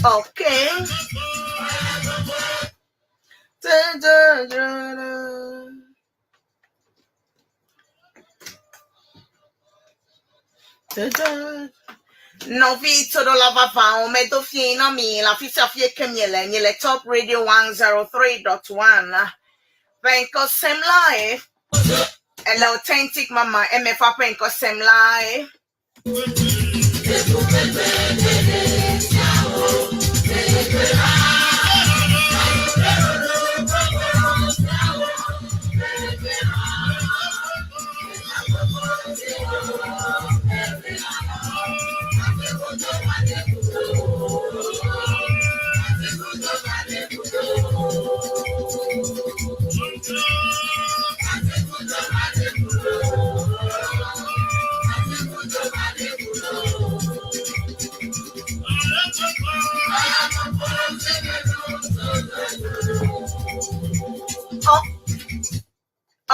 Okay. Nɔvi toɖola vavãwo medo fie na mi le afi sia fi ke miele miele Top Radio 103.1 ƒe ŋkɔ sem lae. Ele Authentic Mama MFA ƒe ŋkɔ sem lae.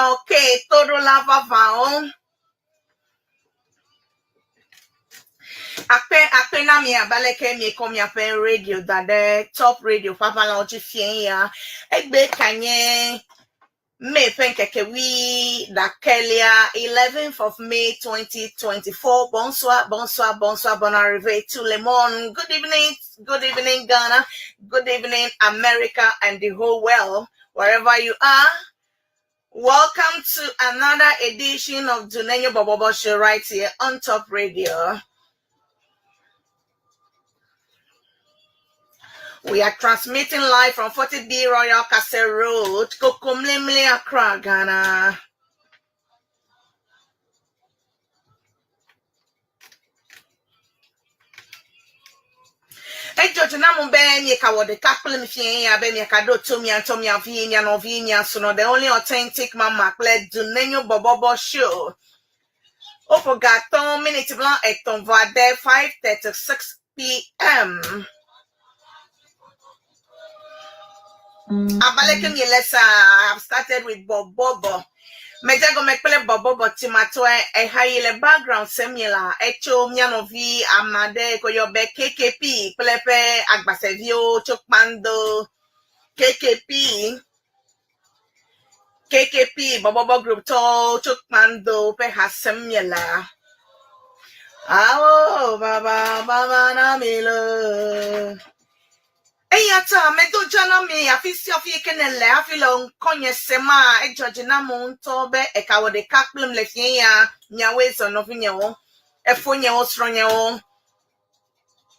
Okay, toɖola vavãwo. Akpe akpe na mi abe aleke miekɔ miaƒe radio da ɖe Top Radio ƒe aʋalawo dzi fiẽ ya. Egbe ka nye May ƒe ŋkeke wui ɖekɛlia, 11th of May 2024. Bonsoir, bonsoir, bonsoir, bonne arrivée tout le monde. Good evening, good evening Ghana, good evening America and the whole world, wherever you are. Welcome to another edition of Dunenyo Bobobo Show right here on Top Radio. We are transmitting live from 40B Royal Castle Road, Kokomlemle, Accra, Ghana. Edzɔ dzi nam be miekawɔ ɖeka kple mi fiẽ ya be miakaɖo to mia ŋutɔ mia vi, mia nɔvi, mia srɔ̃, the only authentic mama kple Dunenyo Bɔbɔbɔ show. Woƒo ga atɔ̃ miniti bla etɔ̃ vɔ ade 5:36 pm. Abe aleke miele sa, I have started with bɔbɔbɔ. Medze egɔme kple bɔbɔbɔ timatɔe. Eha yi le background sem mielea, etso mía nɔvi ame aɖe yi ke woyɔ be KKP kple eƒe agbaseviwo tso Kpando. KKP, KKP bɔbɔbɔ group tɔwo tso Kpando ƒe ha sem mielea. Awo baba baba na mi loo. Eya ta medo dza na mi afi sia afi yi ke nèle hafi le ŋkɔnye sema, edzɔ dzi nam ŋutɔ be èkawɔ ɖeka kplim le fiẽ ya. Miawoe zɔ nɔvinyewo, efonyewo, srɔ̃nyewo,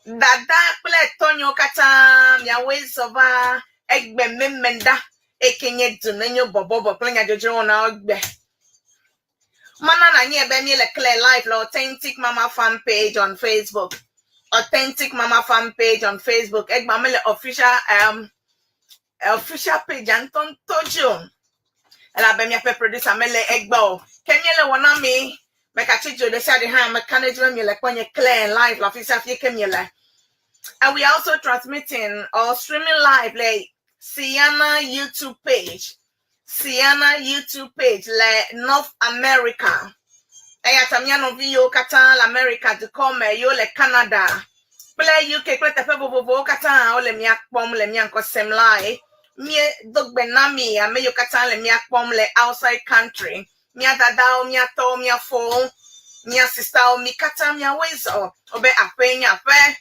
dada kple tɔnyewo katã, miawoe zɔ va egbe memenda eke nye Dunenyo bɔbɔbɔ kple nyadzɔdzɔwɔnawo gbe. Mana nànyae be míele clear live le Authentic Mama fan page on Facebook. Authentic Mama fan page on Facebook. Egba mele official um, official page ŋutɔŋutɔ dzi o. Elabe míaƒe producer mele egbe o. Ke míele wɔ na mi. Mekatsi dzo ɖe sia ɖe hã meka ɖe edzi be miele kpɔ nye clear live le afi sia afi ke miele. And we are also transmitting or streaming live le Siana YouTube page. Siana YouTube page le North America. Eya ta mía nɔvi yiwo katã le America dukɔ me, yiwo le Canada kple UK kple teƒe vovovowo katã wole mía kpɔm le mía ŋkɔ sem lae. Míedo gbe na mi ame yiwo katã le mía kpɔm le outside country. Mía dadawo, mía tɔwo, mía fowo, mía sistawo, mi katã miawoe zɔ wobe aƒee nye aƒe.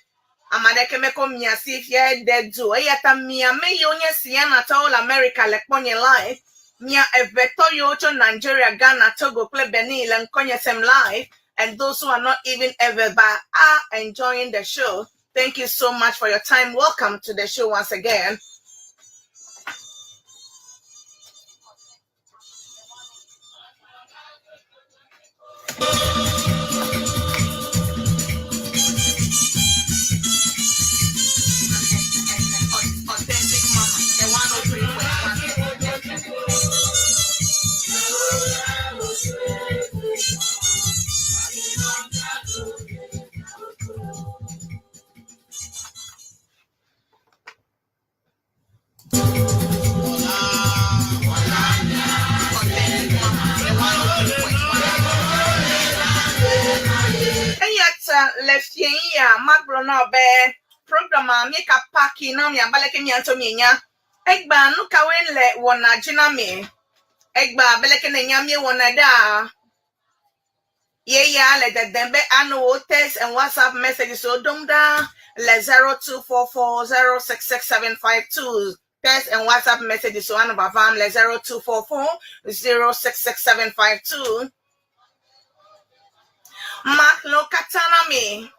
Ame aɖeke mekɔ mia si fia de du o. Eya ta mi ame yiwo nye Sianatɔwo le Amerika le kpɔnye live, mia eʋetɔ yiwo tso Nigeria, Ghana, Togo kple Benin le ŋkɔnye sem live, and those who are not even Ewe but are enjoying the show. Thank you so much for your time. Welcome to the show once again. Authentic Mama, the 103.1 FM. Eya ta le fiẽ ya magblɔ na wò be programa míeka paki na mi abe aleke mia ŋutɔ mienya. Egbea nu kawoe le wɔna dzi na mi? Egbea abe leke nènya míewɔna ɖaa. Yeya le dedem be ano wò text and WhatsApp messages wo ɖom ɖa le 0244066752. Text and WhatsApp messages wo anɔ vavam le 0244066752. Maxlẽ wo katã na mi.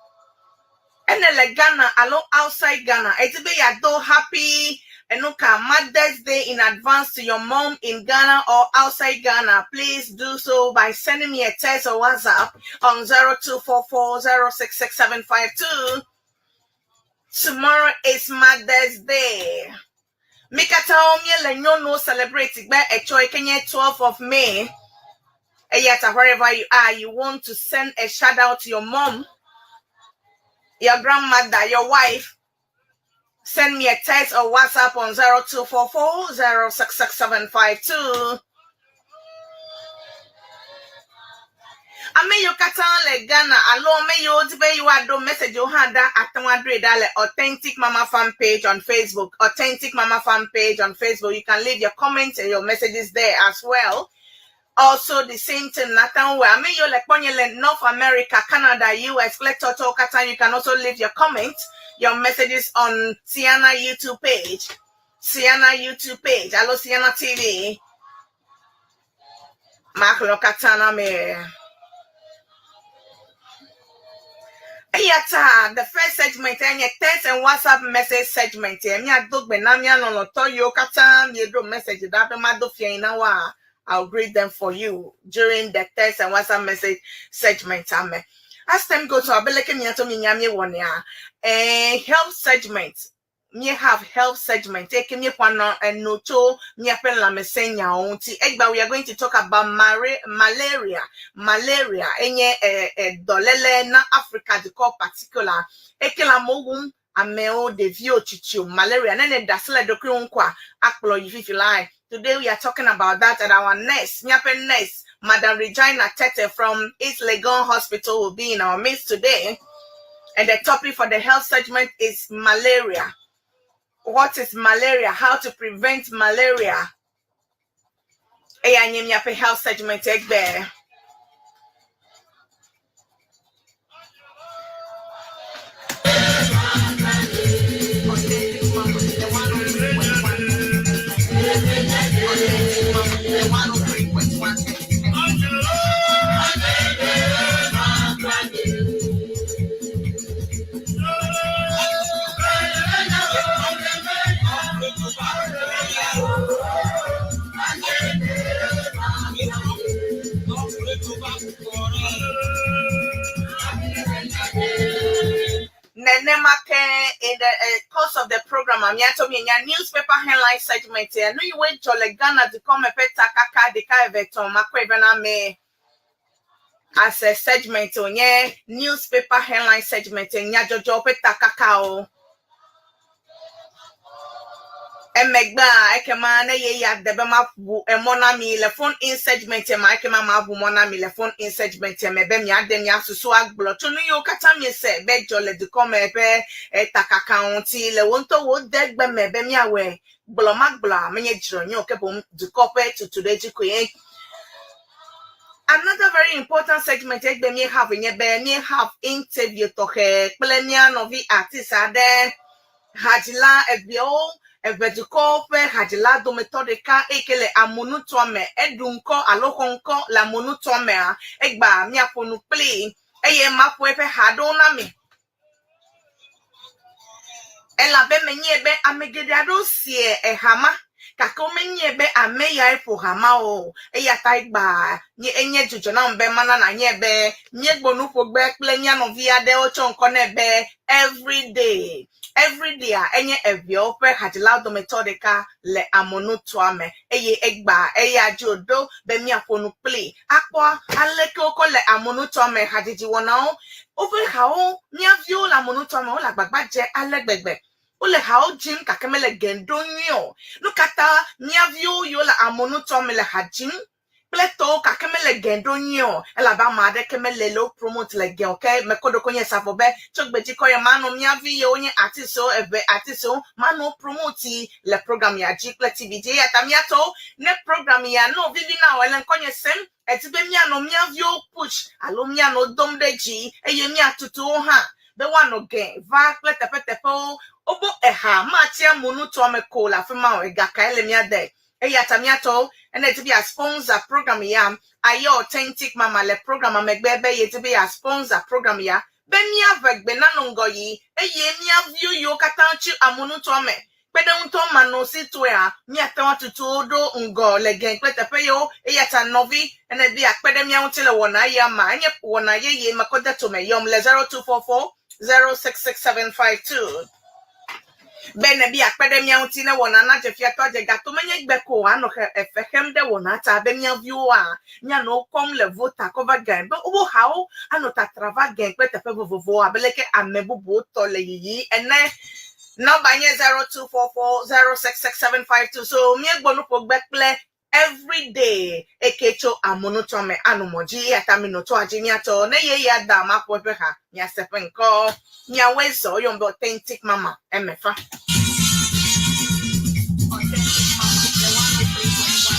Ene le Ghana alo outside Ghana, èdi be yeado happy enuka Mother's Day in advance to your mom in Ghana or outside Ghana, please do so by sending me a text or WhatsApp on 0244066752. Tomorrow is Mother's Day. Mi katã míele nyɔnuwo celebrate gbe etsɔ yi ke nye 12th of May. Eya ta wherever you are, you want to send a shout out to your mom, your grandmother, your wife, send me a text or WhatsApp on 0244 066752. Ame yiwo katã le Ghana alo ame yiwo di be yewoaɖo message wo hã ɖa ate ŋu aɖoe ɖa le Authentic Mama Fan page on Facebook. Authentic Mama Fan page on Facebook. You can leave your comments and your messages there as well. Also, the same thing, Nathan Ame yiwo le kpɔnye le North America, Canada, US, kple tɔtɔwo katã, you can also leave your comments, your messages on Siana YouTube page. Siana YouTube page. Alo Siana TV. Maxlẽ katã na mi. Eya ta the first segment enye text and WhatsApp message segment. Míado gbe na mía lɔlɔ̃tɔ yiwo katã mieɖo message ɖa be mado fia na woa. I'll greet them for you during the text and WhatsApp message segment. Ame. As time goes on, abeleke miato minya mi wɔnea. Health segment. Mi have health segment. Eke mi kwana enu tso miaƒe lãmesẽnyawo ŋuti. Egba we are going to talk about malaria. Malaria enye dɔléle na Africa dukɔ particular. Eke le amewo wum amewo ɖeviwo tsitsiwo malaria nene da si le ɖokuiwo ŋkɔa akplɔ yi fifi lae. Today we are talking about that and our nurse, miaƒe nurse, Madam Regina Tete from East Legon Hospital will be in our midst today. And the topic for the health segment is malaria. What is malaria? How to prevent malaria? Eya nye miaƒe health segment egbe. Nenema ke in the course of the program, miato mienya newspaper headline segment. Nu yiwo dzɔ le Ghana dukɔ me ƒe takaka ɖeka eve etɔ̃ makɔe be na me as a segment wònye newspaper headline segment nyadzɔdzɔ ƒe takakawo. Emegbea ekema ne ye ya de be maʋu emɔ na mi le phone in segment ma ekema maʋu mɔ na mi le phone in segment me be miade mia susu agblɔ tso nu yiwo katã miese be dzɔ le dukɔ me ƒe takaka ŋuti le wo ŋutɔ wo de gbe me be miawɔe gblɔ magblɔa menye dzro nye o ke boŋ dukɔ ƒe tutu ɖe dzi koe. Another very important segment egbe mi have nye be mi have interview tɔxɛ kple mía nɔvi artist aɖe hadzila eveawo evedukɔwo ƒe hadzila dometɔ ɖeka eyi ke le amonutoa me eɖu ŋkɔ alo xɔ ŋkɔ le amonutoa mea egba miaƒo nu kpli eye maƒo eƒe ha ɖewo na mi. Elabe menye be ame geɖe aɖewo sie eha ma gake womenye be ame yae ƒo ha ma o eya ta egba nye enye dzidzɔ nam be mana nanye be míegbɔ nuƒogbe kple mía nɔvi aɖewo tsɔ ŋkɔ nɛ be everyday everyday a enye eveawo ƒe hadzilawo dometɔ ɖeka le amonutoa me eye egba eya dzi wòɖo be míaƒo nu kpli akpɔ aleke wokɔ le amonutoa me hadzidzi wɔnawo woƒe hawo mía viwo le amonutoa me wole agbagba dze ale gbegbe wole hawo dzim gake mele ge ɖo nyuie o nu katã mía viwo yiwo le amonutoa me le ha dzim kple tɔwo gake mele ge ɖo nyuie o elabe ame aɖeke mele le wo promote le ge o ke mekɔ ɖoko nye safo be tso gbedzikɔ ya manɔ mía vi yiwo nye artistwo eve artistwo manɔ wo promote le program ya dzi kple TV dzi eya ta míatɔwo ne program ya no vivi na wo ele ŋkɔnye sem edi be míanɔ mía viwo push alo míanɔ dom ɖe dzi eye míatutu wo hã be woanɔ ge va kple teƒeteƒewo wobo eha matia monutoa me ko le afi ma o egakae le mía de eya ta míatɔwo ene di be ya sponsor program ya ayɔ authentic mama le program megbe be yedi be ya sponsor program ya be míave gbe nanɔ ŋgɔ yi eye mía viwo yiwo katã tsi amonutoa me kpe ɖe ŋutɔ manɔ si tɔea míate ŋu atutu wo ɖo ŋgɔ le gɛ kple teƒe yiwo eya ta nɔvi ene be akpe ɖe mía ŋuti le wɔna ya ma enye wɔna yeye mekɔ de tome yɔm le 0244 066752 be ne bi akpe ɖe mía ŋuti ne wɔna na dze fiatɔ dze gato menye gbe ko anɔ xe efe xem ɖe wɔna ta be mía viwoa míanɔ wo kɔm le vota kɔ va gɛ be woƒe hawo anɔ tatra va gɛ kple teƒe vovovowo abe leke ame bubuwo tɔ le yiyi ene. Nɔmba nye 0244 066752 so míegbɔ nuƒogbe kple Everyday eke tso amonutɔme anɔ mɔ dzi eya ta minɔ toa dzi miatɔ ne ye ya da maƒo eƒe ha miase ƒe ŋkɔ miawoe zɔ woyɔm be Authentic Mama emefa. Authentic Mama, the 103.1.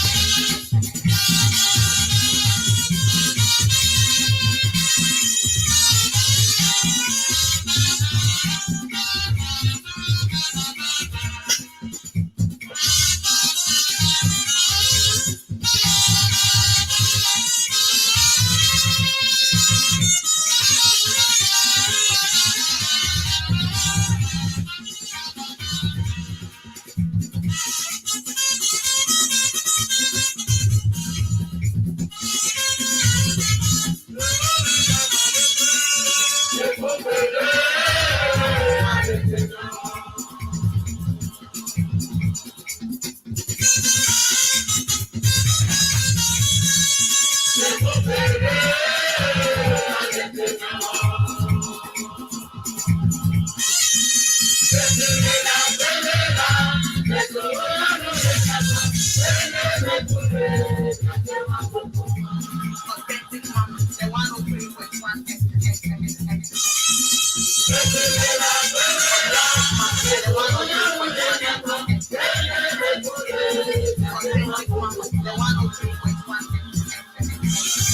Authentic Mama, the 103.1 FM. Authentic Mama, the 103.1 FM. Authentic Mama, the 103.1 FM. Authentic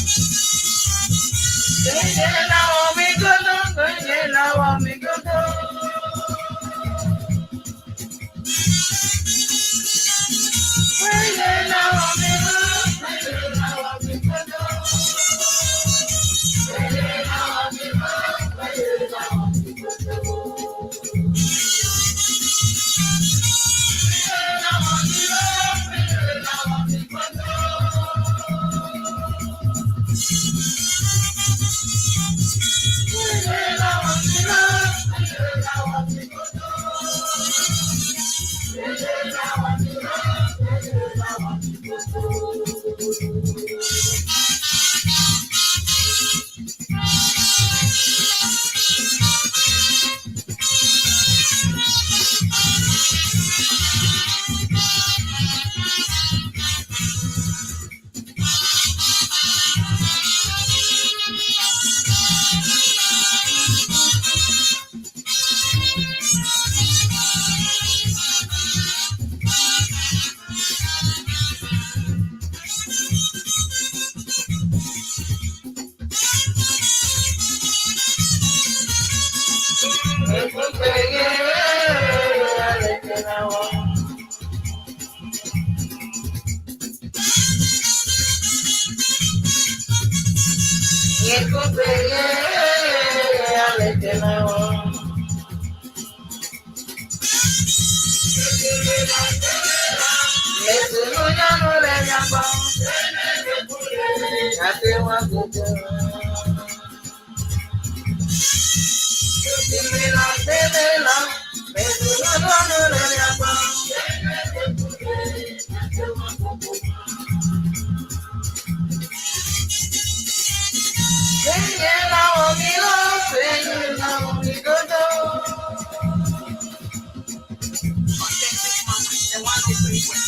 Mama, the 103.1.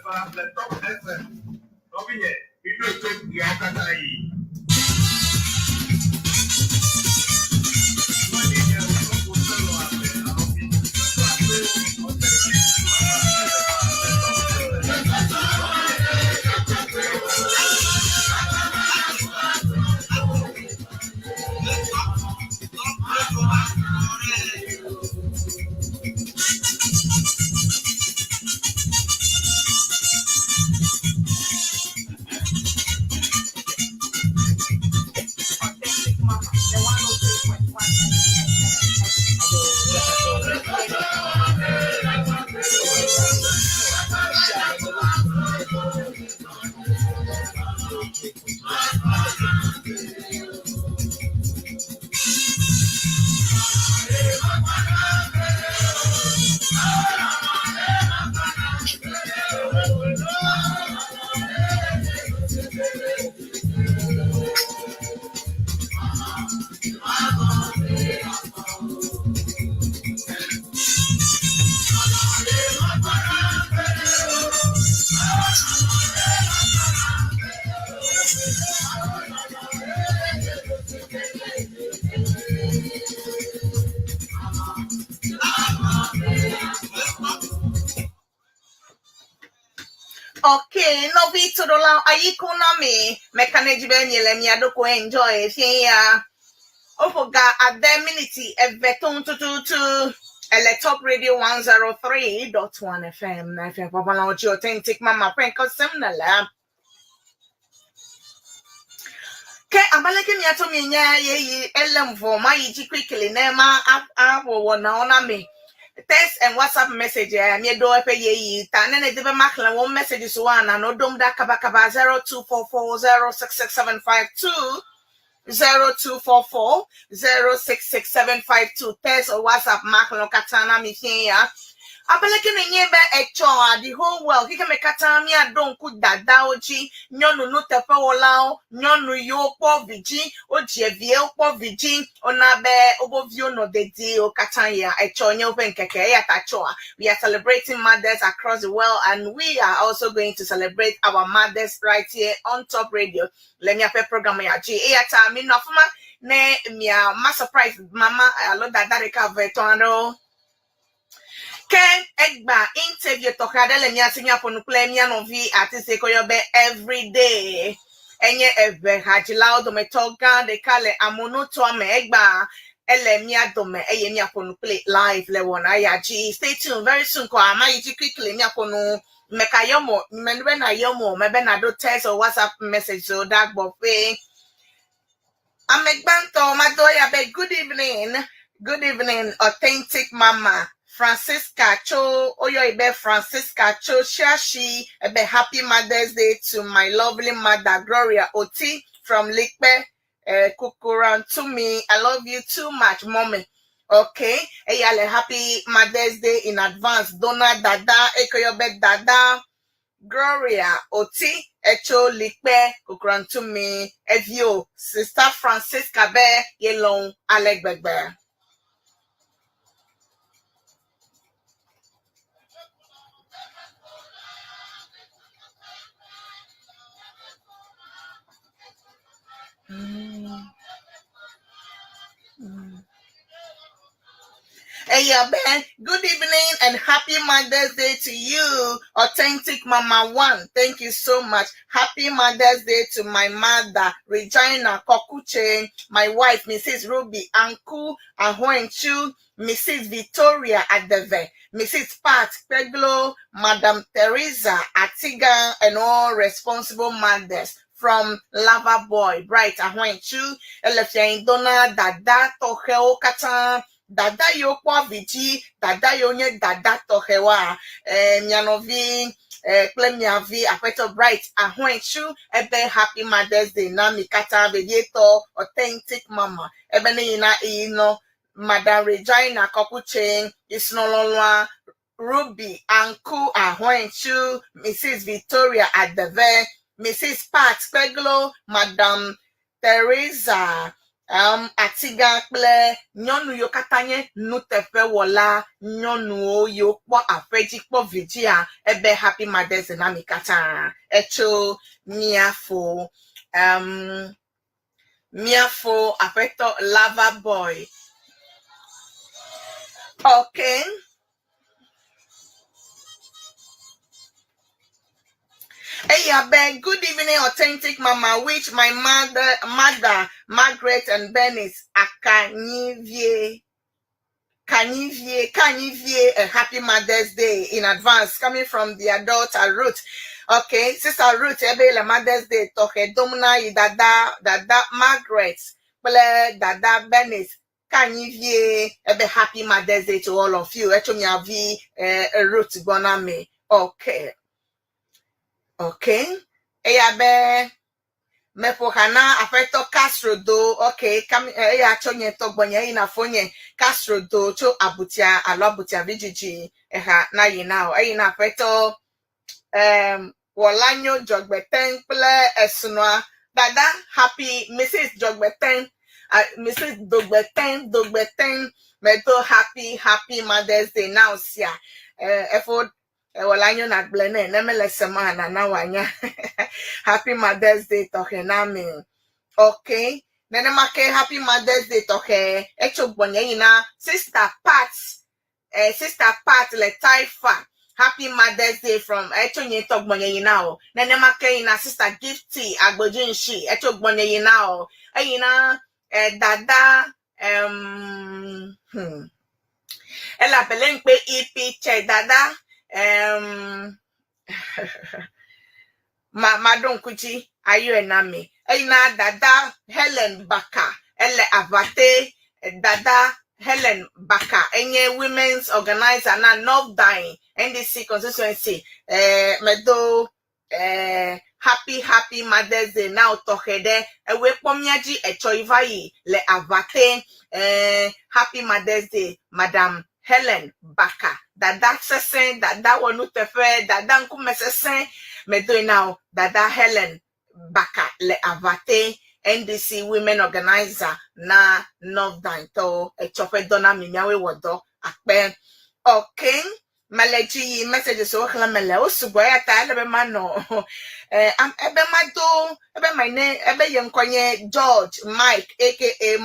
le Top FM. Nɔvinye, miɖo to ɣeawo katã ɣi. Authentic Mama, the 103.1. Okay, nɔvi toɖola ayiku na mi meka ne dzi be miele mia ɖokui enjoy fia. Woƒo ga ade miniti eve tom tututu. Ele Top Radio 103.1 FM na FM papa la ochi Authentic Mama ƒe ŋkɔ sem ne le. Ke abaleke miato mienya yeyi elem vɔ ma yi dzi quickly ne ma awɔ wɔnawo na mi. Text and WhatsApp message mieɖo eƒe yeyi ta ne ne di be maxlẽ wo messages wo ana no ɖom ɖa kabakaba 0244066752 0244066752 text or WhatsApp maxlẽ wo katã na mi fie ya. Abeleke ne nye be etsɔa the whole world kike me katã miaɖo ŋku dadawo dzi, nyɔnu nuteƒewɔlawo, nyɔnu yiwo kpɔ vi dzi, wodzi evie wokpɔ vi dzi, wona be wobe viwo nɔ dedie wo katã ya etsɔ nye woƒe ŋkeke eya ta tsɔa. We are celebrating mothers across the world and we are also going to celebrate our mothers right here on Top Radio. Le miaƒe program ya dzi eya ta minɔ afi ma ne mia ma surprise mama alo dada ɖeka eve etɔ̃ aɖewo. Ke egba interview tɔxɛ aɖe le mía si míaƒo nu kple mía nɔvi artiste yi ke woyɔ be Everyday. Enye eve hadzilawo dometɔ gã ɖeka le amonutoa me. Egba ele mía dome eye míaƒo nu kpli live le wɔna ya dzi. Stay tuned very soon kɔa mayi dzi quickly míaƒo nu meka yɔ mo menu be na yɔ mo mebe naɖo text or WhatsApp message o ɖa gbɔ ƒe. Ame gbãtɔ mado eya be good evening, good evening, Authentic Mama Francisca Cho oyo ibe Francisca Cho Shiashi ebe happy Mother's Day to my lovely mother Gloria Oti from Likpe Kukurantumi. I love you too much, mommy. Okay, eya le happy Mother's Day in advance. Dona Dada ekoyobe Dada Gloria Oti Echo Likpe Kukurantumi Evio Sister Francisca be yelon alegbegbe. Hey, Ben. Good evening and happy Mother's Day to you, Authentic Mama One. Thank you so much. Happy Mother's Day to my mother, Regina Kokuche, my wife, Mrs. Ruby Anku Ahwenchu, Mrs. Victoria Adeve, Mrs. Pat Peglo, Madam Teresa Atiga, and all responsible mothers from Lava Boy, Bright Ahwenchu, Elefia Indona, Dada Toheo Katan, dada yiwo kpɔ vi dzi, dada yiwo nye dada tɔxɛwoa, mia nɔvi kple mia vi aƒetɔ Bright Ahwentsu ebe happy Mother's Day na mi katã vevietɔ Authentic Mama ebe ne yina eyi nɔ Madam Regina Kɔkutse isrɔ̃lɔlɔa Ruby Anku Ahwentsu, Mrs. Victoria Adeve, Mrs. Pat Kpeglo, Madam Teresa Atigã kple nyɔnu yiwo katã nye nuteƒewɔla nyɔnuwo yiwo kpɔ aƒe dzi kpɔ vi dzia ebe happy Mother's Day na mi katã. Etso mía fo mía fo aƒetɔ Lava Boy. Okay. Eya be, good evening, authentic mama, which my mother, Margaret and Bernice Akanyivie, Kanyivie, Kanyivie, a happy Mother's Day in advance, coming from their daughter Ruth. Okay, Sister Ruth, ebe le Mother's Day, tɔxɛ dom na yi dada, dada Margaret, kple dada Bernice Kanyivie, ebe happy Mother's Day to all of you. Etso mia vi Ruth gbɔ na mi. Okay. Okay. Eya be meƒo xa na aƒetɔ Castro do. Okay, kam eya tso nye tɔ gbɔnye eyina fonye Castro do tso abutia alo abutia vidzidzi eha na yina o. Eyina aƒetɔ Wɔlanyo Dzɔgbetɛŋ kple esrɔ̃a dada Happy Mrs Dzɔgbetɛŋ, Mrs Dogbetɛŋ, Dogbetɛŋ medo happy Mother's Day na wo sia. Efo Wɔlanyo nagblẽ nɛ ne mele sema nana wòanya. Happy Mother's Day tɔxɛ na mi. Okay. Nenema ke Happy Mother's Day tɔxɛ etso gbɔnye yina Sister Pat, Sister Pat le Taifa. Happy Mother's Day from etso nye tɔ gbɔnye yina o. Nenema ke yina Sister Gifty Agbodzinshi etso gbɔnye yina o. Eyina dada Elabele ŋkpe EP tse dada ma maɖo ŋku dzi ayɔe na mi. Eyina dada Helen Baka ele Aʋate. Dada Helen Baka enye women's organizer na North Dine NDC constituency. Medo happy Mother's Day na wo tɔxɛ ɖe ewoe kpɔ mía dzi etsɔ yi va yi le Aʋate. Happy Mother's Day, Madam Helen Baka. Dada sesẽ, dada wɔnuteƒe, dada ŋkume sesẽ. Medoe na wo, dada Helen Baka le Aʋate, NDC women organizer na North Dine tɔwo. Etsɔ ƒe dɔ na mi, miawoe wɔ dɔ akpe. Okay. Mele dzi yi messages wo xlẽm mele wo sugbɔ eya ta ele be manɔ ebe mado ebe my name ebe ye ŋkɔ nye George Mike aka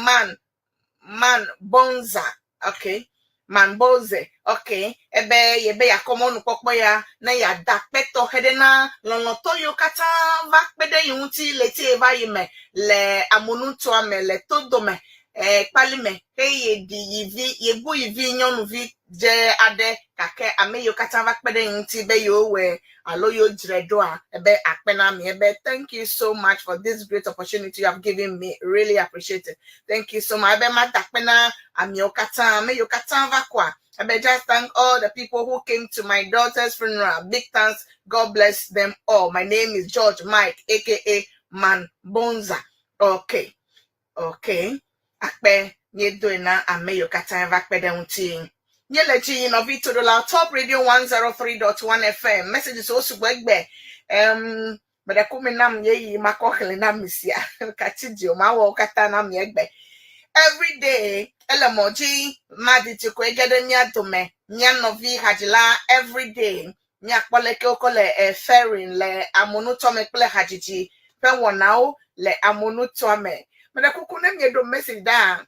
Man Bonza. Okay. Man Bonze. Okay. Ebe yebe yakɔ mɔnukpɔkpɔ ya ne yeada akpe tɔxɛ ɖe na lɔlɔ̃tɔ yiwo katã va kpe ɖe yi ŋuti le tie va yi me le amunutoa me le todome kpalime eye yeɖi yivi yebu yivi nyɔnuvi dze aɖe gake ame yiwo katã va kpe ɖe yi ŋuti be yewowɔe alo yewo dzrae ɖoa ebe akpe na mi ebe thank you so much for this great opportunity you have given me, really appreciate it, thank you so much. Ebe mada akpe na amewo katã ame yiwo katã va kɔa ebe just thank all the people who came to my daughter's funeral, big thanks, God bless them all. My name is George Mike aka Man Bonza. Okay, akpe míedoe na ame yiwo katã va kpe ɖe ŋuti. Míele dzi yi nɔvi toɖola Top Radio 103.1 FM messages wo sugbɔ egbe. Meɖe ku mi nam yeyi makɔ xlẽ na mi sia katsi dzi o mawɔ wo katã na mi egbe. Every day ele mɔ dzi madidi koe ge ɖe mía dome mía nɔvi hadzila every day míakpɔ leke wokɔ le ferin le amonutɔme kple hadzidzi ƒe wɔnawo le amonutoa me. Meɖe kuku ne mieɖo message ɖaa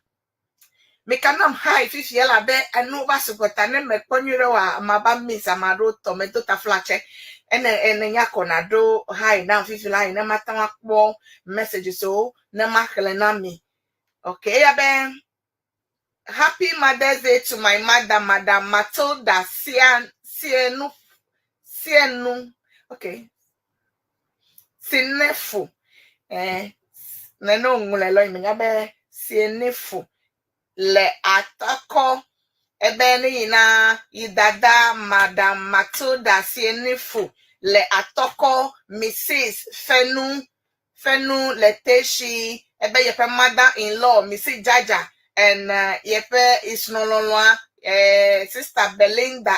mikanam hi fifi elabe enu va sugbɔ ta ne mekpɔ nyuie ɖe oa ama va miss ame aɖewo tɔ medo taflatse ene ene nya kɔ na ɖo hi nam fifi la yi ne mate ŋu akpɔ messages wo ne maxlẽ na mi. Okay, eya be happy Mother's Day to my mother, Madam Matilda Sian Sienu Sienu. Okay. Sinefu. Nene ŋlɔe lɔ yi menya be Sienefu le atakɔ ebe ne yina yi dada Madam Matilda Sienefu le atɔkɔ Mrs Fenu Fenu le Teshi ebe yeƒe mother in law Mrs Jaja and yeƒe isrɔ̃lɔlɔa sister Belinda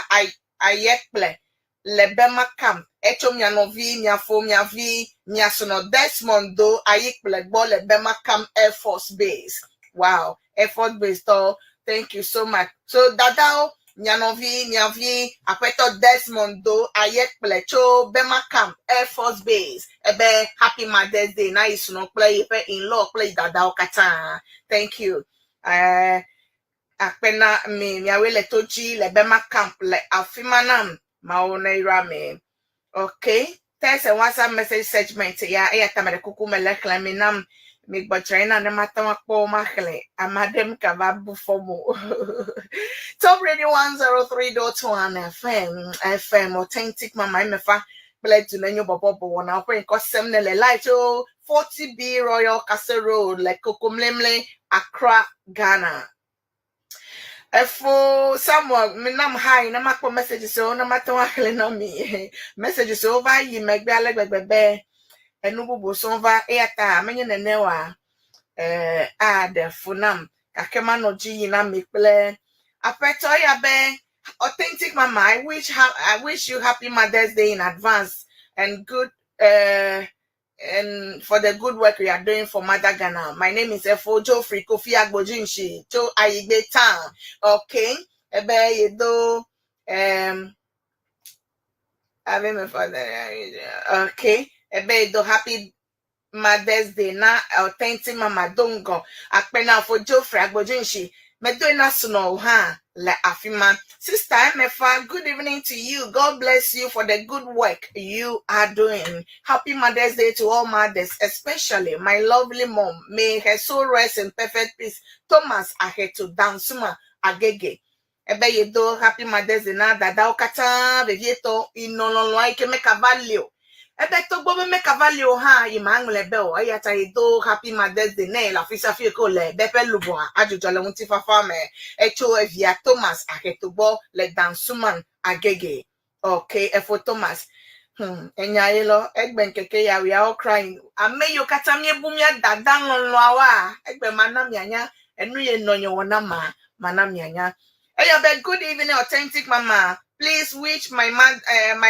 Ayekple le Bema Camp. Etso mia nɔvi, mia fo, mia vi, mia srɔ̃ Desmond Do Ayikple gbɔ le Bema Camp Air Force Base. Wow, Air Force Base tɔ. Thank you so much. So dadawo, mia nɔvi, mia vi, aƒetɔ Desmond Do Ayekple tso Bema Camp Air Force Base. Ebe Happy Mother's Day na yi srɔ̃ kple yiƒe in-law kple yi dadawo katã. Thank you. Akpe na mi miawoe le to dzi le Bema Camp le afi ma nam. Mawu ne yra mi. Okay. Text and WhatsApp message segment ya eya ta me ɖe kuku me le xlẽ mi nam mi gbɔdzɔe na ne mate ŋu akpɔ maxlẽ ame aɖe m ka va bu fɔm o. Top Radio 103.1 FM, FM Authentic Mama Emefa kple Dunenyo bɔbɔbɔ wɔna ƒe ŋkɔ sem ne le live tso 40B Royal Castle Road le Kokomlemle, Accra, Ghana. Efo Samuel minam hi ne makpɔ message siwo ne mate ŋu axlẽ na mi. Message siwo va yi megbe ale gbegbe be enu bubu sɔŋ va eya ta menye nene oa aɖe fu nam gake manɔ dzi yi na mi kple aƒetɔ ya be Authentic Mama, I wish you happy Mother's Day in advance and good and for the good work we are doing for Mother Ghana. My name is Efo Geoffrey Kofi Agbojinshi to Ayigbe Town. Okay. Ebe yedo having my father. Okay. Ebe yedo happy Mother's Day na Authentic Mama Dongo. Akpena for Geoffrey Agbojinshi. Medo na suno ha le afima. Sister Emefa, good evening to you. God bless you for the good work you are doing. Happy Mother's Day to all mothers, especially my lovely mom. May her soul rest in perfect peace. Thomas Aheto Dansuma Agege. Ebe yedo happy Mother's Day na dada okata vevieto inololo ike mekavalio. Ebe togbo be mekavalio ha yi ma ŋlɔ be o eya ta yedo happy Mother's Day ne le afi sia fi ke wole be ƒe luʋɔa adzudzɔ le ŋutifafa me. Etso evia Thomas Aheto gbɔ le Dansuman Agege. Okay, efo Thomas. Enya ye lɔ egbe ŋkeke ya we are all crying. Ame yiwo katã míebu mía dada lɔlɔawoa egbe mana mianya enu ye nɔ nye wɔ na ma mana mianya. Eya be good evening, Authentic Mama. Please wish my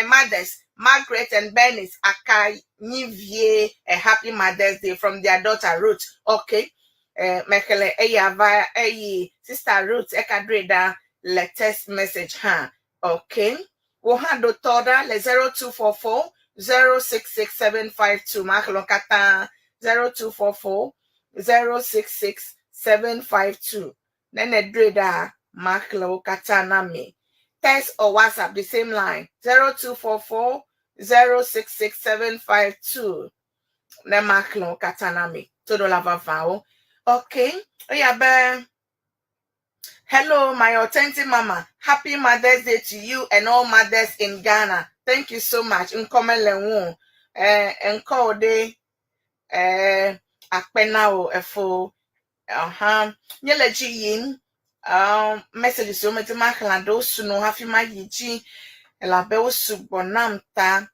mothers Margaret and Bernice Akanyivie a happy Mother's Day from their daughter Ruth. Okay. Mekele eya va eyi Sister Ruth ekadreda le text message ha. Okay. Wo hã ɖo tɔ ɖa le 0244 066752 maxlẽ katã 0244 066752. Nene ɖoe ɖa maxlẽ wo katã na mi. Text or WhatsApp the same line 0244 066752. Ne maxlẽ wo katã na mi. Toɖola vavãwo. Okay. Eya be hello, my authentic mama. Happy Mother's Day to you and all mothers in Ghana. Thank you so much. Nkɔmele ŋu. Nkɔ de akpe na wo efo. Nye le dzi yim. Message siwo medi maxlẽ ɖewo sunu hafi mayi dzi elabe wo sugbɔ nam ta.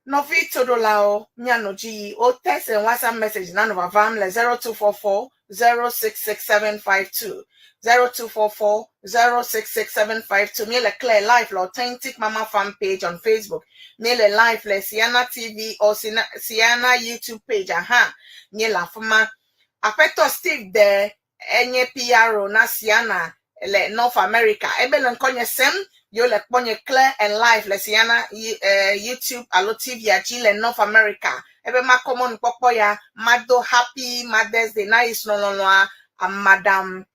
Nɔvi toɖolawo mianɔ dzi yi. Wo text and WhatsApp message nanɔ vavam le 0244 066752. 0244 066752. Míele clear live le Authentic Mama fan page on Facebook. Míele live le Siana TV or Siana YouTube page. Aha. Míele afima. Aƒetɔ Steve de enye PRO na Siana le North America. Ebe le ŋkɔnye sem yo le kpɔnye clear and live le Siana YouTube alo TV dzi le North America. Ebe makɔ mɔnukpɔkpɔ ya mado happy Mother's Day na yi srɔ̃lɔlɔa Madam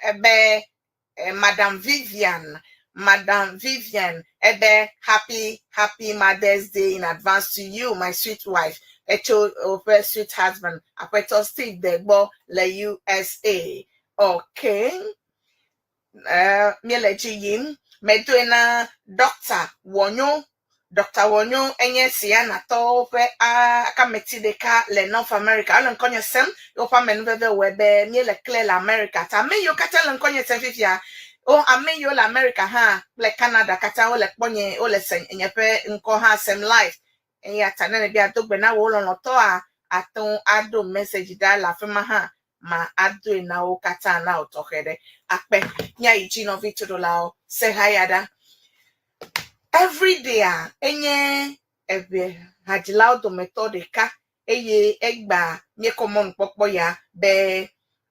ebe Madam Vivian, Madam Vivian, ebe happy Mother's Day in advance to you, my sweet wife. Echo ofe sweet husband, Aƒetɔ Steve Degbo le USA. Okay. Míele dzi yim. Medoe na Dr. Wonyo. Dr. Wonyo enye Sianatɔwo ƒe akameti ɖeka le North America. Ele ŋkɔnye sem woƒe amenuveve wɔe be míele clear le America. Ta ame yiwo katã le ŋkɔnye sem fifia, o ame yiwo le America hã kple Canada katã wole kpɔnye wole se nye ƒe ŋkɔ hã sem live. Eya ta ne nebia do gbe na wo lɔlɔ̃tɔa ate ŋu aɖo message ɖa le afi ma hã ma adoe na wo katã na wo tɔxɛ ɖe. Akpe míayi dzi nɔvi toɖolawo se ha ya ɖa. Everyday-a enye eʋe hadzilawo dometɔ ɖeka eye egba míekɔ mɔnukpɔkpɔ ya be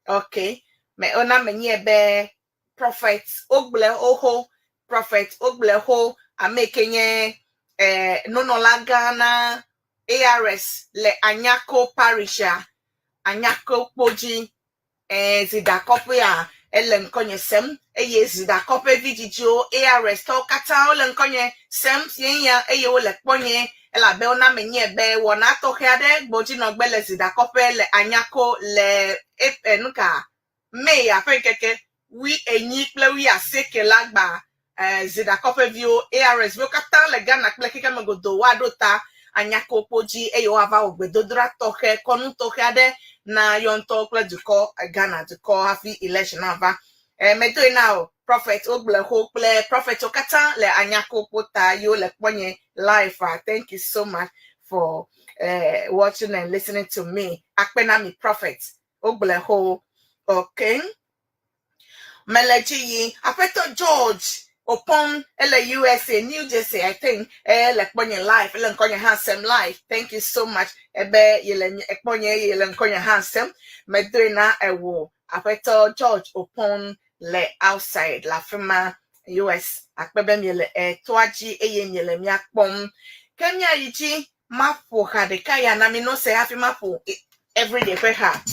ok me wona menye be prophet wogblẽ xoxo prophet wogblẽ xo ame yi ke nye eh, nunɔlagã na ARS le Anyako Parishia Anyako kpodzi eh, Zidakɔƒea ele ŋkɔnye sem eye Zidakɔƒe vidzidziwo ARS tɔwo katã wole ŋkɔnye sem fiẽya eye wole kpɔnye elabe wona menye be wɔna tɔxɛ aɖe gbɔdzinɔgbe le Zidakɔƒe le Anyako le e, nuka May ƒe ŋkeke wui enyi kple wui asieke la gba eh, Zidakɔƒeviwo ARS viwo katã le Ghana kple xexeme godoo woaɖo ta Anyako kpodzi eye woava wɔ gbedodoɖa tɔxɛ kɔnu tɔxɛ aɖe na yɔ ŋutɔ kple dukɔ Ghana dukɔ hafi election nava. Eh, medoe na o prophet wogblẽ xo kple prophetwo katã le Anyako kpo ta yiwo le kpɔnye live. Ah, thank you so much for watching and listening to me. Akpe na mi prophet wogblẽ xo. Okay. Mele dzi yi aƒetɔ George Opon ele USA, New Jersey, I think. Ele kpɔnye live, ele ŋkɔnye hã sem live. Thank you so much. Ebe yele kpɔnye eye yele ŋkɔnye hã sem. Medoe na ewo aƒetɔ George Opon le outside le afi ma US. Akpe be miele etoa dzi eye miele mía kpɔm. Ke míayi dzi maƒo ha ɖeka ya na mi no se hafi maƒo everyday ƒe ha.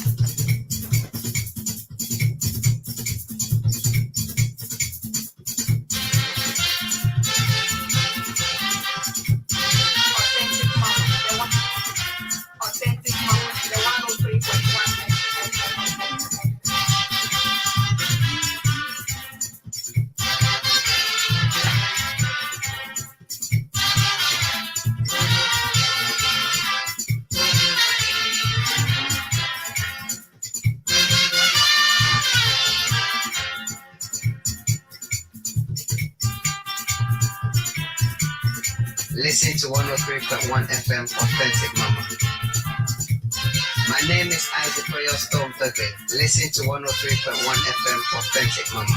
Authentic Mama, the one, Authentic Mama, the 103.1 FM. Listen to 103.1 FM Authentic Mama. My name is Isaac Royal Storm Duggan. Listen to 103.1 FM Authentic Mama.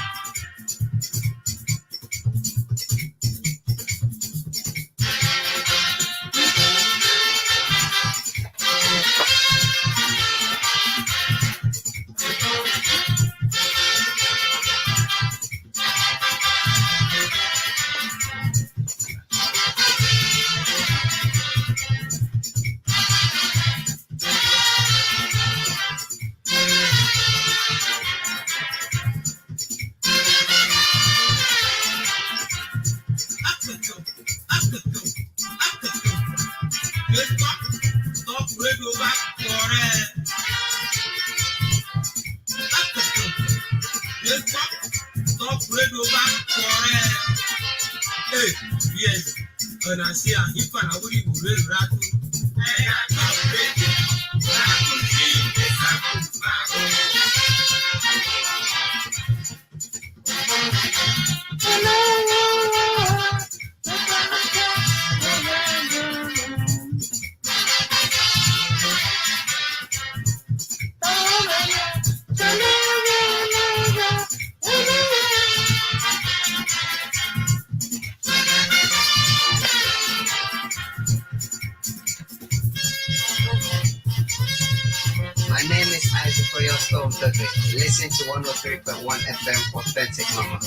My name is Isaac Royal Storm Duggan. Listen to 103.1 FM Authentic Mama.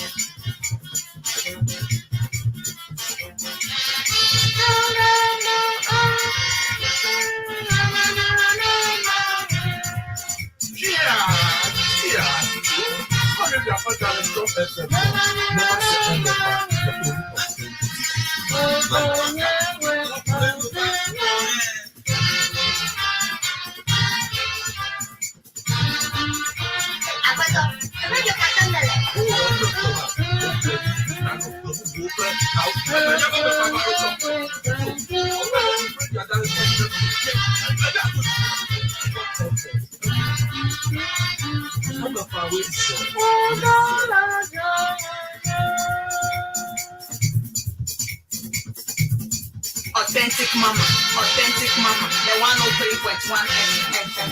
Authentic Mama, Authentic Mama, the 103.1 FM.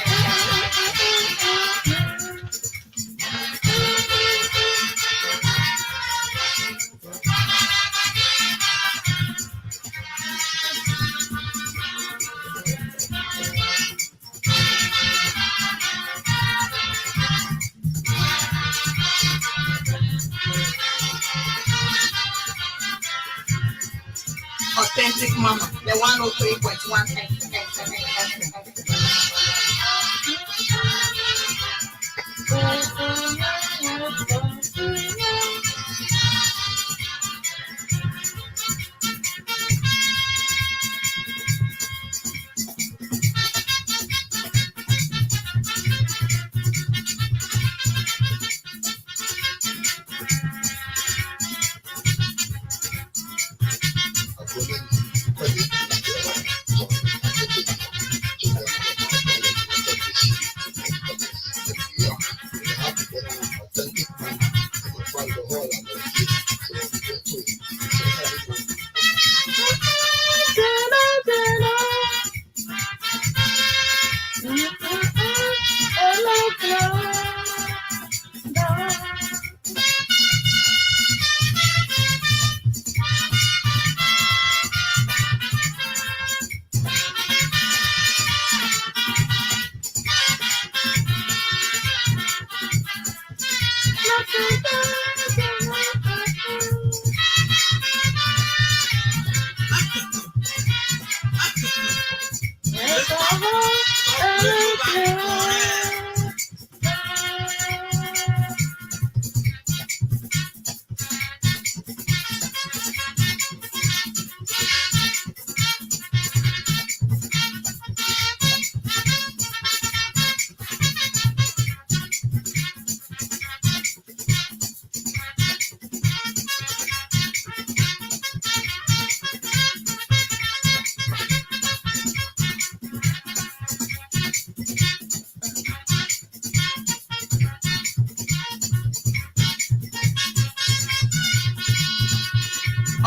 Authentic Mama, the 103.1 FM.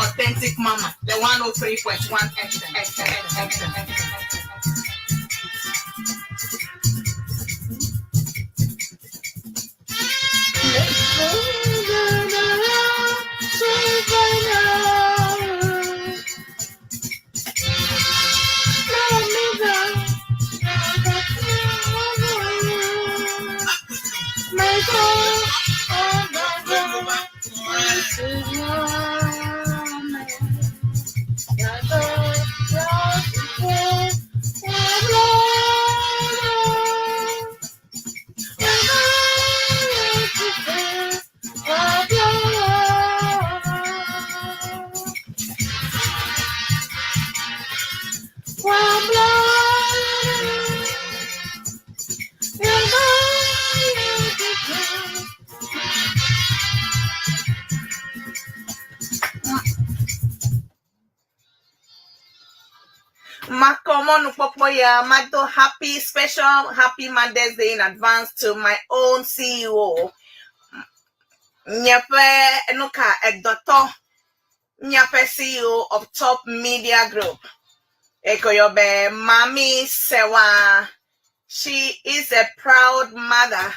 Authentic Mama, the 103.1 FM, FM, FM, FM. Makomonu Popoya, Mado, happy special happy Mother's Day in advance to my own CEO. Nyepe Enuka Edoto, Nyepe CEO of Top Media Group. Ekoyobe Mami Sewa. She is a proud mother,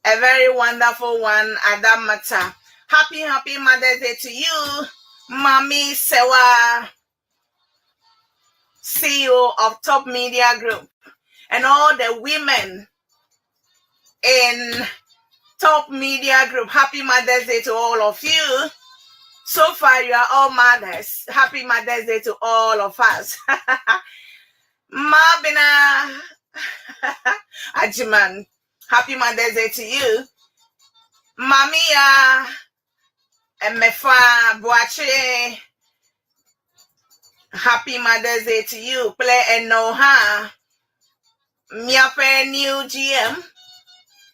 a very wonderful one at that matter. Happy, happy Mother's Day to you, Mami Sewa, CEO of Top Media Group, and all the women in Top Media Group. Happy Mother's Day to all of you. So far, you are all mothers. Happy Mother's Day to all of us. Mabina Ajiman, happy Mother's Day to you. Mamia Emefa Boache, happy Mother's Day to you. Play and Noha, Miape New GM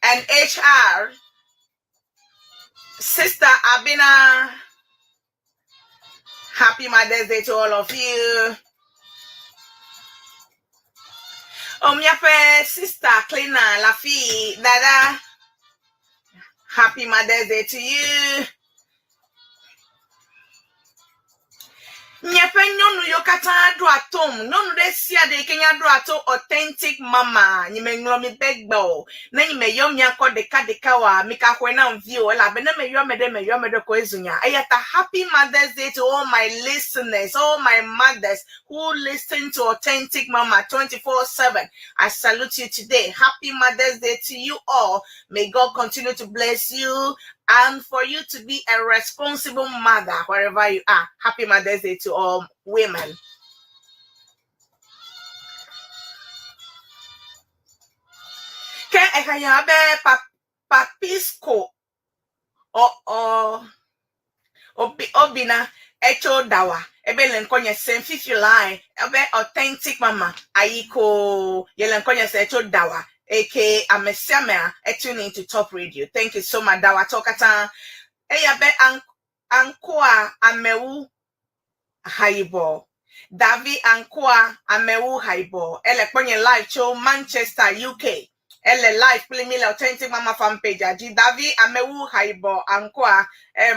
and HR, Sister Abina, happy Mother's Day to all of you. Miape Sister Cleaner Lafi Dada, happy Mother's Day to you. Míaƒe nyɔnu yiwo katã ɖo atom, nyɔnu ɖe sia ɖe yi ke nya ɖo ato Authentic Mama, nye meŋlɔ mi be gbe o. Ne nye meyɔ mia ŋkɔ ɖeka ɖeka oa, mi ka xɔe nam vi o, elabe ne meyɔ ame ɖe, meyɔ ame ɖe koe zu nya. Eya ta happy Mother's Day to all my listeners, all my mothers who listen to Authentic Mama 24/7. I salute you today. Happy Mother's Day to you all. May God continue to bless you and for you to be a responsible mother wherever you are. Happy Mother's Day to all women. Ke ehaya be Papisco o o obi obina echo dawa ebe le nkonye sem fifi line ebe authentic mama ayiko yele nkonye se echo dawa aka amesiamea tune into Top Radio. Thank you so much dawa tokata eya be ankoa amewu haibo Davi ankoa amewu haibo ele kponye live show Manchester UK ele live play me authentic mama fan page aji Davi amewu haibo ankoa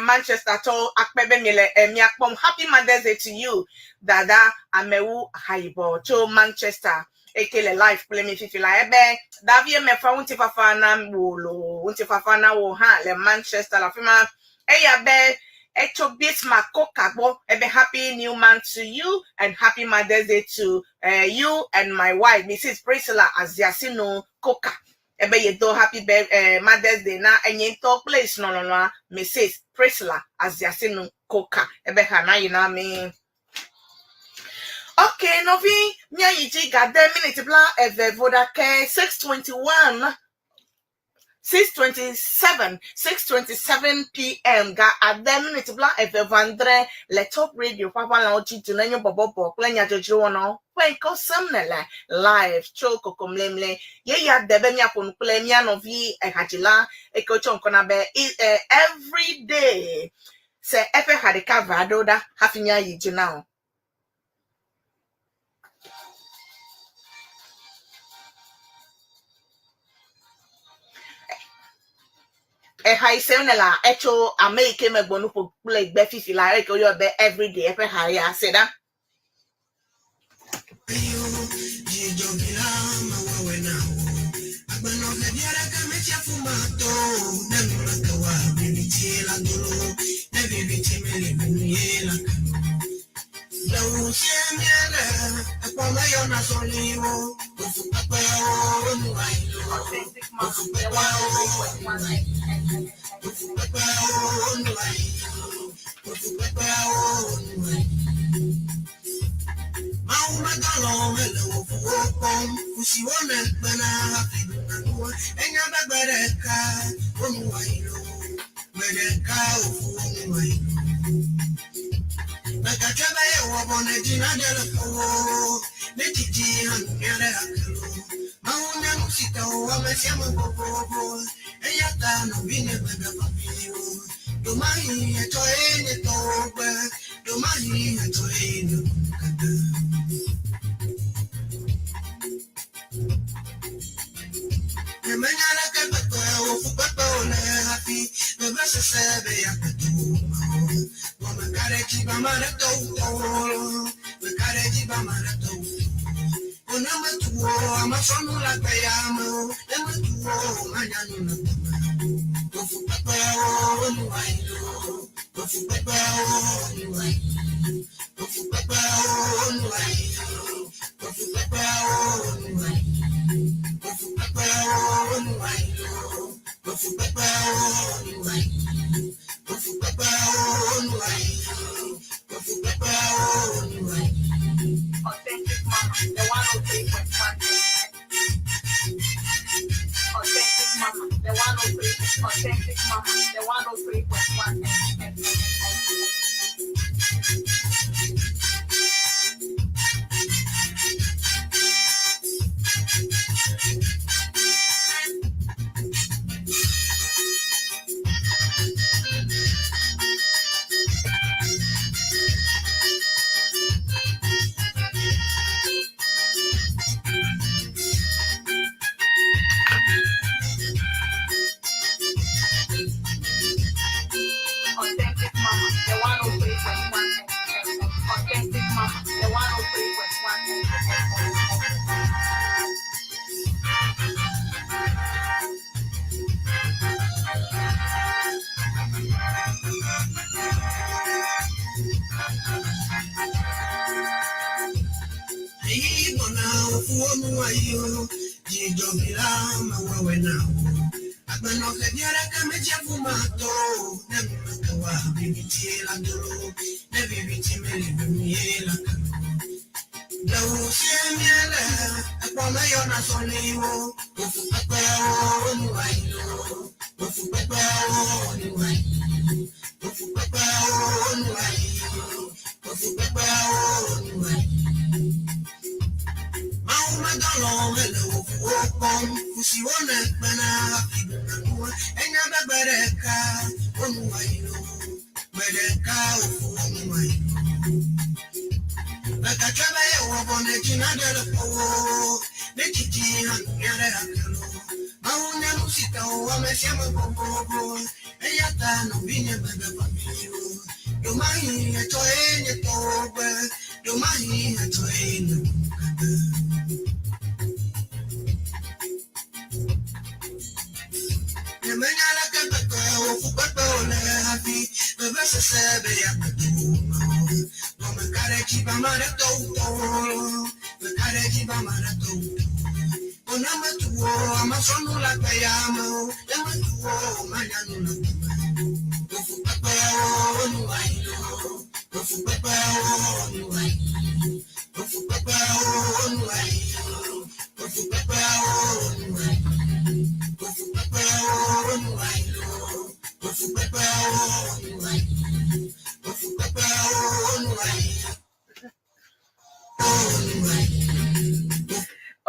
Manchester to akpebe miele miakpom. Happy Mother's Day to you dada amewu haibo to Manchester ekele live play me fifi la ebe Davi emefa unti fafa na wolo unti fafa na wo ha le Manchester la fima eya be echo Bismarck Kokagbo ebe happy new month to you and happy Mother's Day to you and my wife Mrs. Priscilla Aziasino Koka ebe yedo happy Mother's Day na enye talk place no no no Mrs. Priscilla Aziasino Koka ebe ha na you know me. Okay, novi nya yiji gade minute bla eve vodake 6:21 6:27 p.m. ga ade minute bla eve vandre le Top Radio papa la oji tunenyo bobo klenya jojo wono kwenko semnele live choko komlemle ye ya debe nya pon kle nya novi ehajila ekocho nkona be every day se efe hadika vadoda hafinya yiji now. Eha echo ameke megbonu po play gbe fifi la eke oyo be every day efe ha ya say that. Authentic Mama, the 103.1. Authentic Mama, the 103. Authentic Mama, the 103.1. Authentic Mama, the 103.1. Authentic Mama, the 103.1.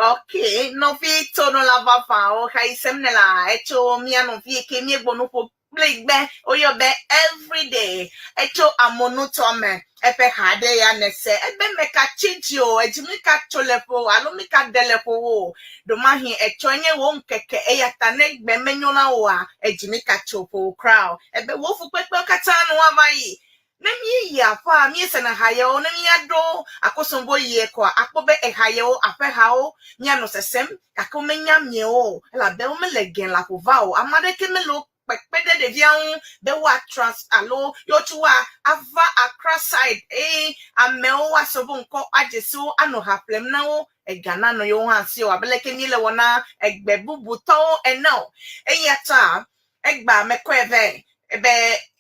Okay, nɔvi tonola vavãwo xa yi sem ne la etso mía nɔvi yi ke míegbɔ nu ƒo kple gbe woyɔ be everyday etso amonutɔ me eƒe ha ɖe ya nese ebe meka tsi dzi o edzi mi ka tso le ƒo alo mi ka ɖe le ƒo wo o ɖomahi etsɔ nye wo ŋkeke eya ta ne gbe menyo na woa edzi mi ka tso ƒo kura o ebe wo fukpekpewo katã nu woava yi ne míeyi aƒea míesena ha yawo ne míaɖo akosombo yie koa akpɔ be eha yawo aƒehawo míanɔ sesem gake womenya miewo o elabe womele gɛ le aƒo va o ame aɖeke mele wo kpekpe ɖe ɖevia ŋu be woa trans alo yewo woa ava Accra side eye amewo woase woƒe ŋkɔ adze si wo anɔ ha ƒlem na wo ega nanɔ yewo hã si o abe leke míele wɔ na egbe bubutɔwo ene o eya ta egba mekɔe vɛ ebe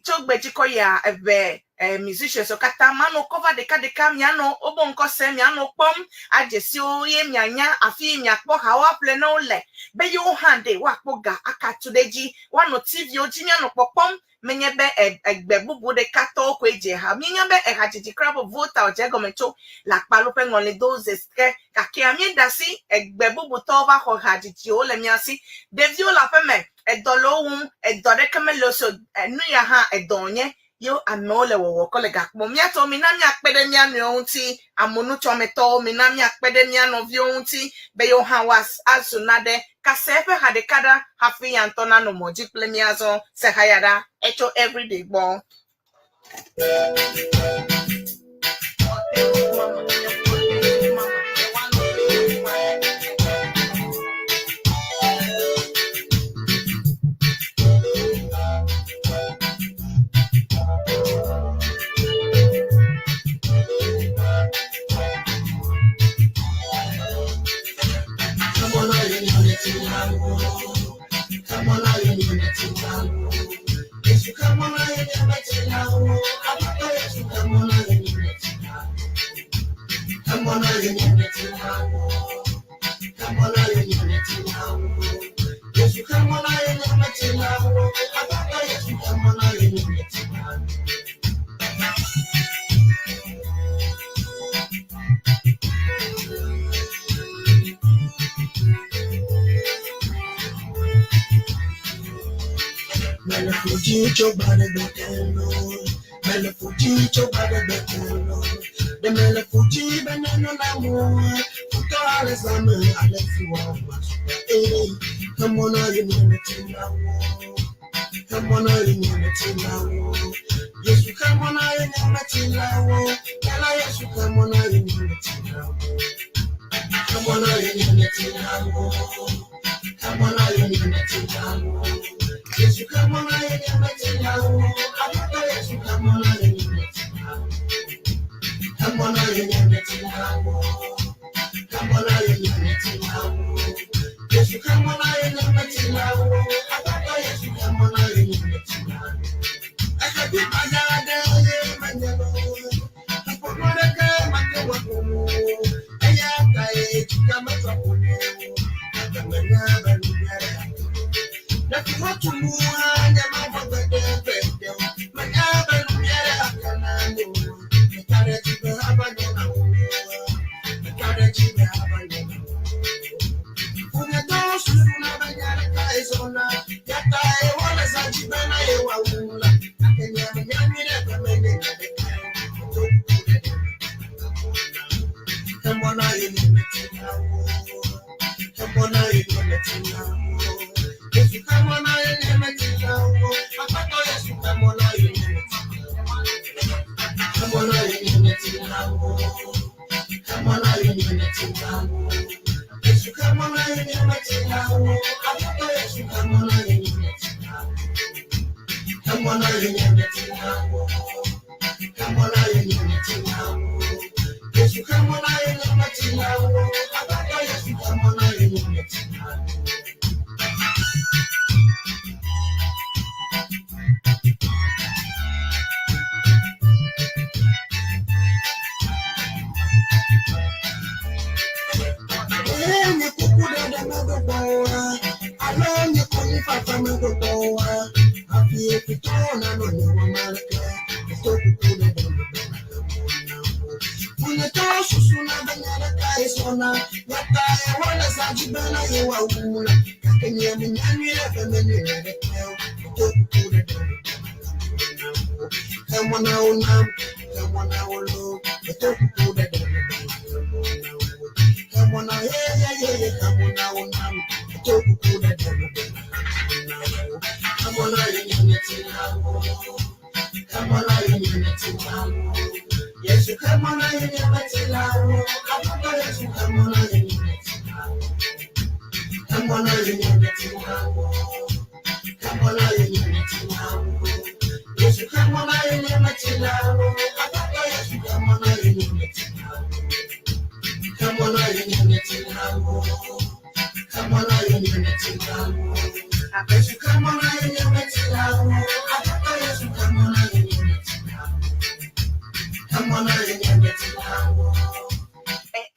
tso gbedzikɔ ya eve musicians katã manɔ kɔ va ɖekaɖeka mianɔ wobe ŋkɔ sem mianɔ kpɔm adze siwo ye mianya afi miakpɔ hawo aƒle ne wole be yewo hã ɖe woakpɔ ga akatu ɖe edzi woanɔ TV wo dzi mianɔ kpɔkpɔm menye be egbe bubu ɖeka tɔwo koe dze ha míenya be ehadzidzi kura be Volta wòdze egɔme tso le akpalo ƒe ŋɔlido zeske gake míeda asi egbe bubutɔwo va xɔ hadzidziwo le mía si ɖeviwo le aƒeme edɔ le wo wum edɔ ɖeke mele wo si o nu ya hã edɔ wònye ye amewo le wɔwɔ kɔ le gakpɔm míatɔ mina míakpe ɖe mía nɔewo ŋuti amonutsɔmetɔwo mina míakpe ɖe mía nɔviwo ŋuti be yewo hã woa azu naɖe kase eƒe ha ɖeka ɖa hafi ya ŋutɔ nanɔ mɔ dzi kple míazɔ se ha ya ɖa etso everyday gbɔ. Come on, I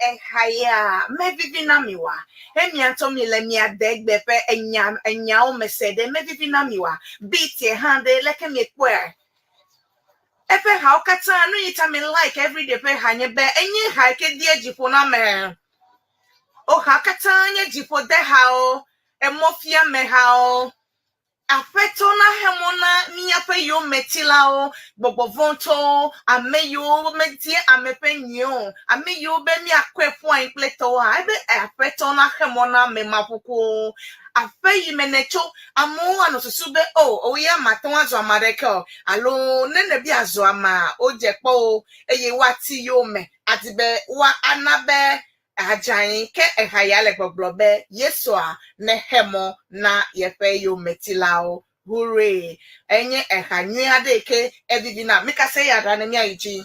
Ehaya mevivi na mi wa emia ŋutɔ mi le mia de gbe ƒe enya enyawo me se ɖe mevivi na mi wa beat hã ɖe leke mi kpɔe eƒe hawo katã nu yi ta mi like everyday ƒe ha nye be enye ha yi ke die dziƒo na me o ha katã nye dziƒo de hawo emɔfiame hawo aƒetɔ na he mɔ na míaƒe yometilawo gbɔgbɔvɔtɔwo ame yiwo medie ame ƒe nyui o ame yiwo be míakɔe ƒu anyi kple tɔwoa ebe aƒetɔ na xe mɔ na ame ma ƒoƒo aƒe yi me nètso amewo anɔ susu be o o ya mate ŋu azɔ ame aɖeke o alo ne ne bi azɔ amea wodze kpɔ o eye woati yome adi be woa ana be adze ke eha ya le gbɔgblɔ be yesua nexe mɔ na yeƒe yometilawo hooray enye eha nyui aɖe yi ke evivina mikase ya ɖa ne míayi dzi.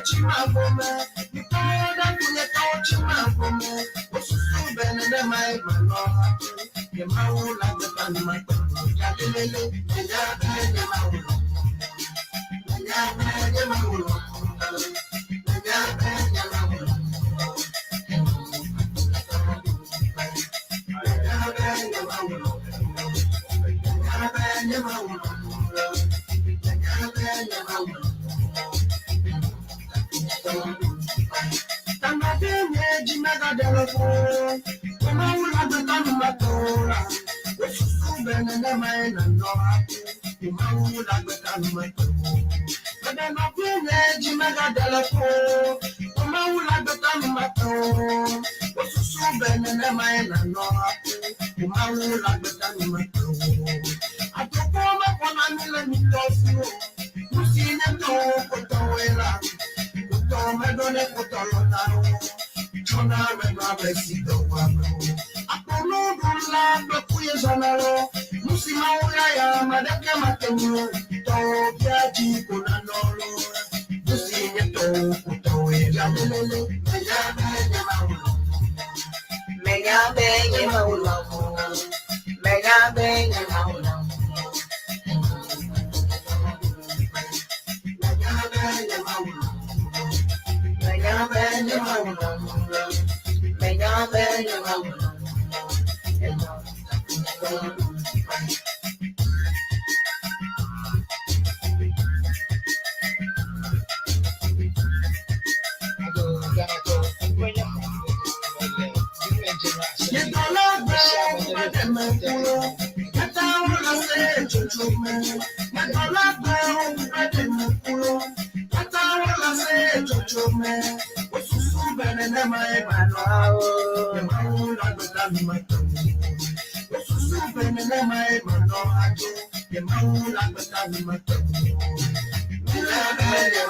Authentic Mama, Authentic Mama. Menya be nye Mawu lɔ̃m o. Menya be nye Mawu lɔ̃m o. Menya be nye Mawu lɔ̃m o. Menya be nye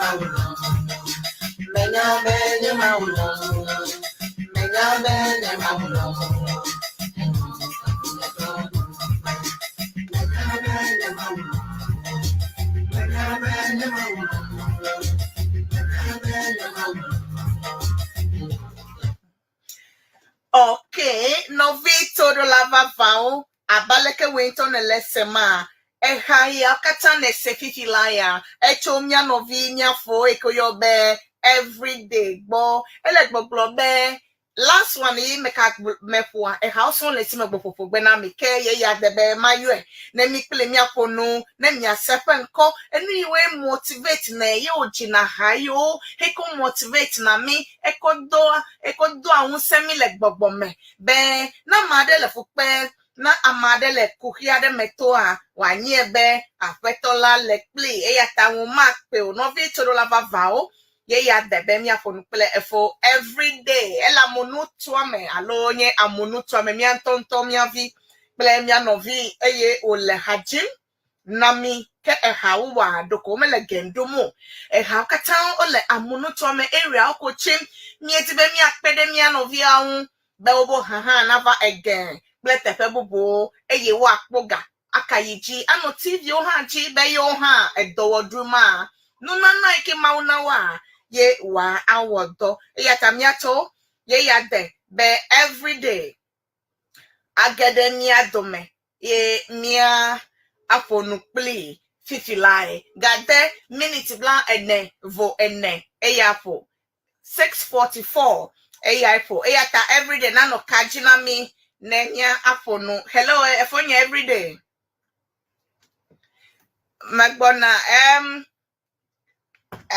Mawu lɔ̃m o. Menya be nye Mawu lɔ̃m o. Menya be nye Mawu lɔ̃m o. Okay, nɔvi toɖola vavãwo abe aleke wòe ŋutɔ nèle esema, eha yawo katã nèse fifi la ya, etso mía nɔvi mía fo yi ke woyɔ be Everyday gbɔ. Ele gbɔgblɔ be last one yi meka meƒoa ehawo sɔŋ le esi megbɔ ƒoƒo gbe na mi ke ye ya de be mayɔe ne mi kple míaƒo nu ne miase eƒe ŋkɔ enu yiwoe motivate ne ye wòdzina ha yiwo heko motivate na mí ekɔ doa ekɔ doa ŋusẽ mí le gbɔgbɔ me be ne ame aɖe le fu kpem ne ame aɖe le kuxi aɖe me toa wòanye be Aƒetɔ la le kplii eya ta ŋu makpe o. Nɔvi tsoɖola vavãwo ye ya de be míaƒo nu kple efo everyday. Ele amonu tuame alo nye amonu tuame mía ŋutɔŋutɔ mía vi kple mía nɔvi eye wòle ha dzim na mí ke ehawo wɔa ɖeko womele gem ɖom o. Ehawo katã wole amunu tuame areawo ko tsim. Míedi be míakpe ɖe mía nɔviawo ŋu be woƒe ha hã nava ege kple teƒe bubuwo eye woakpɔ ga aka yi dzi anɔ TV-wo hã dzi be yewo hã edɔwɔ ɖum-a, nunana yi ke Mawu na woa, ye wòawɔ dɔ. Eya ta míatsɔ ye ya de be everyday age ɖe mía dome ye mía aƒo nu kplii fifi lae. Gade miniti bla ene vo ene eya ƒo. 6:44 eyae ƒo. Eya ta everyday nanɔ ka dzi na mí ne mía aƒo nu. Hello, efo nye everyday. Megbɔna em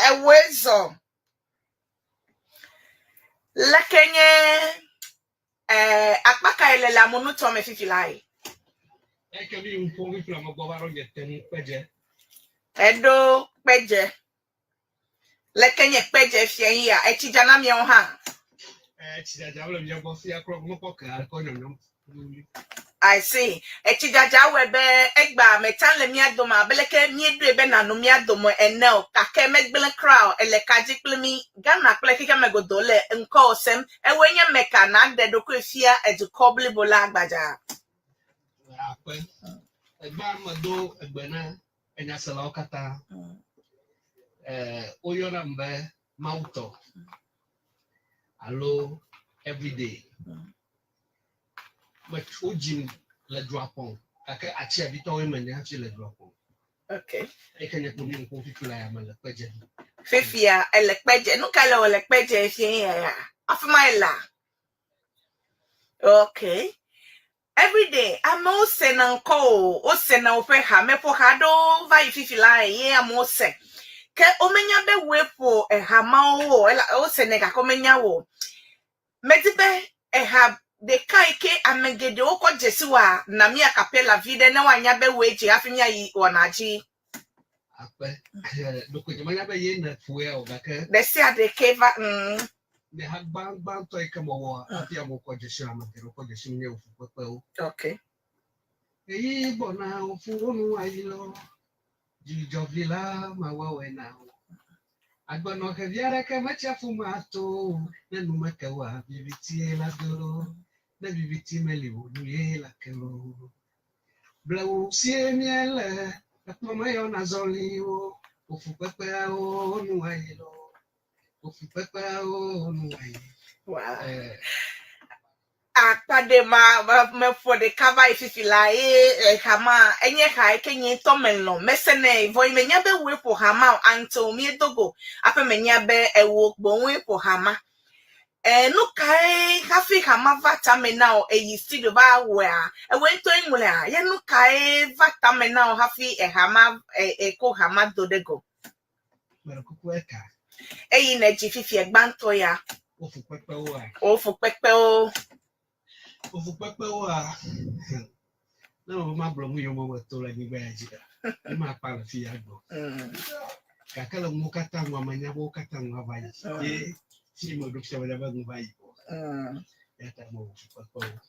ewoe zɔ. Leke nye eh, akpa kae le le amonutɔ me fifi lae? Eke mi ŋu ƒom fifi la megbɔ va ɖo nye tenu kpedze. Eɖo kpedze. Leke nye kpedze fia yi ya? Etsi dza na miawo hã? Etsi dzadza le mía gbɔ fia klɔ mekpɔ ke aleke nyɔnyɔm. I see. Etsi dzadza wɔe be egbea metsa le mía dome abe leke míeɖoe be nànɔ mía dome ene o. Gake megblẽ kura o. Ele ka dzi kpli mí. Ghana kple xexeame godoo le ŋkɔwò sem. Ewòe nye meka nàɖe ɖokuiwò fia edukɔ blibo la gbadzaa. Akpe. Egbea medo egbe na enyaselawo katã. Eh, woyɔnam be Mawutɔ alo everyday. Me wodzim le Duapɔn gake Atsiavitɔwoe menye hafi le Duapɔn. Okay. Eyi ke nye kpo mi ŋkɔ fifi la ya mele kpedze. Fifia ele kpedze. Nu ka le wòle kpedze fie ya ya? Afi ma elea? Okay. Everyday amewo sena ŋkɔ o, wosena woƒe ha. Meƒo ha aɖewo va yi fifi la eye amewo se. Ke womenya be wòe ƒo eha mawo o, ela wosenɛ gake womenya wò o. Medi be eha ɖeka yi ke ame geɖewo kɔ dze si woa, na mí acapella vi ɖe ne woanya be wòe dzi hafi míayi wɔna dzi. Akpe. Ɖeko nyemenya be ye nèƒoea o gake. Ɖe sia ɖe ke va. Nye ha gbãgbãtɔ yi ke mewɔ hafi amewo kɔ dze sim, ame geɖewo kɔ dze sim nye fukpekpewo. Okay. Ɣeyiɣi gbɔna wofu wo nu ayi lɔ, dzidzɔvi la mawɔwɔe na wo. Agbenɔ xevi aɖeke metsia fu mato o, ne nu meke oa, vivitie la do lo, ne viviti meli o, nu ye la ke lo. Blewu sie míele, ekplɔ meyɔna zɔliwo, wò fukpekpeawo nu ayi lo, wò fukpekpeawo nu ayi. Wow. Eh, Akpa ɖe ma meƒo ɖeka va yi fifi la ye eha ma enye ha yi ke nye ŋutɔ melɔ̃ mesenɛ vɔ yi menya be wòe ƒo ha ma o until míedo go hafi menya be ewò boŋue ƒo ha ma. E, nu kae hafi ha ma va tame na wò eyi studio va wɔea? Ewòe ŋutɔe ŋlɔea? Ye nu kae va tame na wò hafi eha ma eko ha ma do ɖe go? Meɖe kuku eka. Eyi nèdzi fifia gbãtɔ ya. Wò fukpekpewoa? Wò fukpekpewo. Wò fukpekpewoa? Ne mebe magblɔ nu yiwo me meto le anyigba ya dzi la, ne makpa le fi ya gbɔ. Gake le nuwo katã ŋua, menya be wo katã nu ava yi. Ye fi meɖo fia menya be nu va yi vɔ. Eya ta mewɔ fukpekpewo.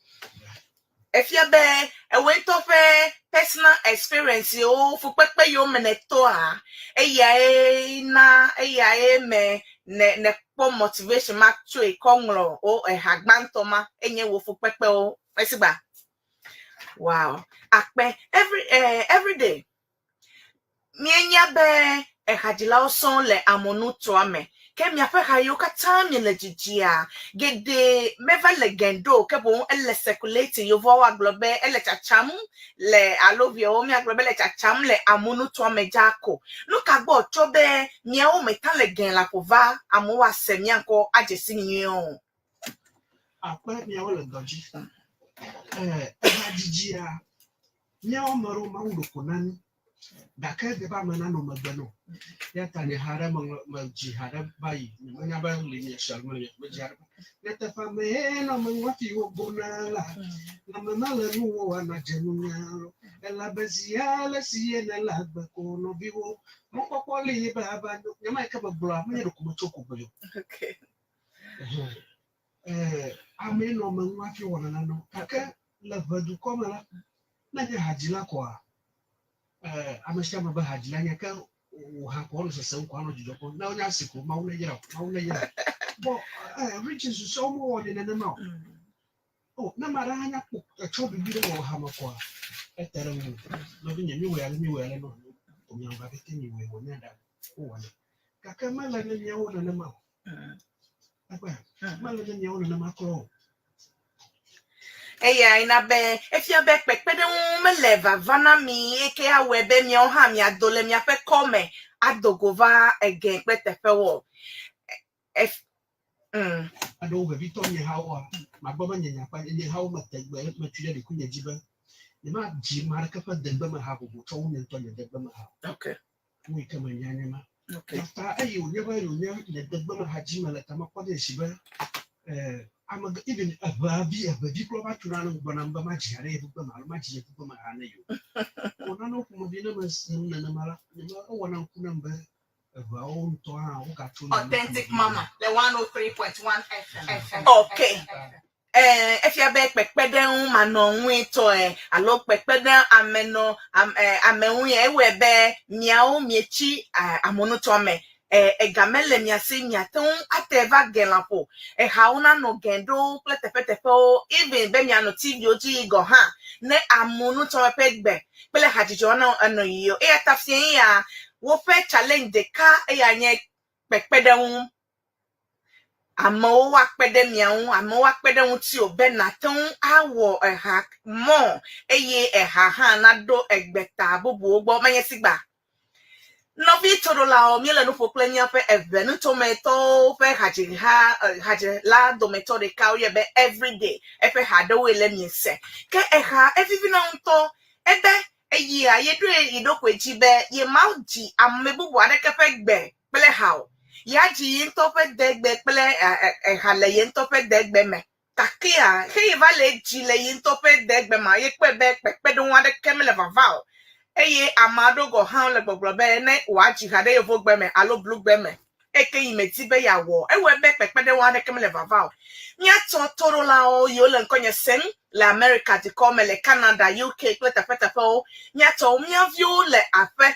Efia be ewòe ŋutɔ ƒe personal experience yiwo fukpekpe yiwo me nètoa, eyae na eyae me ne nèkpɔ motivation ma tsoe kɔ ŋlɔ wo eha gbãtɔ ma enye wò fukpekpewo. Esigba. Wow. Akpe every every day. Míenya be ehadzilawo sɔŋ le amonutoa me, ke miaƒe ha yiwo katã miele dzidzia, geɖe meva le gɛ̃ ɖo o, ke boŋ ele circulating, yevuawo agblɔ be ele tsatsam le alo viawo míagblɔ be ele tsatsam le amonutoa me dzaa ko. Nu ka gbɔ wòtso be miawo meta le gɛ̃ la ƒo va amewo ase mía ŋkɔ adze si mi nyuie o? Akpe miawo le dɔ dzi. Ehadzidzia, míawo ame aɖewo Mawu ɖo ko na mí gake edze be ame nanɔ megbe nɔ. Eya ta nye ha ɖe meŋlɔ medzi ha ɖe va yi. Nyemenya be li miese alo mele medzi ha ɖe. Nyateƒe amee nɔ me ŋu hafi wogona la. Ame mele nu wɔa nadze nunya lo. Elabe zi ale si ye nèle agbe ko nɔviwo. Mɔkpɔkpɔ li be ava nyo. Nya ma yi ke megblɔa menye ɖeko metso ko gblɔe o. Okay. Eh, amee nɔ me ŋu hafi wɔna nanewo. Gake le ʋedukɔ me la, ne nye hadzila koa, eh, ame sia ame be hadzila nye ke wò ha ko anɔ sesem ko anɔ dzidzɔ kpɔm. Ne wonya asi ko Mawu ne yra wò, Mawu ne yra wò. Bɔ eh, region susɔewo mewɔnɛ nenema o. O, ne ame aɖe hã nya kpɔ etsɔ bibi ɖe wò hame koa, ete ɖe ŋuwò. Nɔvinye, míwɔe ale, míwɔe ale nɔ miawo gake miwɔe wònya ɖa wowɔnɛ. Gake mele ne miawo nenema o. Ekpɔe? Mele ne miawo nenema kura o. Eyae na be efia be kpekpeɖeŋu mele vava na mi eye awɔe be miawo hã miado le miaƒe kɔ me ado go va ege kple teƒewo. Ef. Aɖewo vevitɔ nye hawoa, magblɔ be nye nyakpa nye hawo mete gbe metui ɖe ɖokuinye dzi be nyemadzi ame aɖeke ƒe degbe me ha vovo tsɔ wu nye ŋutɔ nye degbe me ha o. Okay. Nu yi ke menya nye ma. Okay. Ta eye wònye be wònye nye degbe me ha dzi mele ta mekpɔ de dzesi be eh, ame even eʋeavi eʋevi kura va tuna nam gblɔna be madzi ha ɖe yevugbe me alo madzi yevugbe me ha ne yewo. Wɔ nanewo ƒomevi ne mese nu nenema la, nyeme ewɔna ŋku nam be eʋeawo ŋutɔ hã wogatso nya me Authentic ƒomevi Mama ɖe. le 103.1 FM. Okay. Eh, efia be kpekpeɖeŋu manɔŋuitɔe alo kpekpeɖeŋu amenɔ am, eh, ame ŋui ewɔe be miawo mietsi eh, amonutoa me. Eh, ega mele mia si miate ŋu ate va ge lãƒo. Ehawo nanɔ ge ɖo kple teƒeteƒewo even be mianɔ TV-wo dzi gɔ̃ hã ne amonutoa ƒe gbe kple hadzidziwo nɔ enɔ yiyim. Eya ta fia ya woƒe challenge ɖeka eya nye kpekpeɖeŋu. Amewo woakpe ɖe mia ŋu, amewo akpe ɖe ŋutiwò be nàte ŋu awɔ eha mɔ eye eha hã naɖo egbeta bubuwo gbɔ. Menye sigba. Nɔvi toɖolawo, míele nu ƒo kple míaƒe eve nutometɔwo ƒe hadziha hadzila dometɔ ɖeka woyɔe be Everyday. Eƒe ha aɖewoe le miese. Ke eha evivina ŋutɔ. Ebe Eyia yeɖoe yi ɖokui dzi be yemadzi ame bubu aɖeke ƒe gbe kple ha o. Yeadzi ye ŋutɔ ƒe degbe kple eha le ye ŋutɔ ƒe degbe me. Gakea, xe yeva le edzi le ye ŋutɔ ƒe degbe ma, yekpɔe be kpekpeɖeŋu aɖeke mele vava o. Eye ame aɖewo gɔ̃ hã wole gbɔgblɔ be ne wòadzi ha ɖe yevugbe me alo blugbe me eke yi medi be yeawɔ o. Ewɔe be kpekpeɖeŋu aɖeke mele vava o. Míatɔ toɖolawo yiwo le ŋkɔnye sem le Amerika dukɔ me, le Canada, UK kple teƒeteƒewo. Míatɔwo, mía viwo le aƒe.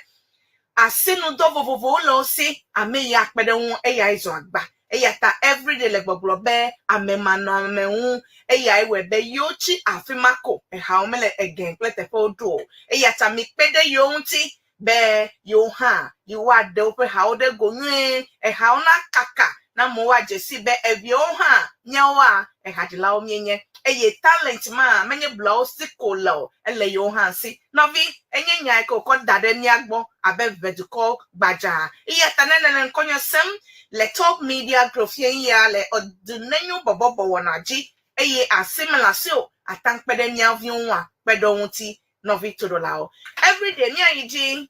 Asinudɔ vovovowo le wo si. Ame yi akpe ɖe wo ŋu eyae zɔ agba. Eya ta everyday le gbɔgblɔ be amemanɔameŋu eyae wɔe be yewo tsi afi ma ko ehawo mele egɛ̃ kple teƒewo ɖo o. Eya ta mikpe ɖe yewo ŋuti be yewo hã yewoaɖe woƒe hawo ɖe go nyuie, ehawo nakaka na amewo woadze sii be eviawo hã míawoa ehadzilawo míenye eye talent ma menye bluawo si ko le o, ele yewo hã si. Nɔvi, enye nya yi ke wòkɔ da ɖe mía gbɔ abe ʋedukɔ gbadzaa. Eya ta ne nèle ŋkɔnye sem le Top Media Group fiẽɣia le Ɔdunenyo Bɔbɔbɔ wɔna dzi eye asi mele asiwò o, àte ŋu kpe ɖe mía viwo ŋua? Kpe ɖe wo ŋuti, nɔvi toɖolawo. Everyday míayi dzi.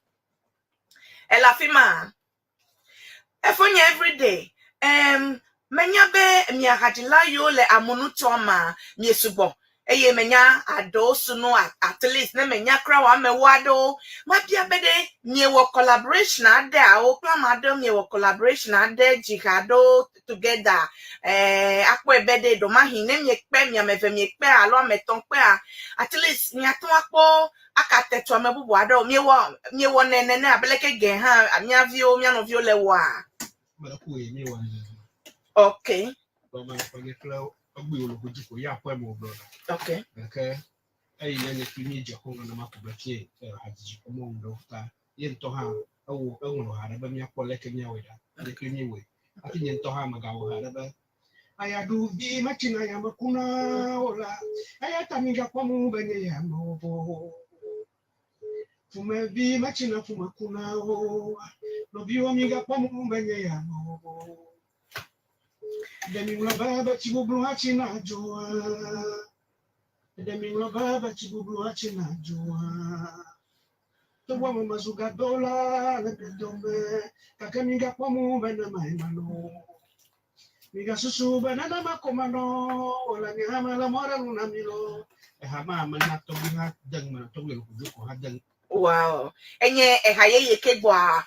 Èle afi maa? Efonye everyday. Em, menya be mia hadzila yiwo le amunutoa ma miesugbɔ eye menya aɖewo sunu at least ne menya kura o amewo aɖewo mabia be ɖe miewɔ collaboration aɖe awo kple ame aɖewo miewɔ collaboration aɖe dzi ha aɖewo together eh, akpɔe be ɖe ɖomahi ne miekpe mia ame eve miekpe alo ame etɔ̃ kpea at least miate ŋu akpɔ akate tu ame bubu aɖewo miewɔ miewɔnɛ nene abe leke ge hã mía viwo mía nɔviwo le wɔa. Mele ku ye miewɔ nene. Okay. Gɔme ƒe nye kple egbui wòle godzi ko ya aƒe me wògblɔna. Okay. Gake eyi nye nye kpli míedze xɔlɔ̃ nenema ko be fie hadzidzi ƒe mɔnu ɖewo ta ye ŋutɔ hã ewɔ eŋlɔ ha ɖe be míakpɔ leke míawɔe ɖa. Nye kpli míewɔe. Hafi nye ŋutɔ hã megawɔ ha ɖe be Ayaɖuvi metsina ya mekuna o la, eya ta migakpɔ mɔ be nye ya mewɔ vɔ o. Ƒomevi metsina ƒome kuna o, nɔviwo migakpɔ mɔ be nye ya mewɔ vɔ o. Ɖe miŋlɔ be be tsi bublu hatsina dzoa? Ɖe miŋlɔ be be tsi bublu hatsina dzoa? Togbɔ be mezu gadola le mia dome, gake migakpɔ mɔ be nenemae manɔ o. Migasusu be nenema ko manɔ o le nye hã mele mɔ ɖe nu na mi loo. Eha ma mena tɔgbui hã de ŋme na tɔgbui Elukudzo ko hã de ŋme. Wow. Enye eha yeye ke gbɔa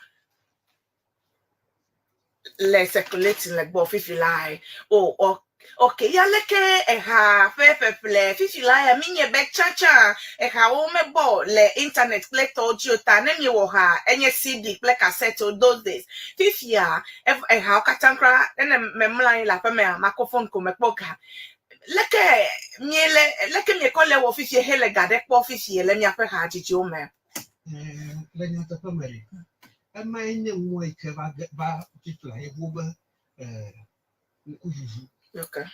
le circulating le gbɔ fifi lae. O, o, ok, ya leke eha ƒe ƒeƒle fifi lae mi nye be tsãtsã ehawo mebɔ le internet kple tɔwo dzi o ta ne miewɔ ha enye CD kple cassette o those days. Fifia ehawo katã kura ne memlɔ anyi le aƒemea makɔ phone ko mekpɔ ga. Leke miele leke miekɔ le wɔ fifie hele ga ɖe kpɔ fifie le miaƒe hadzidziwo me? Le nyateƒe me ɖe, emae nye nua yi ke va ge va fifia yevuwo be ŋkuʋuʋu. Okay.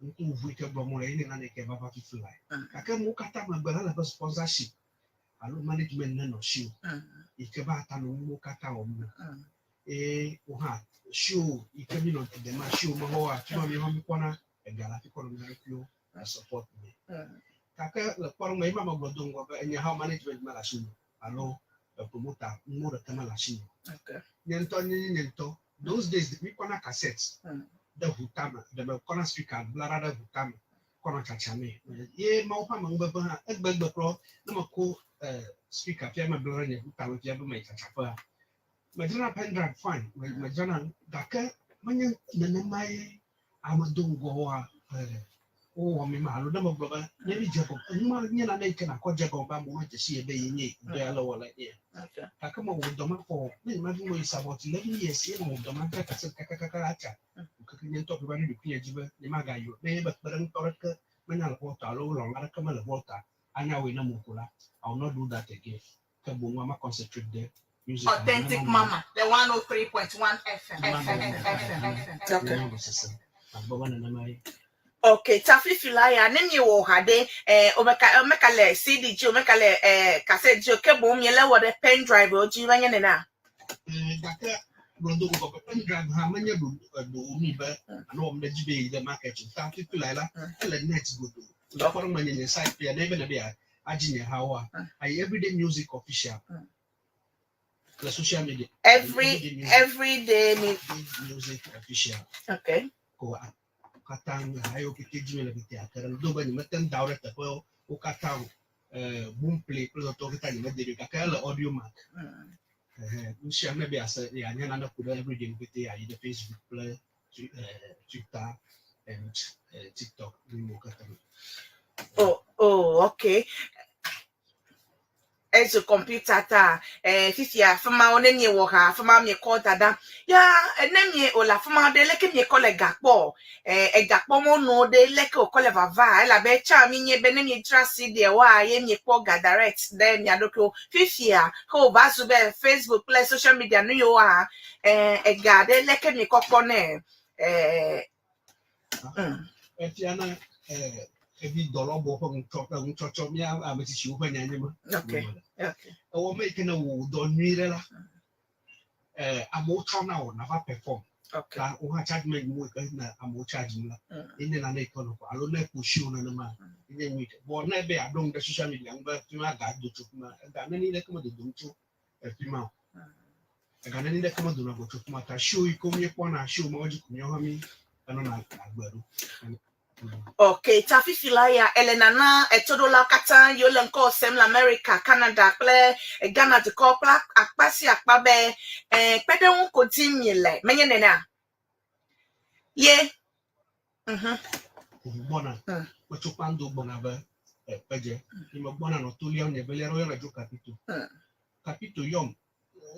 Ŋkuʋuʋu yi ke gblɔm wole ye nye nane yi ke va va fifia. Gake nuwo katã megbe la, ele be sponsorship alo management nenɔ asiwò yi ke va ta nɔ nuwo katã wɔm na. Eye wò hã show yi ke míenɔ dedema show mexɔwoa, afi ma míawo hã míekpɔna ega le afi kɔ nɔ mía ɖokuiwo le support me. Gake le kpɔɖeŋu me, ye ma megblɔ do ŋgɔ be enye hã management mele asinye o alo promoter nuwo ɖeke mele asinye o. Okay. Nye ŋutɔ nye nye ŋutɔ those days míkɔna cassette ɖe ʋu tame, ɖe mekɔna speaker bla ɖa ɖe ʋu tame kɔnɔ tsatsamee. Ye Mawu ƒe amenuveve hã egbegbe kplɔ ne meko speaker fia mebla ɖe nye ʋu tame fia be meyi tsatsaƒea. Medzrana pen drive fine, medzrana gake menye nenemae ame do ŋgɔwoa wowɔ mi ma alo ne megblɔ be ne mi dze gɔme enu ma nye nane yi ke nakɔ dze gɔme be amewo nadze si ye be ye nye dɔ ya le wɔ le ye gake mewɔ dɔ ma for ne nyemavi mo is about 11 years ye mewɔ dɔ ma dze kase kakakaka atsa keke nye ŋutɔ ƒe va ɖo ɖokuinye dzi be nyemagayi o ne ye be kpeɖeŋutɔ ɖeke menya le Volta alo lɔlɔ aɖeke mele Volta anya wɔe ne mo ko la, I will not do that again. Ke boŋ ma concentrate ɖe music Authentic Mama, the 103.1 FM. FM. FM. Okay. Agbe be nenema ye. Okay, ta fifi la ya ne miewɔ ha ɖe omeka omeka le CD dzi omeka le cassette dzi o ke boŋ miele wɔ ɖe pen drive wo dzi menye nena. Gake gblɔ do ŋgɔ be pen drive hã menye ɖo mi be alo wɔm ɖe dzi be yi ɖe market o. Ta fifi la la ele net godoo. Le kpɔɖeŋu me nye nye site ya ne be ne be ya adzi nye hawoa, ayi Everyday Music Official le social media. Every everyday Music Official. Okay. Ko katã ha yiwo pete dzi mi le pete ake ɖe do be nyemete ŋu da wo ɖe teƒewo wo katã o. Boomplay kple tɔtɔwo katã nyemede ɖi o gake ele Audiomack. Ehe, nu sia nu be yease yeanya nane ku ɖe Everyday ŋu pete ayi ɖe Facebook kple Twitter and TikTok nu katã. Oh, okay. Ezu computer ta fifia afima wo ne miewɔ ha afima miekɔ dada ya ne mie o le afima ɖe leke miekɔ le gakpɔ egakpɔ mɔnuwo ɖe leke wòkɔ le vava elabe tsã mi nye be ne miedzra CD woa ye miekpɔ ga direct ɖe mia ɖokuiwo fifia ke wòva zu be Facebook kple social media nu yiwoa ega ɖe leke miekɔ kpɔ nɛ Efiana evi dɔlɔbɔ ƒe ŋutsɔtsɔ mía ame tsitsiwo ƒe nya nye ma. Ewɔ me yi ke ne wò dɔ nyui ɖe la, amewo tsɔna wò nava perform. Ta wo hã charge me mo yi ke ne amewo charge la, enye nane yi ke nɔ alo ne ƒo show nenema, enye nyui ɖe. Vɔ ne be yeaɖo ŋu ɖe social media ŋu be fi ma ga do tso fi ma, ega neni ɖeke medodom tso efi ma o. Ega neni ɖeke medona go tso fi ma ta show yi ke míekpɔna show mawo dzi ko míawo hã mí enɔna agbe ɖo. Okay, ta fifi la ya ele nana etɔɖolawo katã yiwo le ŋkɔ sem le America, Canada kple Ghana dukɔ kple akpa sia akpa be kpe ɖe ŋu ko dim miele. Menye nenea? Ye. Ʋu gbɔna. Metso kpando gbɔna be kpedze. Yi megbɔna nɔ to liam nye velia ɖe woyɔna dzo Kapito. Kapito yɔm.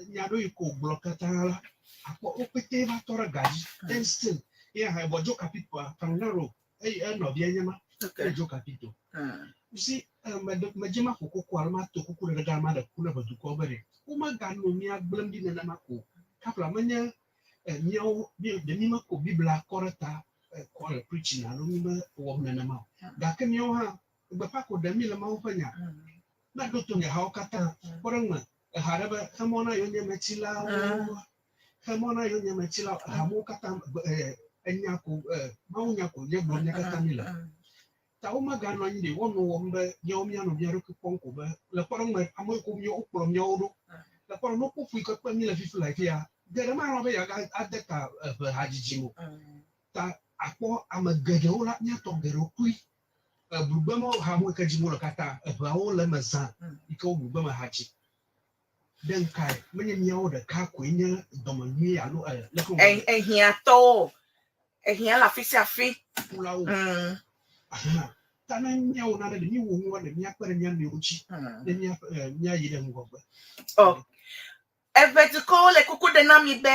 Nya ɖewo yi ke wògblɔ katã la, akpɔ wo pete va tɔ ɖe ga dzi. Then still, ye hã ebɔ dzo Kapitoa, Fernando, eye enɔvia nye ma. Okay. Ye dzo Kapito. You see, medze ma ƒo koko alo ma to kuku ɖe ɖe ma ɖe ku ne ʋe dukɔ be ɖe. Womeganɔ mía gblẽm ɖi nenema ko. Kapla menye míawo ɖe mi meko Biblia kɔ ɖe ta kɔ le preaching alo mi mewɔ nenema o. Gake míawo hã gbeƒã ko ɖem mi le Mawu ƒe nya. Ne ɖo to nye hawo katã. Kpɔ ɖe ŋu me. Eha ɖe be xemɔ na yonyemetsilawo. Xemɔ na yonyemetsilawo. Hamewo katã enya ko Mawu nya ko nye gblɔm mía katã mi le. Ta womeganɔ anyi ɖe woanɔ wɔm be míawo míanɔ mía ɖokui kpɔm ko be le kpɔɖeŋu me amewo ko míawo wokplɔ míawo ɖo. Le kpɔɖeŋu ne wokpɔ fu yi ke kpem mí le fifi le fia, geɖe malɔ̃ be yeaga ade ta eve hadzidzi me o. Ta akpɔ ame geɖewo la, míatɔ geɖewo kui. Blugbeme hawo yi ke dzim wole katã, eʋeawo le eme zã yi ke wo blugbeme ha dzi. Ɖe ŋkae menye míawo ɖeka koe nye dɔmenyui alo leke wòle? Ehiãtɔwo, ehiã le afi sia afi. Kulawo. Aha. Ta ne míawo nane ɖe míwɔ nua ɖe míakpe ɖe mía nɔewo dzi ne míayi ɖe ŋgɔgbe. Oh. Eve dukɔwo le kuku ɖe na mi be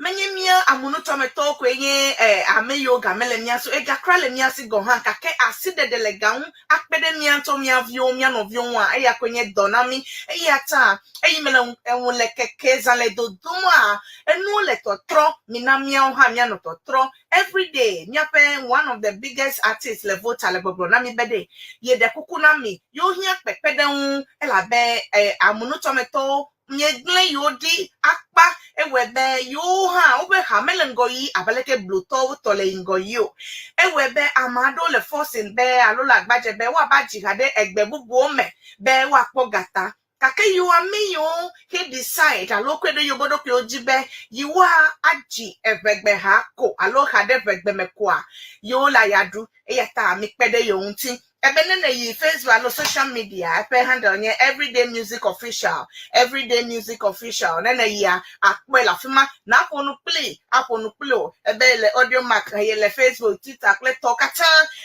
menye mía amunutɔmetɔwo koe nye ame yiwo game le mía si o, egakra le mía si gɔ̃ hã, gake asiɖeɖe le ga ŋu akpe ɖe mía ŋutɔ mía viwo, mía nɔviwo ŋua, eya koe nye dɔ na mí. Eya ta eyi me le eŋu le keke zã le dodomaa, enuwo le tɔtrɔ, mina míawo hã míanɔ tɔtrɔ. Everyday míaƒe one of the biggest artists le Volta le gbɔgblɔ na mi be ɖe yeɖe kuku na mi, yewo hiã kpekpeɖeŋu elabe amunutɔmetɔwo miegblẽ yewo ɖi akpa ewɔe be yewo hã woƒe ha mele ŋgɔ yi abe leke blutɔwo tɔ le yi ŋgɔ yi o. Ewɔe be ame aɖewo le forcing be alo le agbadze be woava dzi ha ɖe egbe bubuwo me be woakpɔ ga ta. Gake yewo ame yiwo he decide alo kɔe ɖe yewo ɖokuiwo dzi be yewoa adzi eʋegbe ha ko alo ha ɖe ʋegbe me koa, yewo le aya ɖu. Eya ta mikpe ɖe yewo ŋuti. Ebe ne nèyi Facebook alo social media, eƒe handle nye Everyday Music Official, Everyday Music Official. Ne nèyia, akpɔe le afi ma. Naƒo nu kplii, aƒo nu kpli wò. Ebe le Audiomack, eye le Facebook, Twitter kple tɔwo katã.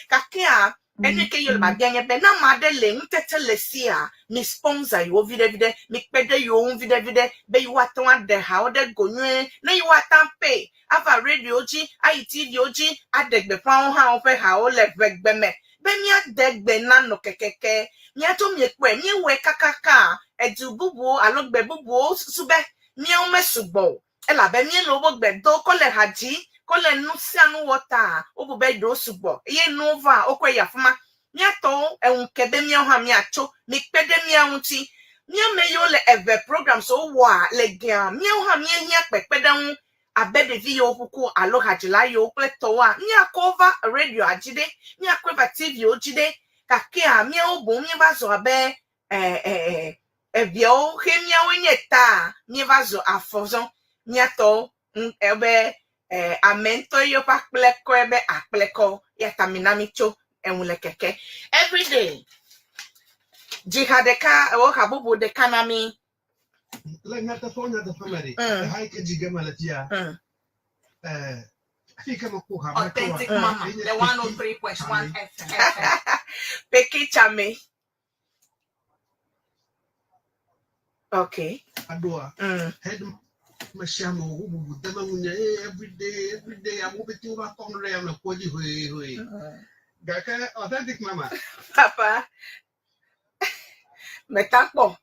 Gakea, enu yi ke yele biabia nye be, ne ame aɖe le ŋutete le sia, mi sponsor yewo viɖe viɖe, mikpe ɖe yewo ŋu viɖe viɖe be yewoate ŋu aɖe hawo ɖe go nyuie, ne yewoate ŋu pay ava radio dzi, ayi TV wo dzi, aɖe gbeƒãwo hã woƒe hawo le ʋegbe me be míade gbe nanɔ kekeke. Míatso miekpɔe, míewɔe kakaka edu bubuwo alo gbe bubuwo susu be míawo mesugbɔ o elabe míele woƒe gbe do kɔ le ha dzi, kɔ le nu sia nu wɔ ta wobu be ɖewo sugbɔ eye nuwo va wokɔe yi afi ma. Míatɔwo eŋu ke be míawo hã míatso, mikpe ɖe mía ŋuti. Mía ame yiwo le eve programs wowɔa le gea, míawo hã míehiã kpekpeɖeŋu abe ɖevi yiwo ƒuku alo hadzila yiwo kple tɔwoa, míakɔ wo va radioa dzi ɖe, míakɔe va TV wo dzi ɖe. Gakea míawo boŋ míeva zu abe e e e eviawo xe míawoe nye ta míeva zu afɔzɔ. Míatɔwo ŋ ebe e ame ŋutɔ ye ƒe akplekɔe be akplekɔ eya ta mina mítso eŋu le keke. Everyday dzi ha ɖeka alo ha bubu ɖeka na mí. Le nyateƒe nyateƒe me ɖe, eha yi ke dzi ge mele fia, afi yi ke mekpɔ ha ma tsoa, Authentic Mama, enye the Peki 103.1 Tsame. FM. Peki Tsame. Okay. Aɖoa, head me sia ame wo bubu dem eŋunye eye everyday everyday amewo pete wova kɔm ɖe yame kpɔ dzi hoe hoe. Gake Authentic Mama. Papa. Meta kpɔ.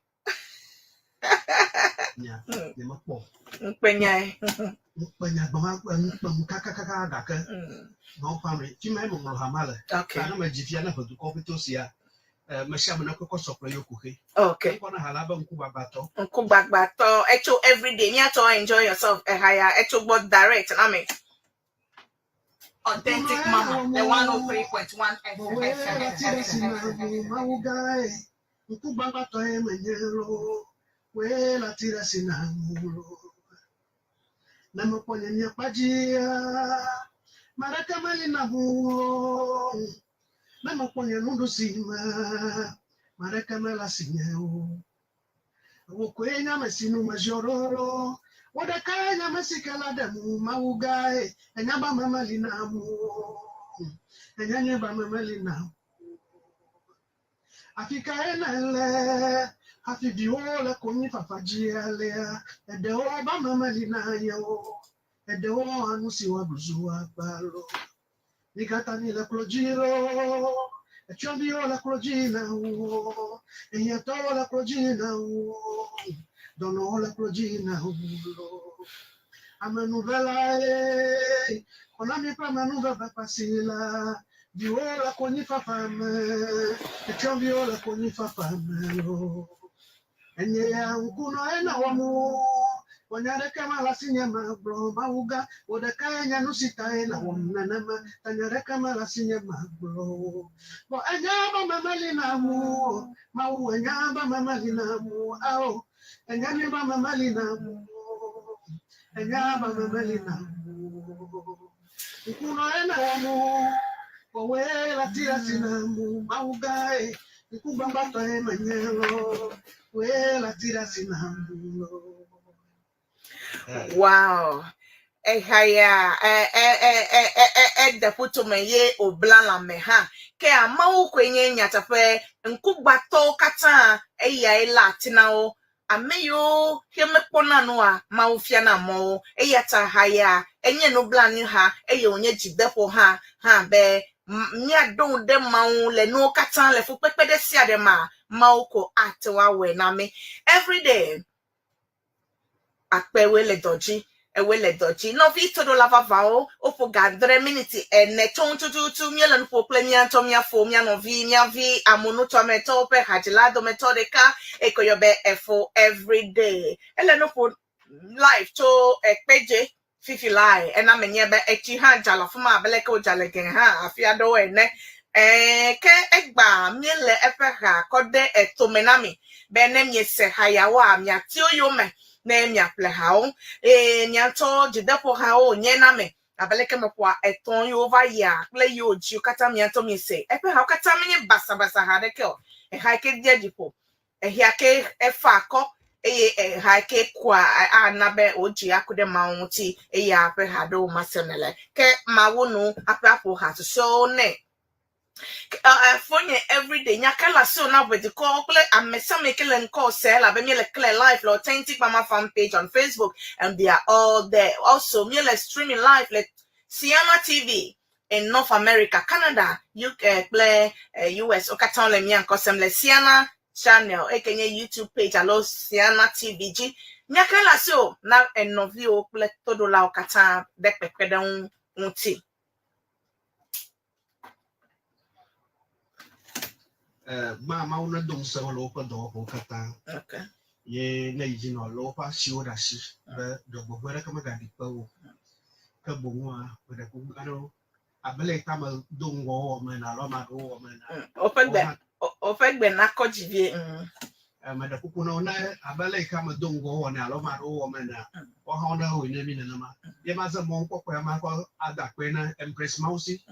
Nya, nye mekpɔ. Ŋkpenyae. Ŋkpenya gbama ŋkpem kakakaka gake mawo ƒe ame fi ma ye meŋlɔ hama le. Okay. Ta ne medzi fia ne ʋedukɔ ƒete sia, me sia ame ne kɔkɔ sɔ kple yewo kuxe. Okay. Ŋkɔ na ha la be ŋkugbagbatɔ. Ŋkugbagbatɔ etso everyday míatɔ enjoy yourself eha ya etso gbɔ direct na me. Authentic Mama, the 103.1 FM. Mawu gãe, ŋkugbagbatɔ ye menye loo, woe le ati ɖe asi nam loo. Ne mekpɔ nye miakpa dzia, ame aɖeke meli nam o. Ne mekpɔ nye nuɖusi me, ame aɖeke mele asinye o. Wò koe nye ame si nu meziɔ ɖo loo. Wò ɖekae nye ame si ke la ɖem. Mawu gãe, enya be ame meli nam o. Enya nyuie be ame meli nam o. Afi kae nèle hafi viwo le konyifafa dzi alea? Eɖewo be ame meli na yewo. Eɖewo hã nu si woaɖu zu agba loo. Mi katã míele klo dzi loo. Etsyɔviwo le klo dzi na wo. Ehiãtɔwo le klo dzi na wo. Dɔnɔwo le klo dzi na wo loo. Amenuvelae, xɔna mi ƒe amenuveve ƒe asi la. Viwo le konyifafa me, etsyɔviwo le konyifafa me loo. Enye ya ŋkunɔ ena wɔm wo. Wɔ nya ɖeke mele asinye magblɔ Mawu gã. Wò ɖekae nye nu si tae nèwɔm nenema. Ta nya ɖeke mele asinye magblɔ o. Vɔ enya be ame meli nam o. Mawu enya be ame meli nam o. Ao, enya nyui be ame meli nam o. Enya be ame meli nam o. Ŋkunɔ ena wɔm o. Vɔ woe le ati ɖe asi nam o. Mawu gãe, ŋkugbagbatɔe menye loo. Woe le ati ɖe asi nam loo. Wow. Eha ya e e e e e e ede ƒutome ye wòbla lãme hã. Ke amewo koe nye nyateƒe ŋkugbatɔwo katã eyae le ati na wo. Ame yiwo ke mekpɔna nua Mawu fiana mɔ wo. Eya ta ha ya enye nublanui ha eye wònye dzideƒo hã hã be míaɖo ŋu ɖe Mawu le nuwo katã le fukpekpe ɖe sia ɖe ma Mawu ko ate ŋu awɔe na mí. Everyday akpewoe le dɔ dzi ewoe le dɔ dzi nɔvi toɖola vavawo woƒo ga adre miniti ene tso ŋu tututu míele nu ƒo kple mía ŋutɔ míafo mía nɔvi mía vi amonutɔametɔwo ƒe hadzila dometɔ ɖeka eye ke woyɔ be efo everyday ele nu ƒo live tso ekpedze fifi lae ena menye be etsi hã dza le afi ma abe leke wodza le gɛ hã afi aɖewo ene ke egba míele eƒe ha kɔ de etome na mi be ne miese ha yawoa miatiwo yome ne miaƒle hawo eye miatsɔ dzideƒo hawo wònye na me abe leke meƒoa etɔ̃ yiwo va yia kple yiwo dziwo katã miatɔ miese eƒe hawo katã menye basabasa ha aɖeke o eha yi ke dea dziƒo ehia ke efa akɔ eye eha yi ke kua ana be wòdzi aku ɖe Mawu ŋuti eya ƒe ha ɖewo masem le ke Mawu nu aƒe aƒo ha susɔewo nɛ fonye everyday nyaka le asiwò na ʋedukɔwo kple ame sia ame ke le ŋkɔ se elabe míele clear live le Authentic Mama fan page on Facebook and they are all there. Also míele streaming live le Siama TV in North America, Canada, UK kple US. Wo katã le mía ŋkɔ sem le Siana channel eke nye YouTube page alo Siana TV dzi. Nyaka le asiwò na enɔviwo kple toɖolawo katã ɖe kpekpeɖeŋu ŋuti. Gbã Mawu nedo ŋusẽ wo le woƒe dɔwɔƒewo katã. Okay. Ye ne yi dzi nɔ lé woƒe asiwo ɖe asi be dzɔgbevɔ̃e aɖeke megaɖi kpe wo. Ke boŋua, meɖe kuku gã ɖe wo. Abe le yi me do ŋgɔ wɔm ene alo ame aɖewo wɔm ene. Woƒe gbe woƒe gbe nakɔ dzi vie. Meɖe kuku na wo ne abe le yi ke ame do ŋgɔ wɔnɛ alo ame aɖewo wɔm enea, woawo hã ne wɔe ne mí nenema. Ye ma ze mɔnukpɔkpɔ ya makɔ ada akpe na Empress Mausi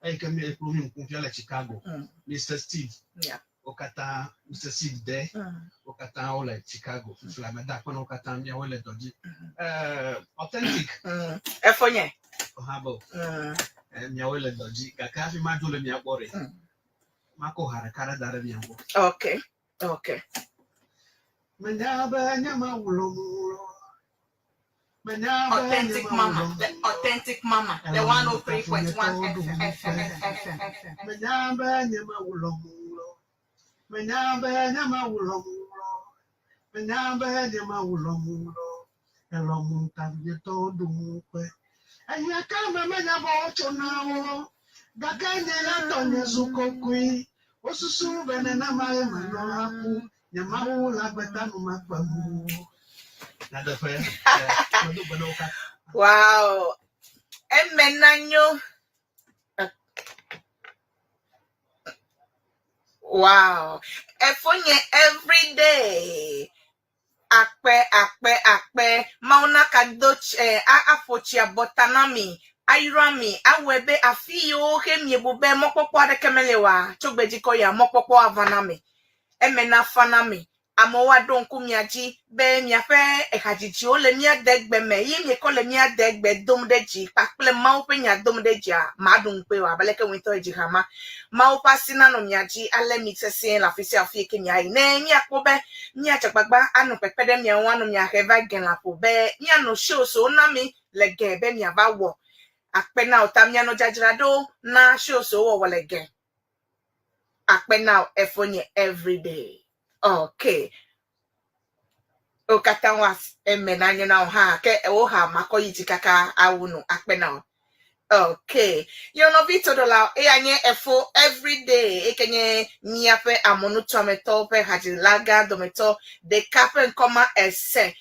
eyi ke mi kplo mi ŋku fia le Chicago. Mr. Steve. Wo katã Mr. Steve de. Wo katã wole Chicago. Fifia meda akpe na wo katã miawoe le dɔ dzi. Authentic. Efonye. Hã be miawoe le dɔ dzi gake hafi madzo le mia gbɔ ɖe. Makɔ ha ɖeka ɖe da ɖe mia gbɔ. Okay. Okay. Menya be nye Mawu lɔ̃m lɔ. Menya be nye Authentic Mawu Mama, lɔ̃m. the Authentic Mama, the 103.1 FM. FM. Menya be nye Mawu lɔ̃m lɔ. Menya be nye Mawu lɔ̃m lɔ. Menya be nye Mawu lɔ̃m lɔ. Elɔ̃m ta vietɔwo ɖum kpe. Ehiã ka me menya be wotsona wo. Gake nye ya tɔnye zu kokoe. Wosusu be nenema ye menɔ aku. Nye Mawu le agbeta nu makpem o. Nyateƒe, medo gbe na wo katã. Wow. Eme nanyo. Wow. Efonye every day. Akpe, akpe, akpe. Mawu naka do aƒo tsi abɔta na mi. Ayra mi. Awɔe be afi yiwo he miebu be mɔkpɔkpɔ aɖeke mele oa, tso gbedzikɔ ya mɔkpɔkpɔ ava na mi. Eme nafa na mi. Amewo aɖo ŋku mia dzi be miaƒe hadzidziwo le mía de gbe me ye miekɔ le mía de gbe dom ɖe dzi kpakple Mawu ƒe nya dom ɖe dzia, maɖu ŋukpe o abe leke ŋutɔ dzi hama. Mawu ƒe asi nanɔ mia dzi ale mi sesĩe le afi sia afi yi ke miayi. Ne miakpɔ be miadze agbagba anɔ kpekpe ɖe mia ŋu anɔ mia he va gelã ƒo be mianɔ shows wo na mi le ge be miava wɔ akpe na wo ta mianɔ dzadzra ɖo na shows wo wɔwɔ le ge. Akpe na wo efonye everyday. Okay. Wo katã wa eme nanyo na wo hã ke wo ha makɔ yi dzi kaka awu nu akpe na wo. Okay. Yo nɔvi toɖolawo eya nye efo everyday eke nye miaƒe amonutuametɔwo ƒe hadzila gã dometɔ ɖeka ƒe ŋkɔ ma ese.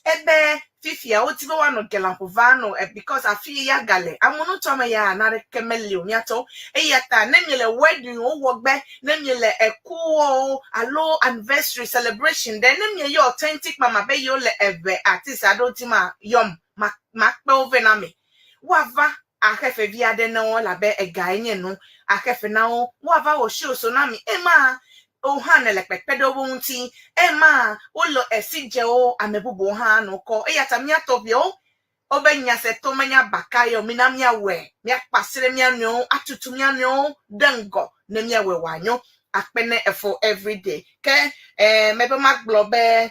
Ebe fifia wodi be woanɔ gelãƒo va nɔ because afi ya gale amonutuame ya naneke meli o miatɔ. Eya ta ne miele wedding wowɔ gbe, ne miele ekuwo alo anniversary celebration ɖe, ne mieyɔ Authentic Mama be yewo le eve artist aɖewo dim a yɔm makpe wo vɛ na mi. Woava axe fe vi aɖe ne wo elabe egae nye nu axe fe na wo. Woava wɔ shows na mi. Ema wo hã ne le kpekpe ɖe wo ŋuti. Ema wole esi dze wo ame bubuwo hã nɔ kɔ. Eya ta míatɔ viwo wobe nyasetɔ menya baka ye o. Mina míawɔe. Míakpa asi ɖe mía nɔewo, atutu mía nɔewo ɖe ŋgɔ ne míawɔe wòanyo. Akpe ne efo everyday. Ke mebe magblɔ be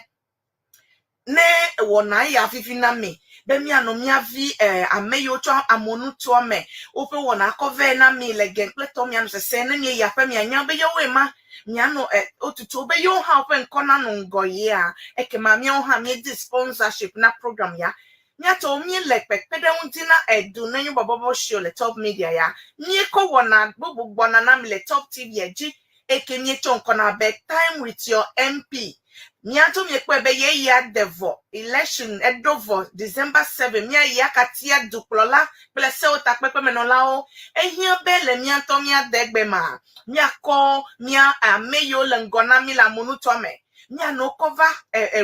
ne wɔna ya vivi na mi be mianɔ mía vi ame yiwo tsɔ amonutoa me woƒe wɔna kɔ vɛ na mi le ge kple tɔ mianɔ sese ne mieyi aƒe mianya be yewoe ma mianɔ wotutu be yewo hã woƒe ŋkɔ nanɔ ŋgɔ yia ekema míawo hã míedi sponsorship na program ya. Míatɔwo míele kpekpeɖeŋu di na edu ne nyo bɔbɔbɔ show le Top Media ya. Míekɔ wɔna bubu gbɔna na mi le Top TV dzi eke míetsɔ ŋkɔ na be Time with your MP. Míato miekpɔe be yeyia de vɔ election eɖo vɔ December 7 míayi akatia dukplɔla kple sewo takpekpemenɔlawo. Ehiã be le mía ŋutɔ míade gbe ma míakɔ mía ame yiwo le ŋgɔ na mí le amonutoa me. Míanɔ kɔ va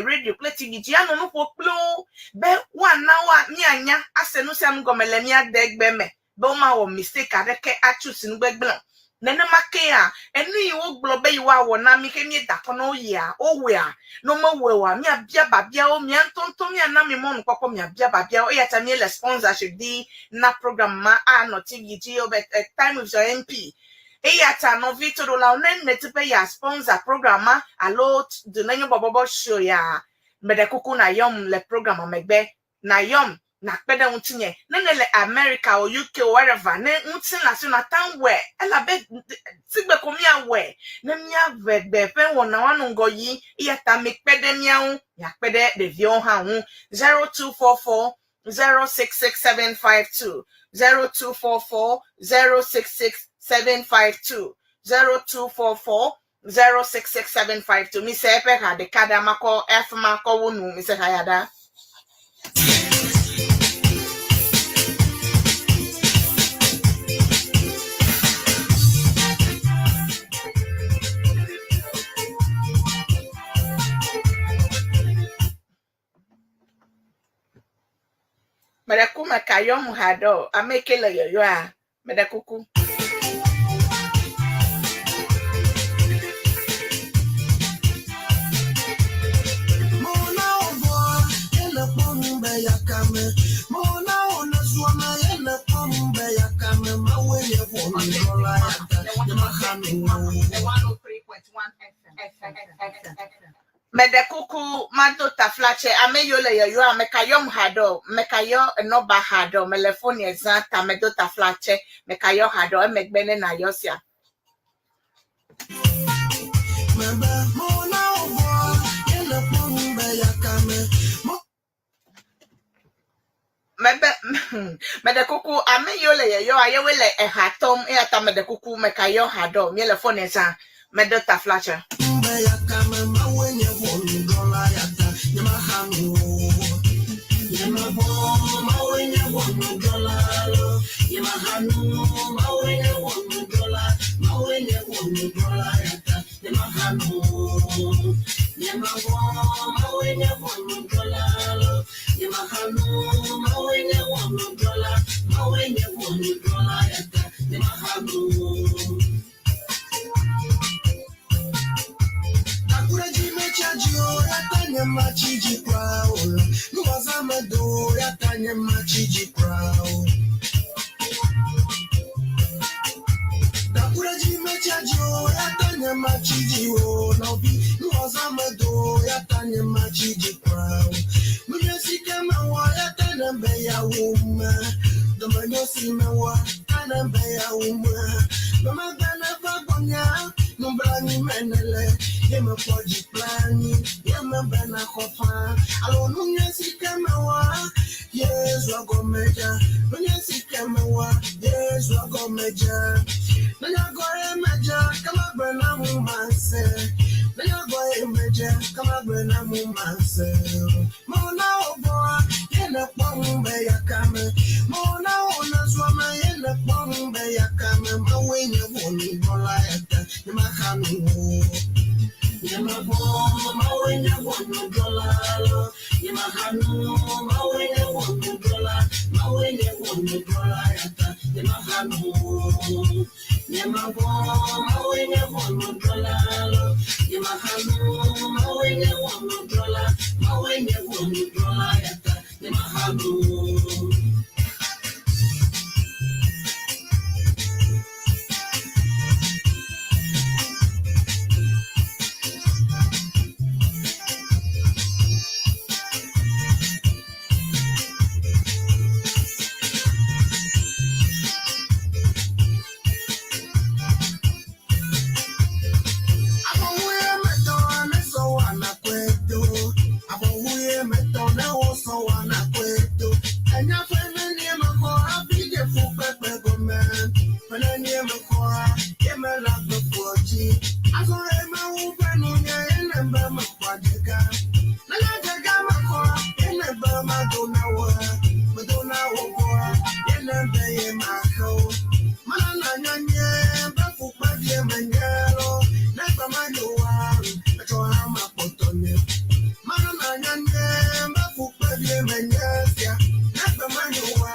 radio kple TV dzi anɔ nu ƒo kpli wo be woana woa míanya ase nu sia nu gɔme le míade gbe me be womawɔ mistake aɖeke atsu si nu gbegblẽ o. Nenema kea enu yi wogblɔ be yewoawɔ na mí ke míeda akɔ na wo yia wowɔea ne womewɔe oa míabia babiawo mía ŋutɔŋutɔ míana mi mɔnukpɔkpɔ miabia babiawo eya ta míele sponsorship di na program ma anɔ TV dzi wobe Time with your MP. Eya ta nɔvi toɖolawo ne nèdi be ya sponsor program ma alo du nenyo bɔbɔbɔ show ya meɖe kuku na yɔm le program megbe na yɔm nakpe ɖe ŋutinye ne ne le America o UK o wherever ne ŋuti le asi nata wɔe elabe sigbe ko míawɔe ne míave gbe ƒe wɔna woanɔ ŋgɔ yi eya ta mikpe ɖe mía ŋu miakpe ɖe ɖeviwo hã ŋu 0244 066752 0244 066752 0244 066752 mi se eƒe ha ɖeka ɖe makɔ efi makɔ wo nu mi se ha ya ɖa. meka yɔm haɖe o. Ame yi ke le yɔyɔa, meɖe kuku. Mona ovoa, yele kpɔm be yakame. Mona onezuame, yele kpɔm be yakame. Mawoe nye ʋɔnudrɔ̃la ya ta nyemaxa nu o. The 103.1 FM. Meɖe kuku mado taflatse ame yiwo le yɔyɔa meka yɔm haɖe o. Meka yɔ enɔba haɖe o. Mele fonie zã ta medo taflatse meka yɔ haɖe o. Emegbe ne nayɔ sia. Mebe mona ovoa, yele kpɔm be yakame. Mebe meɖe kuku ame yiwo le yɔyɔa yewoe le eha tɔm eya ta meɖe kuku meka yɔ haɖe o. Míele fonie zã medo taflatse. Be yakame, Mawoe nye ʋɔnudrɔ̃la ya ta nyemaxa nu o. Nyemevɔ̃, Mawoe nye ʋɔnudrɔ̃la lo. Nyemaxa nu o, Mawoe nye ʋɔnudrɔ̃la. Mawoe nye ʋɔnudrɔ̃la ya ta nyemaxa nu o. Nyemevɔ̃, Mawoe nye ʋɔnudrɔ̃la lo. Nyemaxa nu o, Mawoe nye ʋɔnudrɔ̃la. Mawoe nye ʋɔnudrɔ̃la ya ta nyemaxa nu o. Takuɖedzi metsia dzi o, ya ta nye matsi dzi kura o. Nuwɔza medo o, ya ta nye matsi dzi kura o. Takuɖedzi metsia dzi o, ya ta nye matsi dzi o. Nɔvi, nuwɔza medo o, ya ta nye matsi dzi kura o. Nunyui si ke mewɔ, ya ta ne be yeawu me. Dɔmenyo si mewɔ, ta ne be yeawu me. Gbemagbe neva gbɔnye, nublanui me nèle. Ye mekpɔ dzi kple anyi, ye mebe naxɔ faa. Alo nunyui si ke mewɔ, Yesu agɔmedze. Nunyui si ke mewɔ, Yesu agɔmedze. Nenye agɔ ye medze, ke magblɔe na mu mase. Nenye agɔ ye medze, ke magblɔe na mu mase. Mewɔ na wò gbɔa, ye nèkpɔm be yakame. Mewɔ na wò nèzua ye nèkpɔm be yakame. Mawoe nye ʋɔnudrɔ̃la ya ta nyemaxa nu o. Nyemevɔ̃, Mawoe nye ʋɔnudrɔ̃la lo. Nyemaxa nu o, Mawoe nye ʋɔnudrɔ̃la. Mawoe nye ʋɔnudrɔ̃la ya ta nyemaxa nu o. Nyemevɔ̃, Mawoe nye ʋɔnudrɔ̃la lo. Nyemaxa nu o, Mawoe nye ʋɔnudrɔ̃la. Mawoe nye ʋɔnudrɔ̃la ya ta nyemaxa nu o. Abɔwuye metɔ ne sɔ wana kweto. Abɔwuye metɔ ne wosɔ wana kweto. Enya ƒe nenie mexɔ hafi dze fukpekpe gɔme. Ƒe nenie mexɔa, ye mele agbe ƒoa dzi. Azɔ ye Mawu ƒe nunye ye ne be mexɔ dzega. Nenye dzega mexɔa, ye ne be mado na wò. Medo na wò gbɔa, ye ne be ye maxe wo. Mana nyanye be fukpevie menye lo. Ne gbe menyoa, etsɔ hã makpɔtɔ nɛ. Mana nyanye be fukpevie menye fia. Ne gbe menyoa,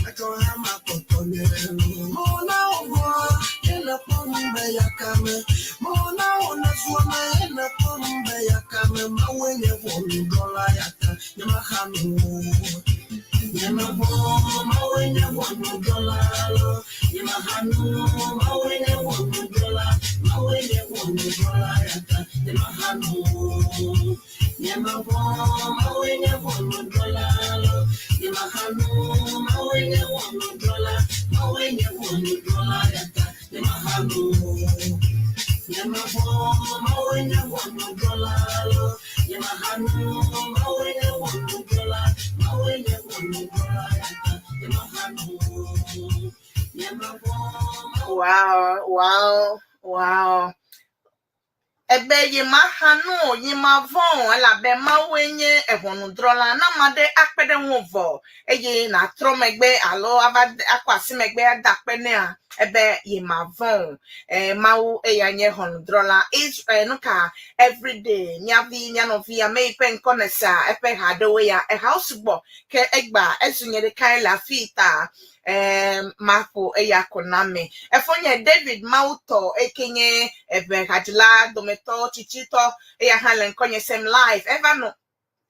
etsɔ hã makpɔtɔ nɛ. Mewɔ na wò gbɔa, ye nèkpɔm be yakame. Mewɔ na wò nèzua ye nèkpɔm be yakame. Mawoe nye ʋɔnudrɔ̃la ya ta nyemaxa nu o. Nyemevɔ̃, Mawoe nye ʋɔnudrɔ̃la lo. Nyemaxa nu o, Mawoe nye ʋɔnudrɔ̃la. Mawoe nye ʋɔnudrɔ̃la ya ta nyemaxa nu o. Nyemevɔ̃, Mawoe nye ʋɔnudrɔ̃la lo. Nyemaxa nu o, Mawoe nye ʋɔnudrɔ̃la. Mawoe nye ʋɔnudrɔ̃la ya ta nyemaxa nu o. Nyemevɔ̃, Mawoe nye ʋɔnudrɔ̃la lo. Nyemaxa nu o, Mawoe nye ʋɔnudrɔ̃la. Mawoe nye ʋɔnudrɔ̃la ya ta nyemaxa nu o. Nyemevɔ̃, Mawoe Wow. Ebe yemaxa nu o, yemavɔ̃ o, elabe Mawue nye eʋɔnudrɔ̃la. Ne ame aɖe akpe ɖe ŋuwò vɔ eye nàtrɔ megbe alo ava akɔ asi megbe ada akpe nɛa, ebe yemavɔ̃ o. E, Mawu eya nye ʋɔnudrɔ̃la. Israel, nuka everyday mía vi, mía nɔvi, ame yi ƒe ŋkɔ nèsea eƒe ha aɖewoe ya. Ehawo sugbɔ ke egbea ezu nye ɖekae le afii ta eh, maƒo eya ko na mi. Efonye David Mawutɔ eke nye eʋe hadzila dometɔ tsitsitɔ eya hã le ŋkɔnye sem live. Eva nɔ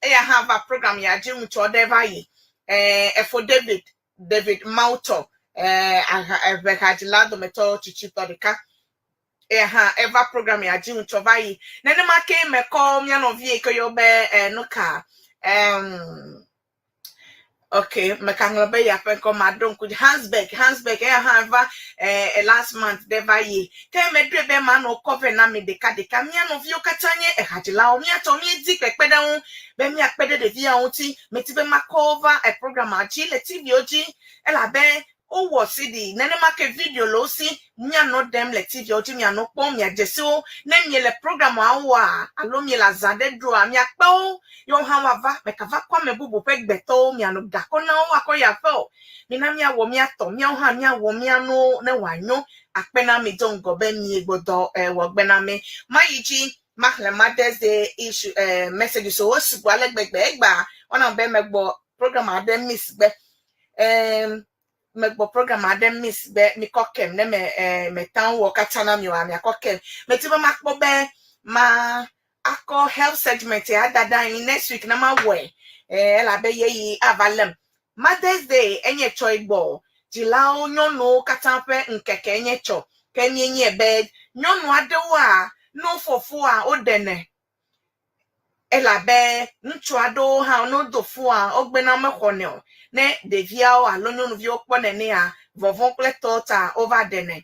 eya hã va program ya dzi ŋutsɔ ɖe va yi. Eh, efo David David Mawutɔ eh, aha, eʋe hadzila dometɔ tsitsitɔ ɖeka. Eya hã eva program ya dzi ŋutsɔ va yi. Nenema ke mekɔ mía nɔvi yi ke yɔ be eh, nuka um, Okay, meka ŋlɔ be ya ƒe ŋkɔ maɖo ŋku dzi. Hansberg, Hansberg, eya hã va eh, last month ɖe va yi. Ke meɖoe be manɔ kɔ vɛ na mi ɖeka ɖeka. Mía nɔviwo katã nye ehadzilawo. Míatɔ míedi kpekpeɖeŋu be míakpe ɖe ɖeviawo ŋuti. Medi be makɔ wo va eh, programma dzi le TV-wo dzi elabe Wowɔ CD, nenema ke video le wo si. Mianɔ ɖem le TV-awo dzi, mianɔ kpɔm, miadze si wo. Ne miele programawo wɔa alo miele azã aɖe ɖua, miakpe wo ye woawo hã woava. Mègava kɔ ame bubu ƒe gbetɔwo mianɔ ga kɔ na wo woakɔ yi aƒe o. Mina míawɔ mía tɔ, míawo hã míawɔ mía nuwo ne wòanyo. Akpe na mi do ŋgɔ be miegbɔ dɔ wɔ gbe na mí. Mayi dzi maxlẽ Mother's Day issue, messages wo sugbɔ ale gbegbe. Egbea, woana be megbɔ program aɖe miss gbe. Em, megbɔ program aɖe miss be mikɔ kem ne me eh, meta wɔ katã na mi oa miakɔ kem. Medi be makpɔ be ma akɔ health segment ya da ɖe anyi next week ne mawɔe eh, elabe yeyi ava lem. Mother's Day enye tsɔe gbɔ. Dzilawo nyɔnuwo katã ƒe ŋkeke enye tsɔ. Ke míenyae be nyɔnu aɖewoa ne wofɔ fua woɖenɛ Elabe ŋutsu aɖewo hã ne wodo fua, wogbena womexɔnɛ o. Ne ɖeviawo alo nyɔnuviwo kpɔ nenea, vɔvɔ̃ kple tɔwo ta wova ɖenɛ.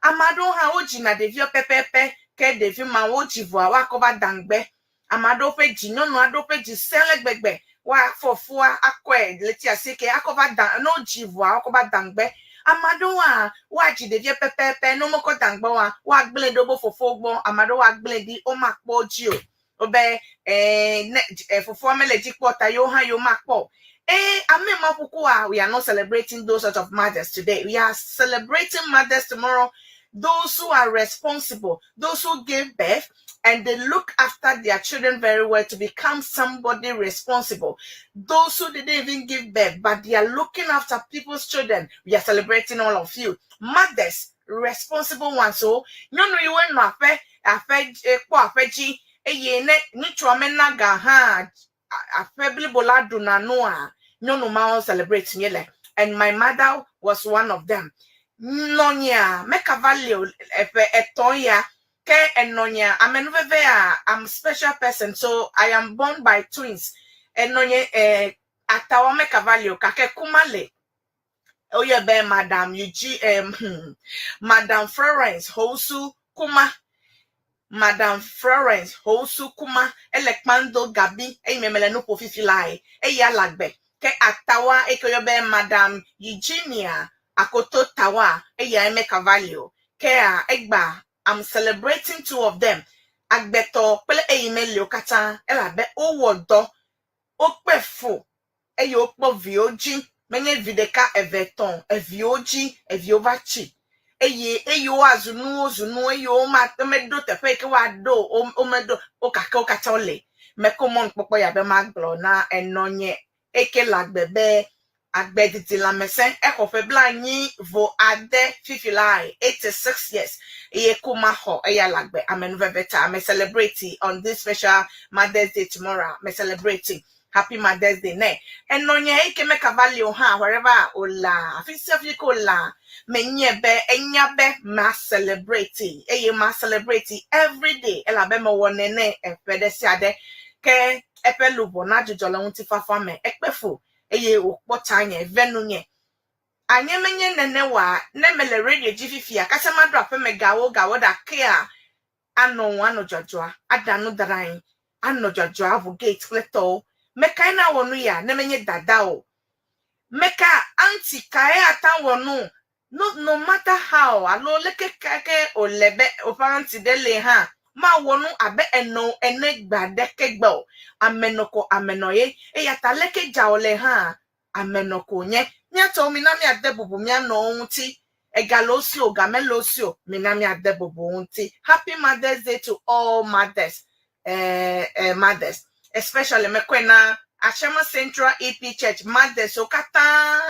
Ame aɖewo hã wodzina ɖeviawo pɛpɛpɛ ke ɖevi ma wodzi vɔa woakɔ va da ŋugbe. Ame aɖewo ƒe dzi, nyɔnu aɖewo ƒe dzi sẽ ale gbegbe woafɔ fua akɔe ɣleti asieke akɔ va da, ne wodzi vɔa woakɔ va da ŋugbe. Ame aɖewoa, woadzi ɖevia pɛpɛpɛ ne womekɔ da ŋugbe oa, woagblẽe ɖe woƒe fofowo gbɔ. Ame aɖewo woagblẽe ɖi womakpɔ wo dzi o. Wobe eh, ne eh, fofoa mele dzi kpɔ ta yewo hã yewomakpɔ o. Eh, ame ma kukua, we are not celebrating those sort of mothers today. We are celebrating mothers tomorrow. Those who are responsible, those who gave birth and they look after their children very well to become somebody responsible. Those who didn't even give birth, but they are looking after people's children. We are celebrating all of you. Mothers, responsible ones. So, nyɔnu yiwo nɔ aƒe, aƒe, kpɔ aƒe dzi eye ne ŋutsua mena ga hã aƒe blibo la ɖuna nua, nyɔnu mawo celebrate míele. And my mother was one of them. Nɔnyea mekava li o eƒe etɔ̃ ya ke enɔnyea amenuvevea I'm special person so I am born by twins. Enɔnye eh, atawa mekava li o gake kuma le. Woyɔe be Madam Eugene, eh, Madam Florence Housu Kuma. Madam Florence Housu Kuma ele Kpando Gabi eyi me mele nu ƒo fifi lae. Eya le agbe. Ke atawa eyi ke woyɔ be Madam Eugenia Akoto Tawa eyae mekava li o. Kea egba I'm celebrating two of them. Agbetɔ kple eyi meli o katã elabe wowɔ dɔ, wokpe fu eye wokpɔ viwo dzi, menye vi ɖeka, eve, etɔ̃, eviwo dzi, eviwo va tsi eye eye woazu nuwo zu nuwo eye woma womeɖo teƒe yi ke woaɖo o, womeɖo wo gake wo katã wole. Mekɔ mɔnukpɔkpɔ ya be magblɔ na enɔnye eke le agbe be agbe didi lãmesẽ exɔ ƒe blaenyi vo ade fifi lae, 86 years eye ko maxɔ eya le agbe amenuveve ta. Me celebrate on this special Mother's Day tomorrow. Me celebrate. Happy Mother's Day nɛ. Enɔnye eyi ke mekava li o hã wherever wòlea, afi sia fi ke wòlea, menyae be enya be ma celebrate eye ma celebrate everyday elabe mewɔnɛ nɛ eƒe ɖe sia ɖe. Ke eƒe luʋɔ nadzudzɔ le ŋutifafa me. Ekpe fu eye wòkpɔ tanye, ve nunye. Anye menye nene oa, ne mele radio dzi fifia, kase maɖo aƒeme gawo gawo ɖakea, anɔ ŋu anɔ dzɔdzɔa, aɖa nu da ɖe anyi, anɔ dzɔdzɔa aʋu gate kple tɔwo. Mekae na wɔ nu ya ne menye dada o? Meka aunty kae ate ŋu wɔ nu? No, no matter how alo leke ke wòle be woƒe aunty ɖe lee hã, Mawɔ nu abe enɔ ene gbe aɖeke gbe o. Amenɔ ko amenɔ ye. Eya ta leke dza wòle hã, amenɔ ko wònye. Míatɔwo mina míade bubu mía nɔwo ŋuti. Ega le wo si o, ga mele wo si o, mina míade bubu wo ŋuti. Happy Mother's Day to all mothers, eh, eh, mothers. Especially mekɔe na Ashama Central EP Church mothers wo katã.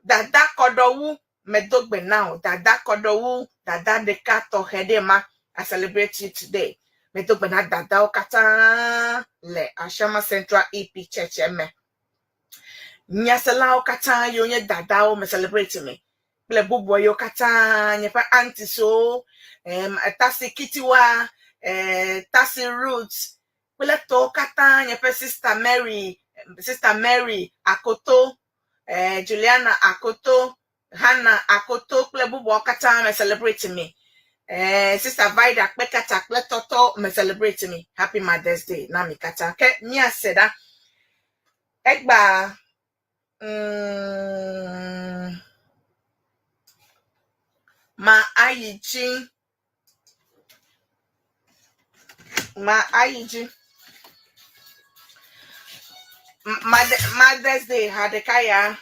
Dada kɔɖɔwu, medo gbe na wò. Dada kɔɖɔwu, dada ɖeka tɔxɛ ɖe ma. I celebrate you today. Medo gbe na dadawo katã le Ashama Central EP Church eme. Nyaselawo katã yiwo nye dadawo me celebrate mi kple bubuwo yiwo katã nye ƒe auntieswo, Tasi Kitiwa, Tasi Roots kple tɔwo katã nye ƒe sister Mary, sister Mary Akoto, Juliana Akoto, Hannah Akoto kple bubuawo katã me celebrate mi. Sister Vida Kpekata kple tɔtɔ me celebrate mi. Happy Mother's Day na mi katã. Ke míase ɖa. Egba ma ayi dzi. Ma ayi dzi. Mother's Day ha ɖeka ya.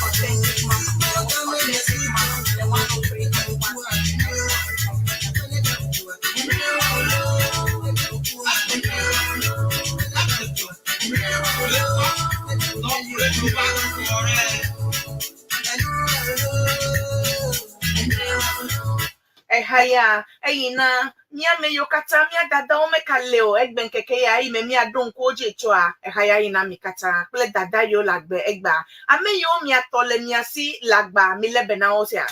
Authentic Mama, Authentic Mama, the 103.1. Eha ya eyina mía ame yiwo katã mía dadawo mekale o egbe ŋkeke ya eyi me míaɖo ŋku wo dzi tsoa eha ya yina mi katã kple dada yiwo le agbe egbea. Ame yiwo mia tɔ le mia si le agbea milé be na wo sia.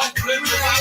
Authentic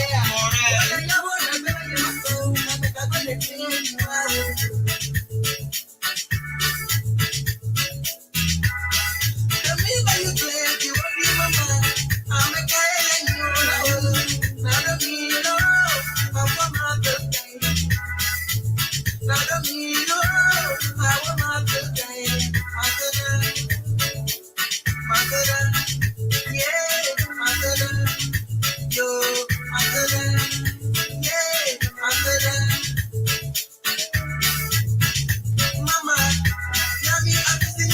Mama, the 103.1.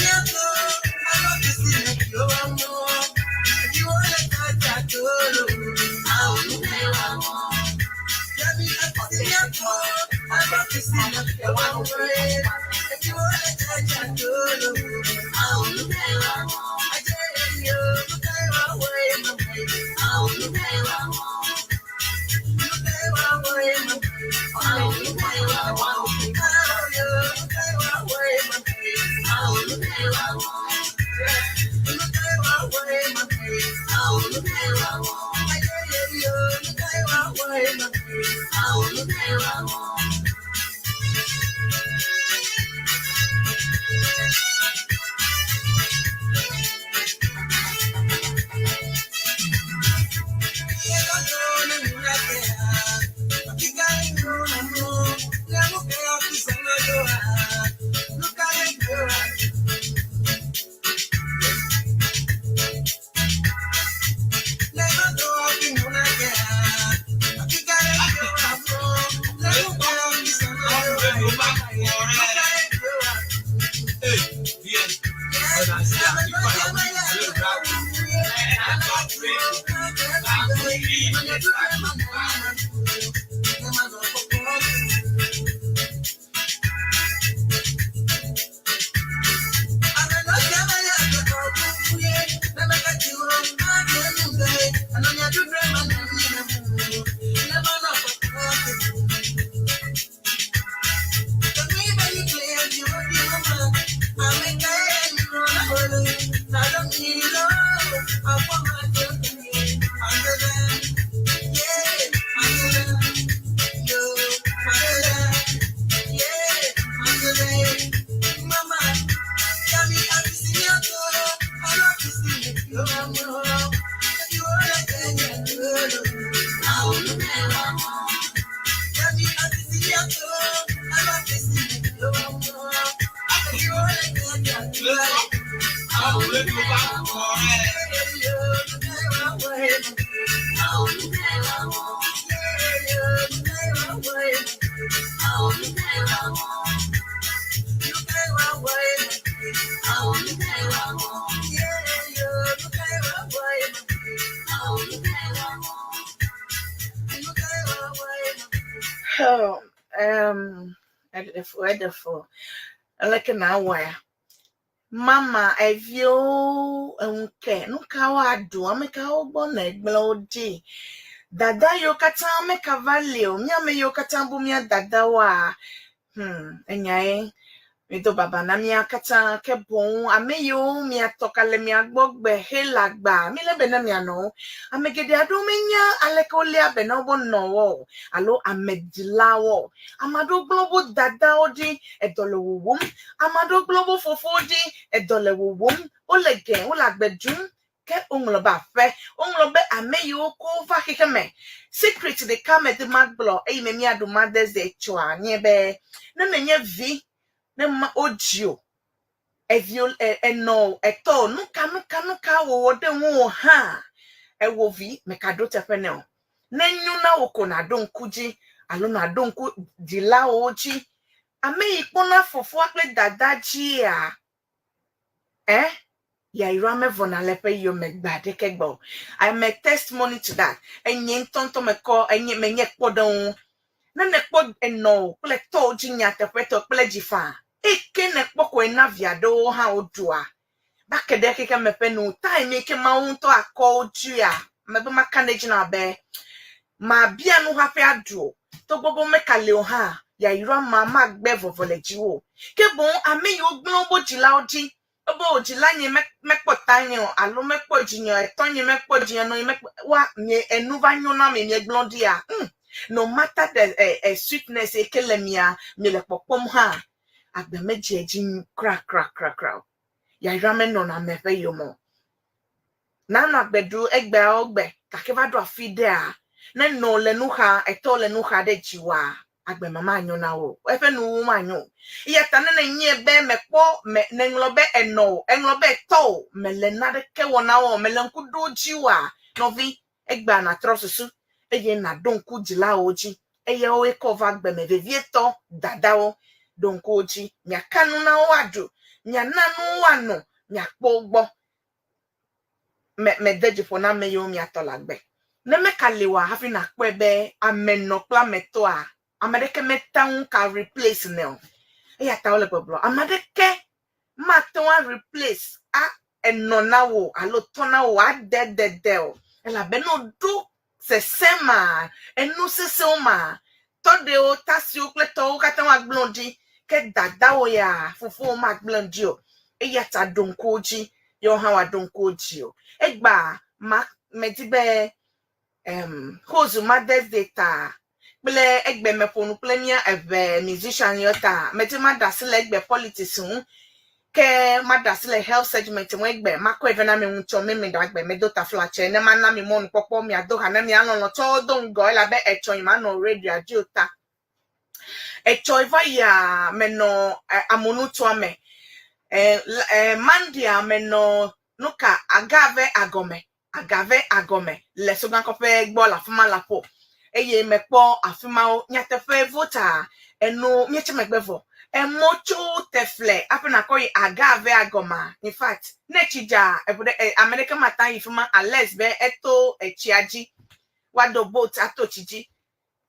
Oh, ɛdefo, aleke na awɔ ya? Mama, eviwo, eŋuke, nu kawo aɖu, ame kawo gbɔ na egblẽ wo dzi? Dada yiwo katã mekava li o, mía ame yiwo katã bu mía dadawoa, enyae. Mido baba na mía katã ke boŋ ame yiwo miatɔ ka le mia gbɔ gbe hele agba, milé be na mia nɔwo. Ame geɖe aɖewo menya aleke woléa be na woƒe nɔwo o alo amedzilawo o. Ame aɖewo gblẽ woƒe dadawo ɖi, edɔ le wuwum. Ame aɖewo gblẽ woƒe fofowo ɖi, edɔ le wuwum. Wole gɛ, wole agbe ɖum ke woŋlɔ be aƒe, woŋlɔ be ame yiwo ko va xexe me. Secret ɖeka me de magblɔ eyi me míaɖu Mother's Day tsɔa nye be ne nenye vi ne ma wodzi o evio enɔ o etɔ o nuka nuka nuka wòwɔ ɖe ŋuwò hã ewò vi mekaɖo teƒe nɛ o. Ne nyo na wò ko nàɖo ŋku dzi alo nàɖo ŋku dzilawo dzi. Ame yi kpɔna fofoa kple dada dzia yayra mevɔna le eƒe yome gbe aɖeke gbe o. I am a testimony to that. Enye ŋutɔŋutɔ mekɔ enye menye kpɔɖeŋu. Ne nèkpɔ enɔ wò kple tɔwò dzi nyateƒetɔ kple dzi faa, eke nèkpɔ koe na vi aɖewo hã woɖua. Va ke ɖe xexeme ƒe nu time yi ke Mawu ŋutɔ akɔ wo dzia, mebe maka ɖe edzi na wò be mabia nu hafi aɖu o. Togbɔ be womekali o hã, yayra ma magbe vɔvɔ le dziwò o. Ke boŋ ame yiwo gblẽ woƒe dzilawo dzi, ebe wò dzila nye mekpɔ tanye o alo mekpɔ dzinye o, etɔnye mekpɔ dzinye, nɔnye mekpɔ, wa mie enu va nyo na mi miegblɔ ɖia, no matter the sweetness yi ke le mia miele kpɔkpɔm hã, agbe medze edzi krakrakrakra o. Yayra menɔna ame ƒe yome o. Nanɔ agbe ɖu egbeawo gbe gake va ɖo afi ɖea, ne nɔ le nu xa, etɔ le nu xa ɖe dziwòa, agbe ma manyo na wò o. Eƒe nuwuwu manyo o. Eya ta ne nènyae be mekpɔ me, nèŋlɔ be enɔ o, eŋlɔ be etɔ o, mele naneke wɔ na wò o, mele ŋku ɖo dziwòa, nɔvi, egbea nàtrɔ susu eye nàɖo ŋku dzilawo dzi. Eyawoe kɔ va agbe me, vevietɔ dadawo. Ɖo ŋku wo dzi, miaka nu na wo woaɖu, miana nu wo woano, miakpɔ wo gbɔ. Me, mede dzi ƒo na ame yiwo miatɔ le agbe. Ne mekali oa, hafi nàkpɔe be ame nɔ kple ame tɔa, ame aɖeke mete ŋu ka replace nɛ o. Eya ta wole gbɔgblɔ, ame aɖeke mate ŋu a replace a enɔ na wò alo tɔ na wò ade dede o. Elabe ne woɖo sesẽ ma, enu sesẽwo ma, tɔɖewo, tasiwo kple tɔwo katã woagblẽ wo ɖi, ke dadawo ya, fofowo magblẽ wo ɖi o. Eya ta ɖo ŋku wo dzi, ye woawo hã woaɖo ŋku wo dzi o. Egbea, ma, medi be, um, Hozu Mother's Day ta, kple egbe meƒo nu kple mía eve musician yɔ ta, medi maɖe asi le egbe politics ŋu, ke maɖe asi le health segment ŋu egbe, makɔe vɛ na mi ŋutsɔ mimi ɖagbe, medo taflatse ne mana mi mɔnukpɔkpɔ miado ha ne mia lɔlɔ̃tɔwo do ŋgɔ elabe etsɔ yi manɔ radioa dzi o ta. Etsɔ va yia menɔ amonutoa me. Monday menɔ nuka agave agɔme agave agɔme le Sogakɔƒe gbɔ le afi ma le aƒo eye mekpɔ afi mawo. Nyateƒe vota enu míetsi megbe vɔ. Emɔ tso tefle hafi nakɔ yi agave agɔmea, in fact ne tsi dza eŋu ɖe ame ɖeke mate ŋu ayi fi ma unless be eto etsia dzi. Woado boat ato tsi dzi.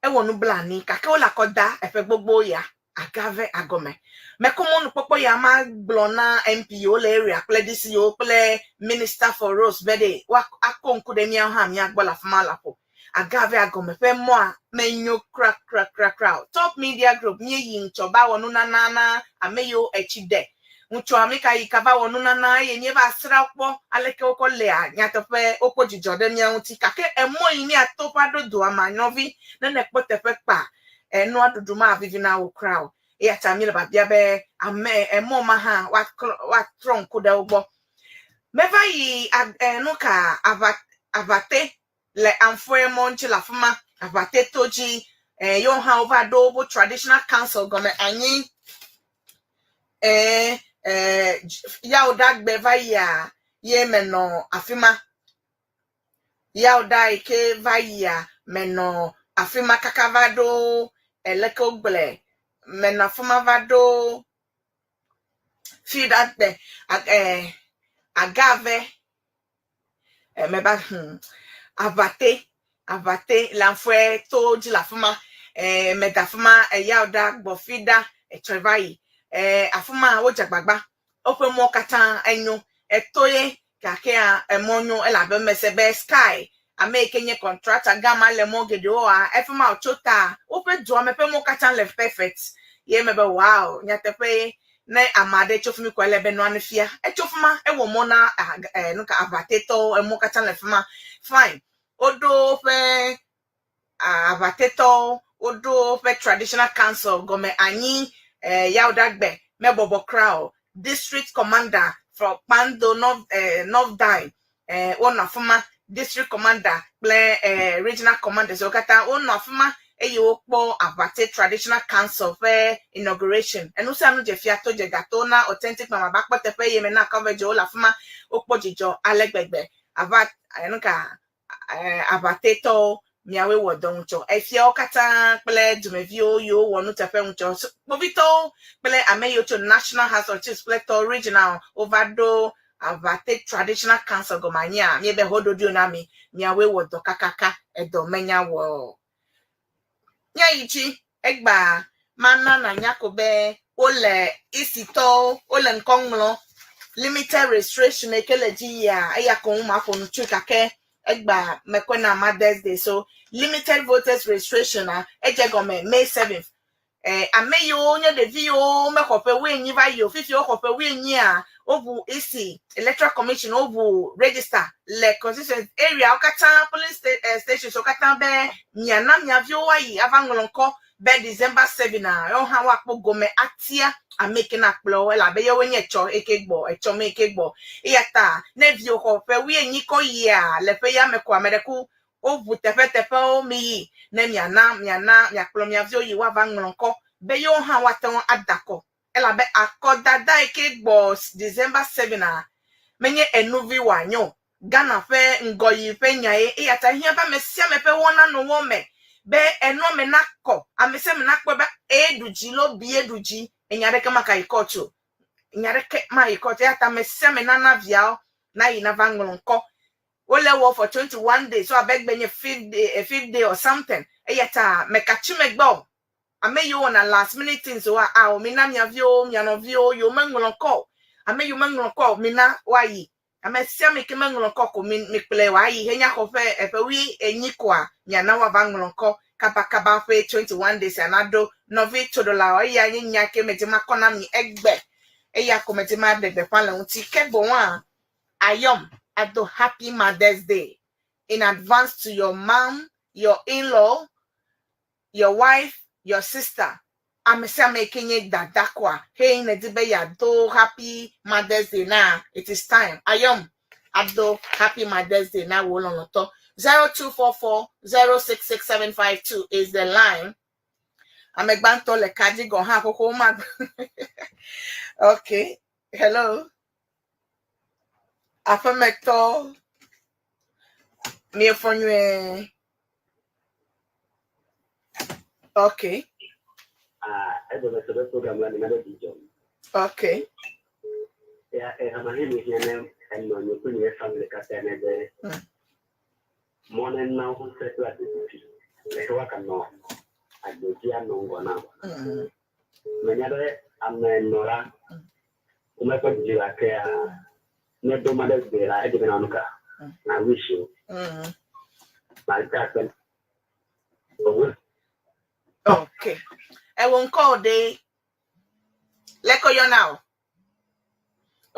Ewɔ nublanui gake wole akɔ da eƒe gbogbo ya agave agɔme. Mekɔ mɔnukpɔkpɔ ya magblɔ na MP yiwo le area kple DC yiwo kple Minister for Roads be ɖe woakɔ ŋku ɖe míawo hã míagbɔ le afima le aƒo. Agave agɔme ƒe mɔa menyo krakrakrakra o. Top Media Group míeyi ŋutsɔ ba wɔ nunana na ame yiwo etsi de. Ŋutsɔa mi ka yi kava wɔ nunana eye míeva srã wo kpɔ aleke wokɔ lea nyateƒe wokpɔ dzidzɔ ɖe mía ŋuti gake emɔ yi míato ƒe aɖo doa ma nɔvi ne nèkpɔ teƒe kpa enua ɖuɖu mavivi na wò kura o. Eya ta míele biabia be ame emɔ ma hã woaklɔ woatrɔ ŋku ɖe wo gbɔ. Meva yi nu ka aʋa aʋate le Amfoe mɔ ŋuti le afi ma, aʋate to dzi. Yewo hã wova ɖo woƒe traditional council gɔme anyi. Yawoɖagbe va yia ye menɔ afi ma. Yawoɖa yi ke va yia menɔ afi ma kaka va ɖo leke wogblɔe menɔ afi ma va ɖo fiɖagbe agave meba aʋate aʋate le Amfoe to dzi le afi ma. Meda afi ma eyawoɖa gbɔ fiɖa etsɔe va yi. Afi ma wodze agbagba woƒe mɔ katã enyo eto ye gakea emɔ nyo elabe mese be Sky ame yi ke nye contractor gã ma le mɔ geɖewoa efi ma wòtso ta woƒe dua me ƒe mɔ katã le perfect ye me be wow nyateƒe ye ne ame aɖe tso fi mi ko ele be nua ne fia etso fi ma ewɔ mɔ na nu ka aʋatetɔwo emɔ katã le fi ma fine woɖo woƒe aʋatetɔwo woɖo woƒe traditional council gɔme anyi yawoɖagbe mebɔbɔ kura o district commander for Kpando North, North Dine wonɔ afi ma district commander kple regional commanders wo katã wonɔ afi ma eye wokpɔ aʋate traditional council ƒe inauguration enu sia nu dze fia to dze gato na authentic mama ba kpɔ teƒe eye mena coverage wo le afi ma wokpɔ dzidzɔ ale gbegbe ava nu ka aʋatetɔwo miawoe wɔ dɔ ŋutsɔ efiawo katã kple dumeviwo yiwo wɔ nuteƒe ŋutsɔ kpovitɔwo kple ame yiwo tso national house of chiefs kple tɔ regional wova ɖo aʋate traditional council gɔme anyia míebe hoɖoɖo na mi miawoe wɔ dɔ kakaka edɔ menya wɔ míayi dzi egba mana nanya ko be wole isitɔwo wole ŋkɔ ŋlɔ limited registration yi ke le dzi yia eya ko ŋu maƒo nu tsoe gake egba mekɔe na Mother's Day so limited voters registration a edze gɔme May 7th ame yiwo nye ɖevi yiwo mexɔ ƒe wuienyi va yi o fifi woxɔ ƒe wuienyia woʋu EC Electoral Commission woʋu register le constituency area wo katã polling stations wo katã be miana miaviwo woayi ava ŋlɔ ŋkɔ be December 7 a yewo hã woakpɔ gome atia ame yi ke na kplɔ wo elabe yewoe nye etsɔ yi ke gbɔ etsɔ me yi ke gbɔ eya ta ne viwo xɔ ƒe wuienyi kɔ yia le ƒe ya me ko ame ɖe ku woʋu teƒeteƒewo mi yi ne miana miana miakplɔ miaviwo yi woava ŋlɔ ŋkɔ be yewo hã woate ŋu ada akɔ elabe akɔdada yi ke gbɔ December 7 a menye enuvi wòanye o Ghana ƒe ŋgɔyiyi ƒe nya ye eya ta hiã be ame sia ame ƒe wɔna nɔ wɔ me be enua me nakɔ ame sia ame nakpɔe be eɖu dzi lo bi eɖu dzi enya ɖeke maka yi court o nya ɖeke mayi court eya ta ame sia ame nana viawo nayi nava ŋlɔ ŋkɔ wole wɔ for 21 days so abe gbe nye fifth day or something eya ta mekatsi megbe o ame yiwo wɔna last minute things wa a o mina miaviwo mianɔviwo yiwo meŋlɔ ŋkɔ o ame yiwo meŋlɔ ŋkɔ o mina woayi ame sia ame ke meŋlɔ ŋkɔ ko mi mikplɔe wòayi henya xɔ ƒe eƒe wui enyi koa miana woava ŋlɔ ŋkɔ kabakaba ƒe 21 days anaɖo nɔvi tsoɖolawo eya nye nya ke medzi makɔ na mi egbe eya ko medzi ma ɖe gbeƒã le ŋuti ke boŋ a ayɔm ado happy Mother's Day in advance to your mom, your in-law, your wife, your sister. Ame sia ame ke nye dada koa hey ne di be yeado happy Mother's Day na it is time ayɔm ado happy Mother's Day na wo lɔlɔtɔ 0244 066752 is the line. Ame gbãtɔ le ka dzi gɔ̃ hã xoxo ma okay hello aƒemetɔ miefɔ nyuie okay Ah, egbe be program la nina ɖe dzidzɔ. Ya hama he mi hiã ne enɔ nye kple nye family katã ne be mɔ ne na wo ŋusẽ kple adetutu le he woaganɔ agbe dzi anɔ ŋgɔ na. Menya be ame nɔ la womekpɔ dzidzɔ gakea ne do ma ɖe gbe la edze be na nu ka na wish o. Ma da akpe. Okay. Ewo ŋkɔ ɖe lɛkɔ yɔna o.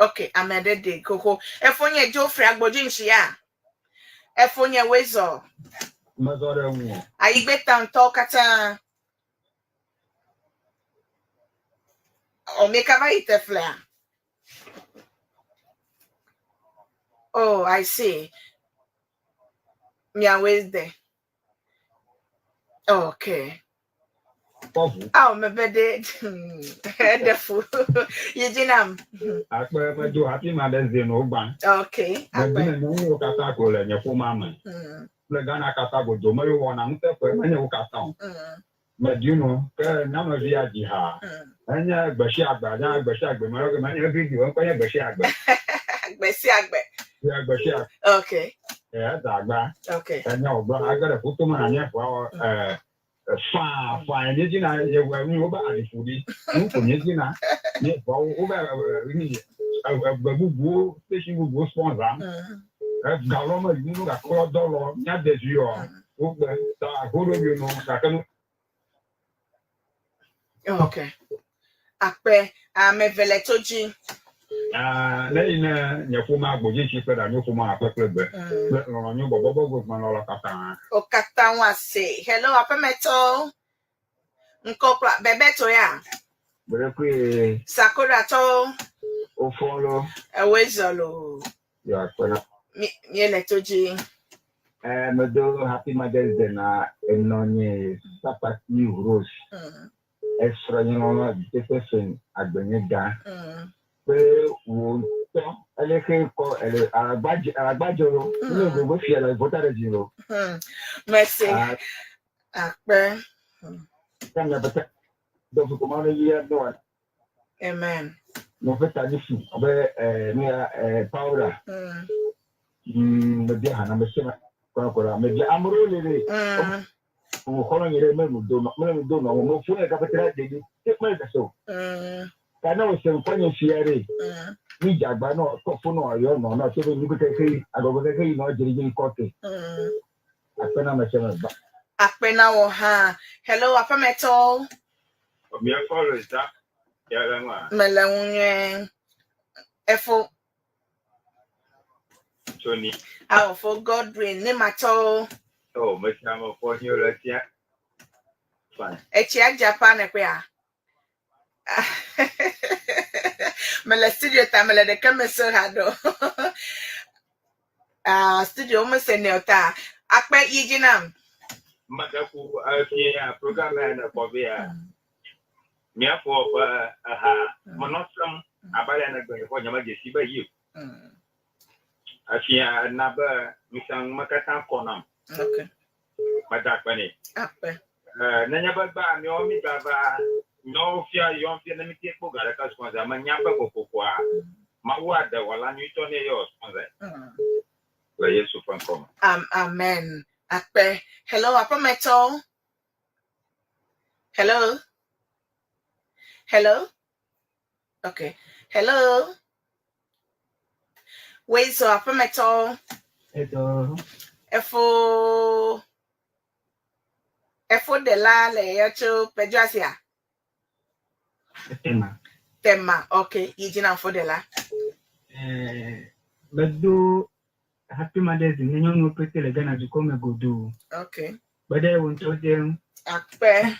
Okay, ame ɖe de koko. Efonye Geoffrey Agbodzi ŋtsia. Efonye Wezɔ. Mezɔ ɖe ŋu o. Ayigbeta ŋutɔwo katã. O mi kava yi teflea. Oh, I see. Miawoe de. Okay. Kpɔ ʋu. Aw, mebe de eɖe fu. Yi dzi nam. Akpe medo happy Mother's Day na wo gbã. Okay. Akpe. Medi ne nyɔnuwo katã ko le nye ƒomea me. Kple Ghana katã godoo me yewo wɔna nuteƒe menye wo katã o. Medi no ke nyɔnuvi ya dzi ha. Enye gbe sia gbe, anya gbe sia gbe me yɔ menye everyday, eŋkɔ nye gbe sia gbe. Gbe sia gbe. Ya gbe sia. Okay. Eda agba. Okay. Enye wògblɔ age ɖe ƒuto me na nye ʋua faa faa nye dzi na yevu nu wobe aɖifu ɖi. Nu ko nye dzi na nye ʋua wobe egbe bubuwo station bubuwo sponsor. Galɔ me yi nu gake dɔ lɔ nya de dzi yɔ wogbe ta hoɖo bi no gake nu. Okay. Akpe ame eve le to dzi. Ne yi ne nye ƒomea gbodzi tsi kple ɖanyo ƒomea aƒe kple gbe kple lɔlɔ̃nyo bɔbɔbɔ gbegbe katã. O katã wa se. Hello, aƒemetɔ. Ŋkɔ kple bɛbɛtɔ ya. Gbedekui Sakoratɔ. ofɔlo Ewoe zɔ lo. yɔ akpena. Mi miele to dzi. Medo happy Mother's Day na enɔnye Sapati Rose. Esrɔ̃ nye lɔlɔ Jefferson Agbenye gã. Kple wò ŋutɔ eleke kɔ ele alagbadze lo. Ne gbogbo fia le vota ɖe dzi lo. Merci. Akpe. Kanya bata dɔfu kɔma ne yia ne wa Amen. no ƒe ta ni fi abe ne ya powder. Mebia hã na me se kɔnɔkɔnɔ mebia ameɖewo le ɖe. Wo xɔlɔ̃ nye ɖe mele nu do nɔ mele nu do nɔ wo fo ne kapitala ɖeɖi te mele kase o. Ka ne wo se ŋkɔ nye fia ɖe. Mi dzagba nɔ kɔ fo nɔ yɔ nɔ nɔ tso be nyigbe keke agɔgɔ keke yi nɔ dzelidzeli kɔ ke. Akpe na me se me ba. Akpe na wò hã. Hello, aƒemetɔ. Mia follow ta. Ya le ŋua. Mele ŋu nyuie. Efo. Tony. Awo fo Godwin ne matɔ. Oh, mesia me fɔ nyo le tia. Fine. Etsia Japan ekpea. Mele studio ta mele ɖeke me se ha ɖo. Ah, studio me se ne o ta. Akpe yi dzi nam. Madaku fia program ya ne kɔ via. Mia fɔ ƒe eha menɔ sem abe ne gbe xɔ nye me dzesi be yi. Afia na be nusianu me katã kɔ nam. Okay. Meda akpe nɛ. Akpe. Nenye be gba miawo mi gava miawo fia yɔm fia ne mi te kpɔ ga ɖeka sponsor me nya be kokokoa Mawu aɖe wɔla nyuitɔ ne yɔ sponsor. Le Yesu ƒe ŋkɔ me. Amen. Akpe. Hello, aƒemetɔ. Hello. Hello. Okay. Hello. Wait, so aƒemetɔ. Hello. Efo. Efo de la le yɔtso Pedrasia. Tema. Tema. Okay. Yi dzi na fo de la. Medo happy Mother's Day ne nyɔnuwo pete le Ghana dukɔ me godoo. Okay. Gbe ɖe wo ŋutɔ dze ŋu. Akpe.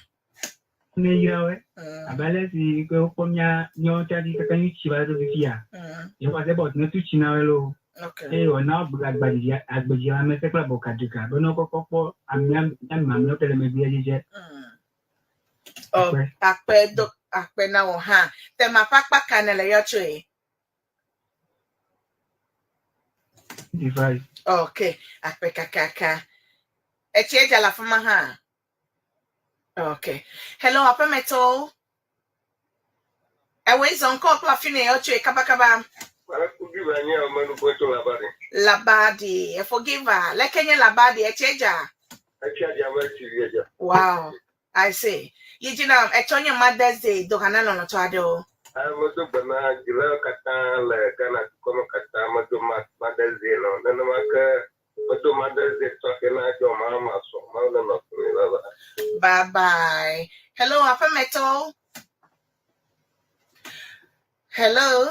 Ne yra wɔe. Abe ale si ke wokpɔ mía míawo tsa dzi kaka nyui tsi va ɖo fifia. Yehowa se bɔ ne tu tsi na wɔe loo. Okay. Eye wòna agbedzi agbedzi lãmesẽ kple abɔkadika be ne wokɔkɔ kpɔ amea mía mamlɛwo ke le megbea dzi dze. Oh, akpe do akpe na wò hã. Tema ƒe akpa ka ne le yɔtsoe? 25. Okay. Akpe kakaka. Etsie dza le afi ma hã. Okay. Hello, aƒemetɔwo. Ewoe zɔ ŋkɔ kple afi ne yɔtsoe kabakaba. Labadi. Efogiva. Leke nye Labadi. Etsie dza. Wow. I see. Yi dzi na etsɔ nye Mother's Day do hã na lɔlɔ̃tɔ aɖewo. Medo gbe na dzilawo katã le Ghana dukɔ me katã medo Mother's Day nɔ nenema ke medo Mother's Day tɔxɛ na John Mahama sɔ Mawu nenɔ kpli mi baba. Bye bye. Hello, Apemeto. Hello.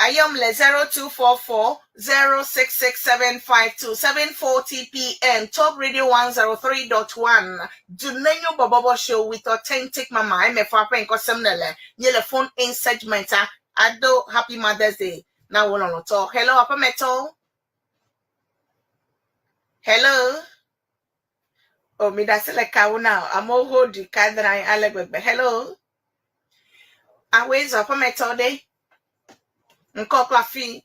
I am le 0244 066752 7:40 p.m. Top Radio 103.1. Dunenyo Bobobo Show with Authentic Mama. I'm a fapen kosemnele. Nyele phone in segment. Ado Happy Mother's Day. Now we're on talk. Hello, Apemeto. Hello. Oh, me that's like now. I'm all hold the kadra alegbegbe. Hello. Awezo Apemeto day. Nkɔ fi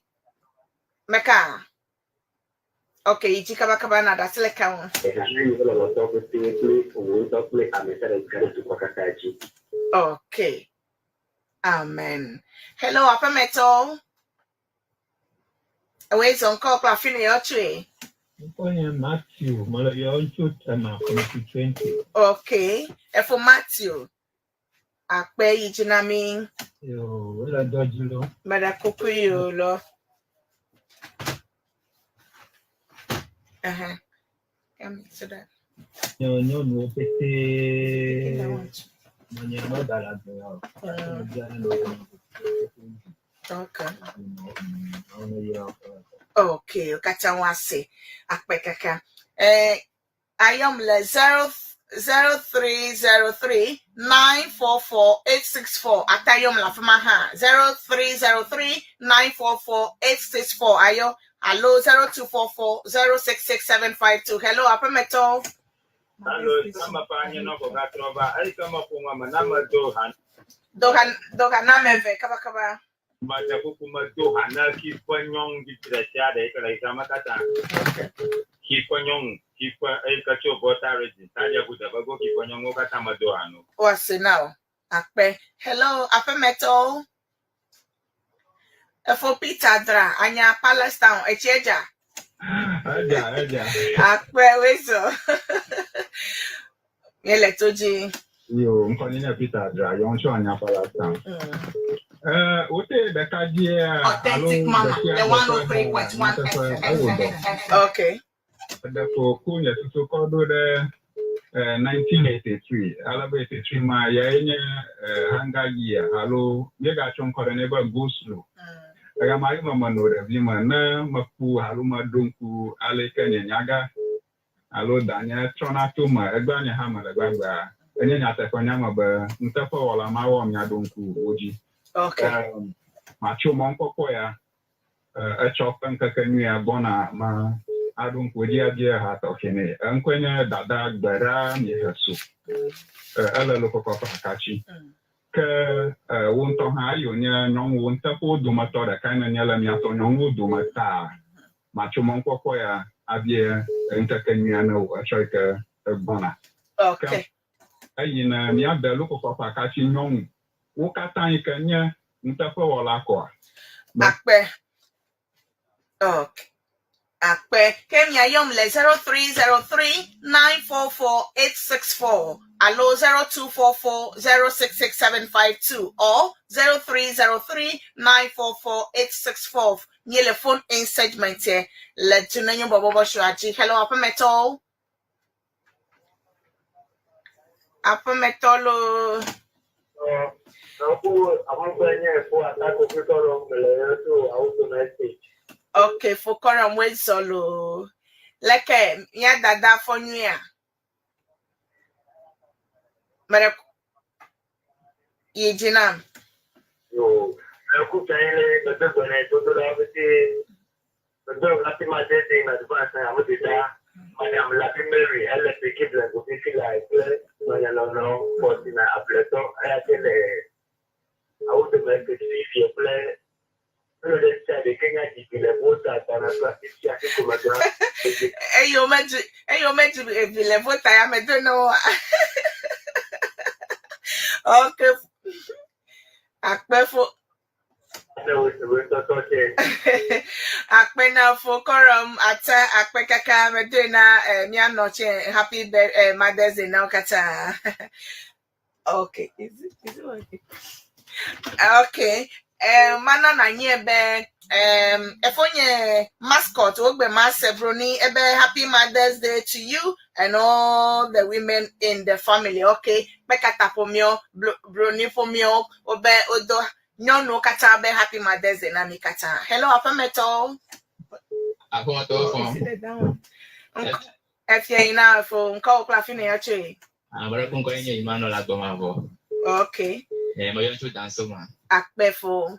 meka. Okay, iji kaba kaba na that's like kawo. Eha na nye lɔlɔtɔ pete kple wò ŋutɔ kple ame sia ame Ghana dukɔ katã dzi. Okay. Amen. Hello, Apemeto. Awezo nkɔ fi ne yɔtwe. Nkɔnyɛ Matthew, mɔlɔ yɔ ntso tema constituency. Okay. Efo Matthew. Akpe yiji na mi. Yo, ele dɔdzi lo. Mada kuku yo lo. Uh-huh. Come so that. Nyɔ nyɔnuwo pete mɔnyɛ mɔ da le agbe ya o. Okay. Ɔno yɛ Okay, kacha wase. Akpe kaka. Eh, ayom le 0 0303 944 864. Atayom la fama ha 0303 944 864. Ayo, hello 0244 066752. Hello, Apemeto. Hello, sama pa nye no ko gatrɔ va. Eyi ke me ƒo ŋua me na me do ha Doha doha nameve kaba kaba. me ɖe kuku me do ha na ki ƒe nyɔnu dzidzi ɖe sia ɖe yi ke le xexea me katã. Ki ƒe nyɔnu ki ƒe eyi ke tso Volta region, Tadiagu Devego ki ƒe nyɔnuwo katã me do ha no. What's it now? Akpe. Hello, Apemeto. Efo Peter Dra, Anya Palestine, Echeja. Ɛdza ɛdza. Akpe wezo. Yele toji. Yo, ŋkɔ nye Peter Dra, yɔ ŋutsu anya Palestine. Wote ɖeka dzia alo Authentic Mama, ɖe sia the ɖe ƒe 103.1 nyateƒe ewɔ dɔ. Okay. Ɖeko ku nye susu kɔ ɖo ɖe 1983 ale be 83 ma yae nye hunger year alo míegatsɔ ŋkɔ ɖe nɛ be go slow. Ɣemaɣi me menɔ ɖevi me ne meku alo meɖo ŋku ale yi ke nye nyaga alo danye trɔna to me egbea nye hã mele gbagbea enye nyateƒe nya me be nuteƒewɔla mawɔ miaɖo ŋku wo dzi. Okay. Matso mɔnukpɔkpɔ ya etsɔ ƒe ŋkeke nyuia gbɔna ma aɖo ŋku edzi abia ha tɔxɛ nɛ. Eŋkɔe nye Dada Gbera Mieheso. Ele Lokɔkɔ ƒe akatsi. Ke wo ŋutɔ hã eyi wònye nyɔnuwo nuteƒewo dometɔ ɖeka nenye le miatɔ nyɔnuwo dome ta matso mɔnukpɔkpɔ ya abia ŋkeke nyuia ne wò etsɔ yi ke egbɔna. Okay. Eyi ne míade Lokɔkɔ ƒe akatsi nyɔnu wo katã yi ke nye nuteƒewɔla kɔa. Akpe. Okay. Akpe. Kemi ayom le 0303 944 864. Allo 0244 066752 or 0303 944 864. Nyele phone in segment here. Le tunenyo bobobo shuaji. Hello, Apemeto. Apemeto lo. Aku amugbenye fo atako fitɔrɔ mele yɔ tso Awuto Estate. Okay, fokoro mwezolo. Leke, ya dada fonyuya. Mere yijinam. Yo, aku tsayin le medogbene dodo la bete medo happy Mother's Day in advance na amu deda. Madam Lapi Mary LFA Kibla go fi fila ekple nɔnyanɔnɔ fɔtina abletɔ eya ke le Awuto Estate fifi ekple elo ɖe sia ɖe ke nya dzibi le vota tana kple afi sia fi ko medo. Eyo meji ebile vota ya medo no. Okay. Akpe fo Ne wo se wo tɔtɔ tse. Akpe na fokorom ata akpe kaka medo na mia noche happy Mother's Day now kata. Okay, is it working? Okay. Mana na nye ebe efonye mascot ogbe ma sebroni ebe happy Mother's Day to you. and all the women in the family. Okay, Bekata pomio, Bruni pomio, Obe Odo, nyɔnuwo katã be Happy Mother's Day na mi katã. Hello, aƒemetɔwo. Aƒemetɔwo fɔ. Efia yi na fo ŋkɔwo kple afi ne yɔ tsoe. Ame ɖe ŋkɔe nye Emmanuel Agbemavɔ. Okay. Eh, meyɔ tso Danso ma. Akpe fo.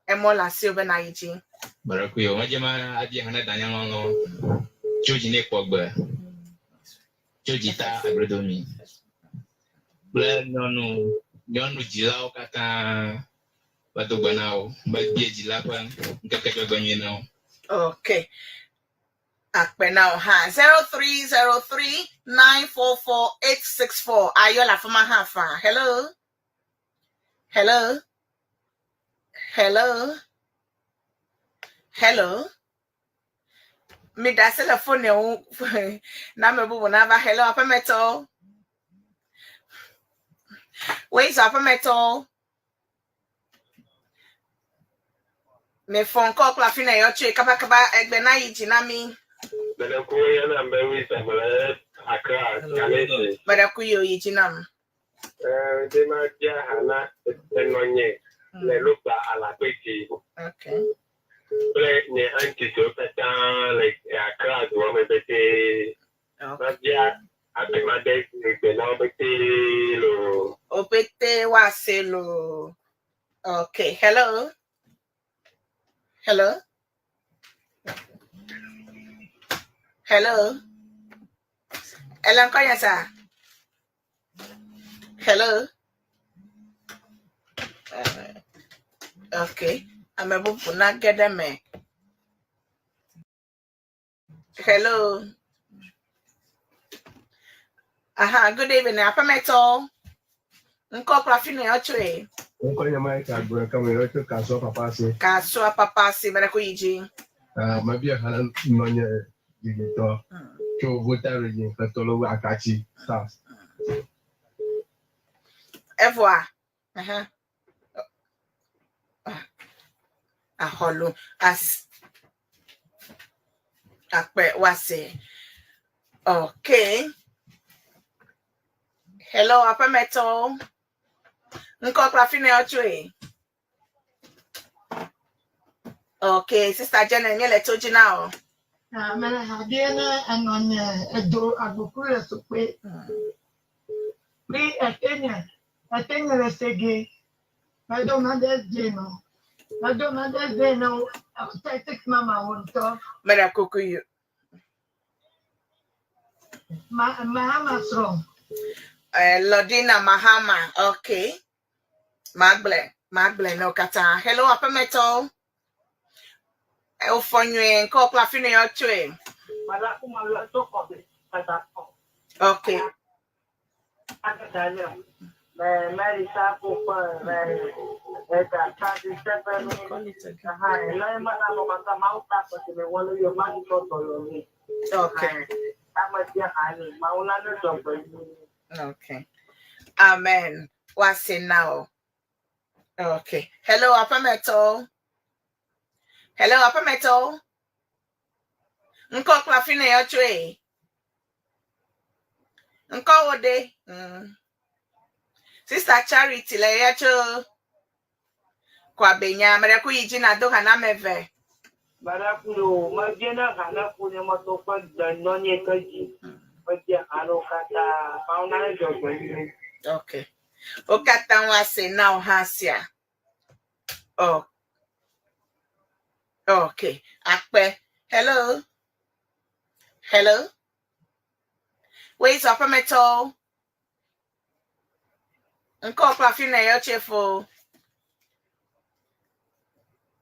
Emɔ le asiwò be nàyi dzi. Gbeɖekui o, medze ma adi hã ne danye lɔlɔ tso dzi nɛ kpɔ gbe, tso dzita agbledomi kple nyɔnu nyɔnu dzilawo katã medo gbe na wo, mebie dzila ƒe ŋkeke dzɔgbenyui na wo. Okay. Akpe na wo hã. 0303 944 864. Ayɔ le afi ma hã faa. Hello. Hello. Hello. Hello. Mi da asi le fone ŋu na ame bubu nava. Hello, aƒemetɔwo. Wei zɔ aƒemetɔwo. Mi fɔ ŋkɔ kple afi ne yɔ tsoe kabakaba egbe na yi dzi na mi. Mele ku ye na mbe wisdom le Accra, Kanesi. Meɖe ku yi o yi dzi nam. Eh, de ma bia ha na enɔnye le Logba Alakpeti Okay. kple nye auntie siwo katã le Accra dua me petee. Ma bia Happy Mother's Day gbe na wo petee loo. Opete wase lo. Okay. Hello. Hello. Hello. Hello, ŋkɔ sa. Hello. Okay. Ame bubu na ge ɖe me. Hello. Aha, good evening. Aƒemetɔ. Ŋkɔ kple afi ne yɔ tsoe. Ŋkɔ nye Mike Agbe kame yɔ tso Kasoa Papa si. Kasoa Papa si me ɖe ko yi dzi. Ah, mebia hã nɔnye dzidzitɔ tso Volta Region hetɔlɔwu Akatsi South. Evoa. Aha. Axɔlo as akpe wase. Okay. Hello, aƒemetɔwo. Ŋkɔ kple afi ne yɔ tsoe. Okay, Sister Jenny, míele to dzi na o. Mele ha bia na enɔnye edo agboku le sukpe. Kple etenye, etenye le sege. Medo Mother's Day no. Medo Mother's Day no. Authentic mama wo ŋutɔ. Meɖe kuku yi. Ma Mahama srɔ̃. Lordina Mahama, okay. Magblẽ, magblẽ na wo katã. Hello, aƒemetɔwo. Wofɔ nyuie, ŋkɔ kple afi ne yɔ tsoe. Okay. Okay. Okay. Amen. What's it now? Okay. Hello, aƒemetɔwo. Hello, aƒemetɔwo. Ŋkɔ kple afi ne yɔ tsoe. Ŋkɔ wo ɖe. Sister Charity le yɔ tso Kwabenya. Ame ɖe ku yi dzi na do ha na ame eve. Marakulo, mebia ha na ku nye metɔ ƒe nɔnye ke dzi. Mebia ha na wo katã. Mawu na ne dzɔgbe nyui. Okay. Wo katã woase na wo hã sia. Oh. Okay. Akpe. Hello. Hello. Wait, aƒemetɔwo. Ŋkɔ kple afi ne yɔ tse fo.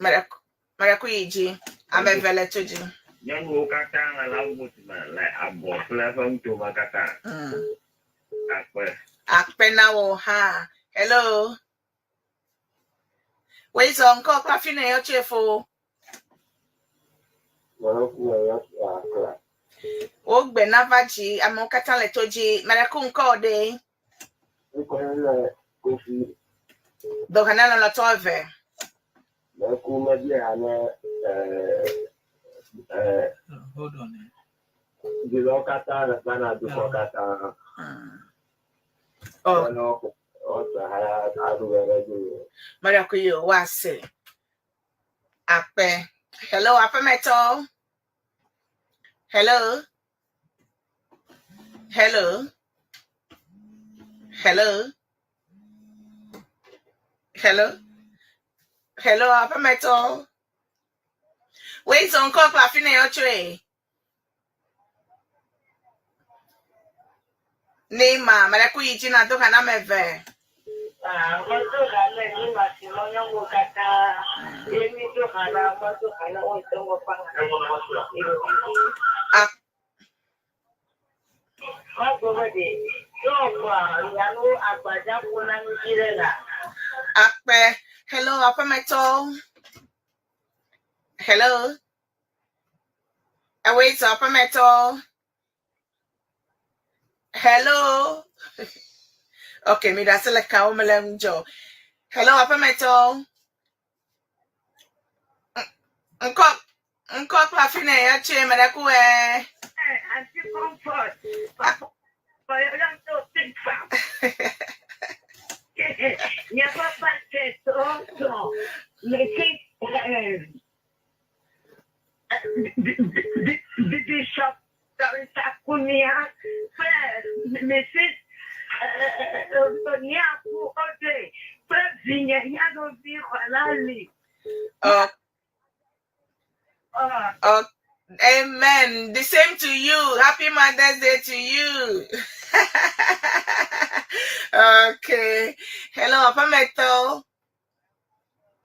Meɖe ku yi dzi. Ame eve le to dzi. Nyɔnuwo katã le lãwumot me le abɔ kple eƒe ŋutome katã. Akpe. Akpe na wo hã. Hello. Wait, ŋkɔ kple afi ne yɔ tse fo. Mele ku yɔ tso Accra. Wogbe nava dzi. Amewo katã le to dzi. Meɖe ku ŋkɔ ɖe. Ŋkɔ nye le Kofi. Dɔhana lɔlɔtɔ eve. Mele ku mebia ha na Hold on. Dzilawo katã le Ghana dukɔ katã. Oh. Wɔnɔ wɔsɔ ha aɖu ɣe ɖe edzi. Maria Kuyo wase. Akpe. Hello, aƒemetɔ. Hello. Hello. Hello. Hello. Hello, aƒemetɔ. Wait, so ŋkɔ kple afi ne yɔ tsoe. Neymar, mele ku yi dzi na do ha na ame eve. Medo ha na Neymar si lɔ nyɔnuwo katã. Ye mído ha na medo ha na wo ŋutɔ ƒe ha. Magblɔ be ɖe yewɔƒoa alo agbadza ƒona nu dzi ɖe la. Akpe. Hello, aƒemetɔ. Hello. Ewoe zɔ aƒemetɔ. Hello. Okay, mi ɖe asi le kawo me le ŋudzɔ. Hello, aƒemetɔ. Ŋkɔ ŋkɔ kple afi ne ya tsoe me ɖe ku ɛ. Auntie Comfort, papa, yɔyɔm tso Pink Farm. Nye papa tse tɔ mesi Bishop Dorita Kunia kple Mrs. Niaku Ode kple vinye nyɔnuvi Xɔlali. Oh. Oh, amen. The same to you. Happy Mother's Day to you. Okay. Hello, Apameto.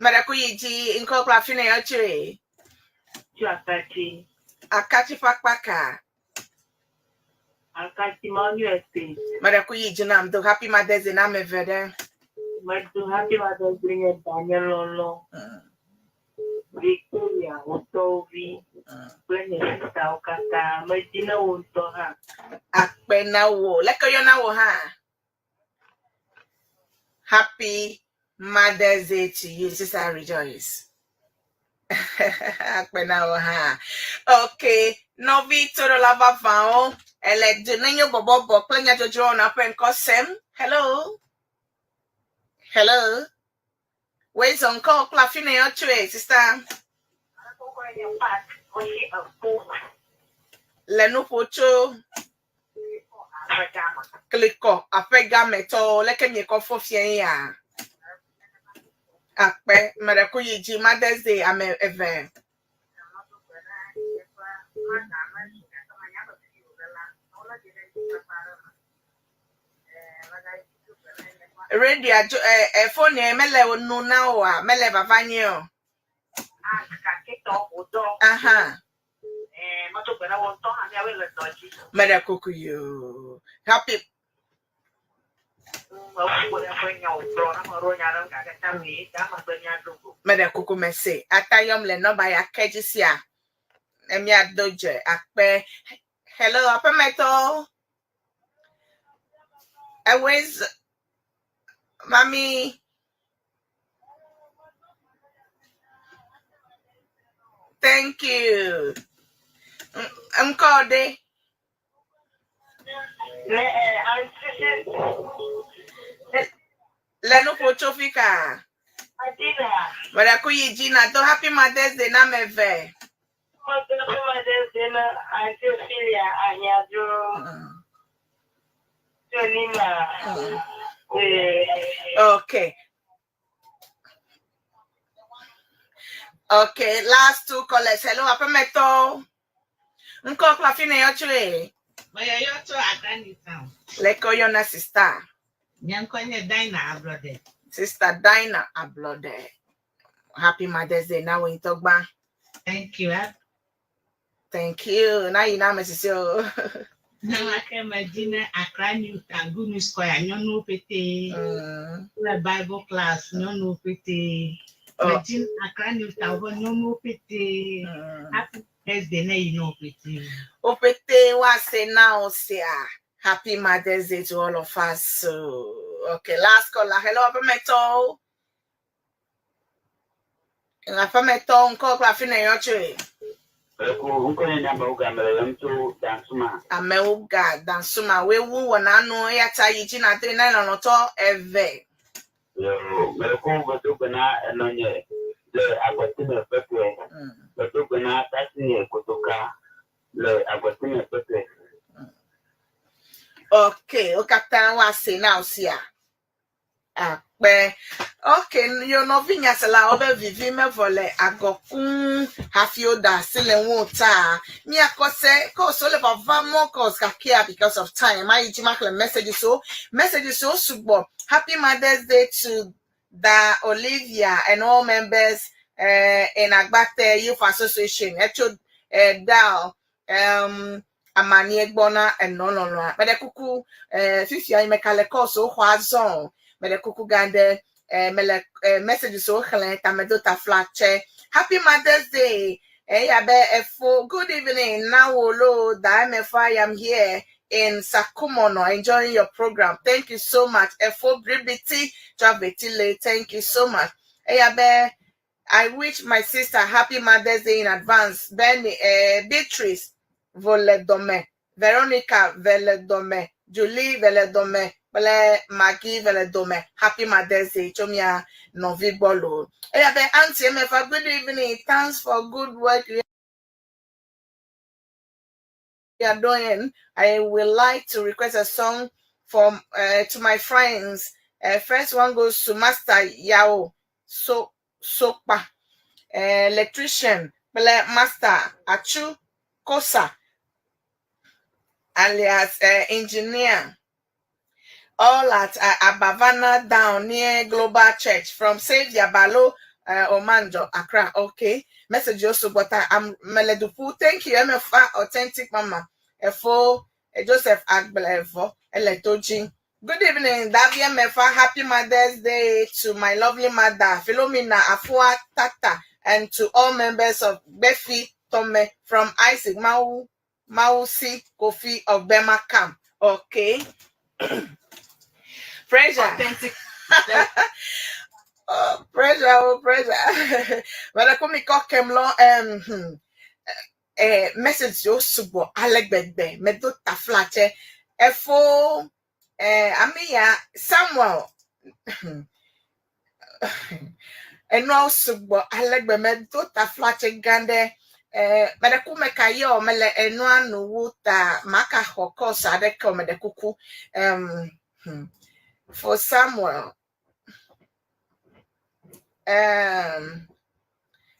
Marakuyi ŋkɔ kple afi ne yɔ tsoe. Tso Akatsi. Akatsi ƒe akpa ka? Akatsi Manu Estate. Marakuyi dzi nam do Happy Mother's Day na ame eve ɖe. Medo Happy Mother's Day nye danye lɔlɔ. Victoria, wò tɔwo vi kple nye sistawo katã. Medzi ne wò ŋutɔ hã. Akpe na wò. Leke yɔna wò hã? Happy Mother's Day to you, Sister Rejoice. Akpe na wò hã. Okay, nɔvi toɖola vavãwo, ele du ne nyo bɔbɔbɔ kple nyadzɔdzɔwo na ƒe ŋkɔ sem. Hello. Hello. Wait, ŋkɔ kple afi ne yɔ tsoe, sister. Le nuƒo tso klikɔ aƒegametɔwo leke miekɔ fɔ fia ya. Akpe meɖe ku yi dzi Mother's Day ame eve. Radio adzo ɛ ɛ phone yɛ mele nu na oa mele vava nye o. Aha. Meɖe kuku yo. Happy. Meɖe kuku mese. Ata yɔm le nɔmba ya ke dzi sia. Ne míado dze akpe. Hello, aƒemetɔ. Ewez, mami. Thank you. Ŋkɔ ɖe. Le nuƒo tso fi ka? Meɖe ku yi dzi na do Happy Mother's Day na ame eve. Happy Mother's Day na Auntie Ophelia Ahiadro. Tolima. Okay. Okay, last two callers. Hello, aƒemetɔ. Ŋkɔ kple afi ne yɔ tsoe. Meyɔyɔ tso Accra New Town. Leke woyɔna sister? Nye ŋkɔ nye Dinah Ablɔde. Sister Dinah Ablɔde. Happy Mother's Day na wo ŋutɔ gbã. Thank you. Thank you. Na yi na ame sisi o. Nenema medzi ne Accra New Town, Good News Square, nyɔnuwo ƒete. Kple Bible class, nyɔnuwo ƒete. Medzi Accra New Town ƒe nyɔnuwo ƒete. Happy Mother's Day ne yi na wo ƒete. Wo ƒete woase na wo sia. Happy Mother's Day to all of us. So, okay, last caller. Hello, aƒemetɔ. Aƒemetɔ ŋkɔ kple afi ne yɔ tsoe. Eku ŋkɔnye nye amewo ga mele yɔm tso Dansuma. Amewo ga Dansuma woe wu wɔna nu eya ta yi dzi nàdoe na lɔlɔ̃tɔ eve. Yo, mele ku medo gbe na enɔnye le Agɔtime kpekpe. Medo gbe na tasinye Kotoka le Agɔtime kpekpe. Ok, wo katã woase na wò sia. Akpe. Ok, yo nɔvi nyaselawo be vivi mevɔ le agɔ kũu hafi woda asi le ŋuwò ta. Míakɔ se cause wole vava more calls gakea because of time mayi dzi maxlẽ messages wo. Messages wo sugbɔ. Happy Mother's Day to Da Olivia and all members in Agbate Youth Association. Etso Dal um, amanie gbɔ na enɔ lɔlɔa. Meɖe kuku, eh, fifia yi meka le calls wo xɔ azɔ o. Meɖe kuku gã ɖe, eh, mele eh, messages wo xlẽ tamedo tafla tsɛ. Happy Mother's Day. Eya be efo, good evening, now lo, da MFI, I am here in Sakumono, enjoying your program. Thank you so much. Efo Bribiti, Travetile, thank you so much. Eya be I wish my sister happy Mother's Day in advance. Benny, Beatrice Voledome, Veronica Veledome, Julie Veledome, kple Maggie Veledome. Happy Mother's Day tso mia nɔvi gbɔ loo. Eya be Auntie Emefa, good evening. Thanks for good work you are doing. I would like to request a song from to my friends. First one goes to Master Yao So Sokpa, electrician, kple Master Achu Kosa, alias engineer. All at Abavana down near Global Church from Savior Balo Omanjo, Accra. Okay. Message also, but I'm Meledupu. Thank you, MFA Authentic Mama. Efo Joseph Agblevo Eletoji. Good evening, Davia Mefa. Happy Mother's Day to my lovely mother, Philomena Afua Tata, and to all members of Befi Tome from Isaac Mau Mausi Kofi of Bema Camp. Okay. Pressure. Authentic. Oh, pressure, oh, pressure. But I come kem lo message yo sugbɔ ale gbegbe medo taflatse efo amiya Samuel enuawo sugbɔ ale gbe medo taflatse gã ɖe meɖe ku meka yɔ mele enua nuwu ta maka xɔ course aɖeke o meɖe kuku for Samuel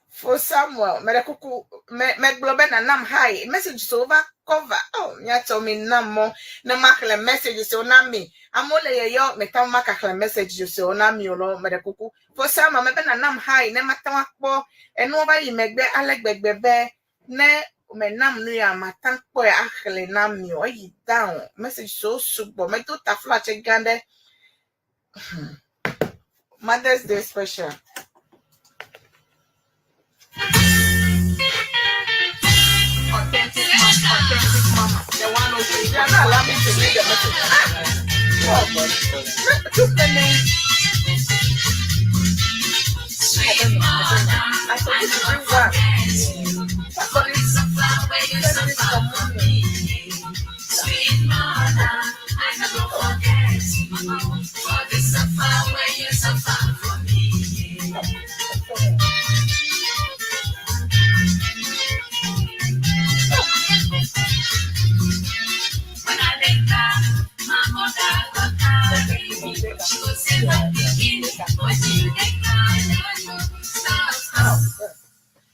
for Samuel meɖe kuku me megblɔ be nanam hi message siwo va cover oh miatsɔ mi nam mɔ ne maxlẽ message siwo na mi amewo le yɔyɔ meta ŋu maka xlẽ message siwo na mi o lɔ meɖe kuku for Samuel mebe nanam hi ne mate ŋu akpɔ enuwo va yi megbe ale gbegbe be ne menam nu ya mate ŋu kpɔe axlẽ na mi o eyi down message siwo sugbɔ medo taflatse gã ɖe Mother's Day special. Authentic mama, authentic mama. The one who says, you're not allowing me to read the message. Oh, God. Too many. I supposed to bring one. Somebody send this for money. Sweet mother, I never forget for the suffer where you suffer for me. When I dey cry, my mother go carry me. She go say, my pikin, wetin you dey cry? Stop, stop,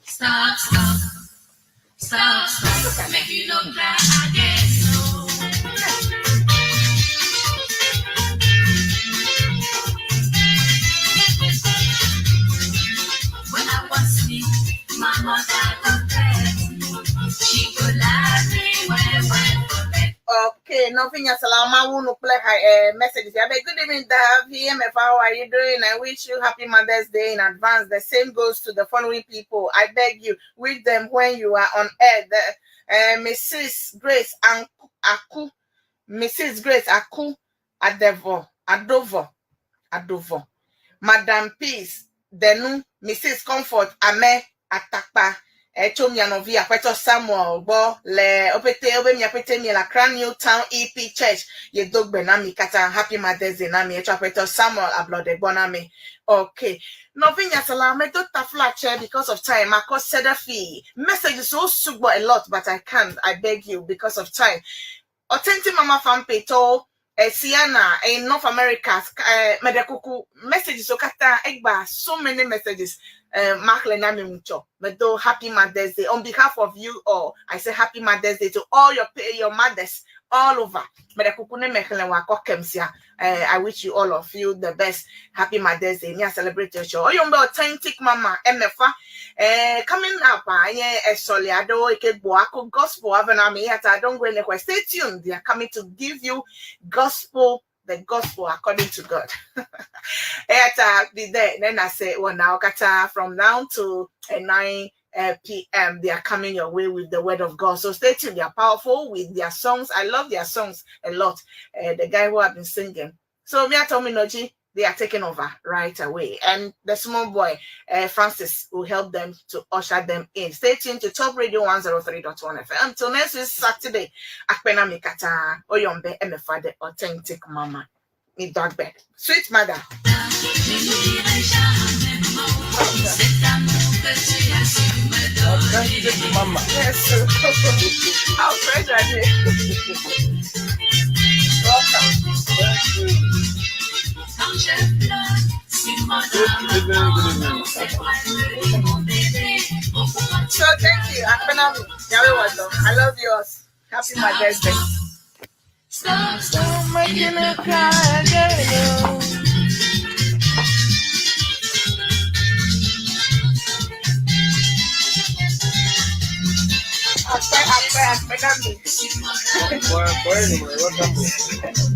stop, stop, stop, stop. Make you no cry again, no. When I want sleep, my mother go pet me. She go love me well, well for bed. Okay, nothing Salama wunu play messages. Yeah, but good evening, Davi MF. How are you doing? I wish you happy Mother's Day in advance. The same goes to the following people. I beg you, wish them when you are on air. The, Mrs. Grace Aku, Mrs. Grace Aku Adevo, Adovo, Adovo, Madam Peace, Denu, Mrs. Comfort Ame Atakpa, Etso mia nɔvi aƒetɔ Samuel gbɔ le wopete wobe miaƒete mi le Accra New Town EP Church. Yedo gbe na mi katã. Happy Mother's Day na mi. Etso aƒetɔ Samuel ablɔɖe gbɔ na mi. Okay. Nɔvi nyasela medo tafla because of time. Makɔ sedafi. Messages so sugbɔ a lot, but I can't. I beg you because of time. Authentic Mama fan page to Sienna in North America, Medekuku messages so kata egba so many messages. Mark Lenami mucho. Medo happy Mother's Day on behalf of you all. I say happy Mother's Day to all your your mothers all over. Medekuku ne mekhle wa kokemsia. I wish you all of you the best. Happy Mother's Day. Me celebrate your show. Oyombe authentic mama MFA. Coming up, Esoliado Ike Boako Gospel Avenami. I don't go anywhere. Stay tuned. They are coming to give you gospel, the gospel according to God. Be there. Then I say, well, now kata from now to 9 p.m. They are coming your way with the word of God. So stay tuned. They are powerful with their songs. I love their songs a lot. The guy who have been singing. So Mia Tominoji, they are taking over right away. And the small boy, Francis, will help them to usher them in. Stay tuned to Top Radio 103.1 FM. Until next week, Saturday, Akpena Mikata, Oyombe, Emefa, the authentic mama. Mi dog bed. Sweet mother. Authentic mama. Yes. How fresh are you? Welcome. Thank you. Good evening, good evening. So thank you. Akpenami. Yahweh Wazo. I love yours. Happy Mother's Day. Stop, stop making me cry again. Akpe, Akpe, Akpenami. Well, well, welcome.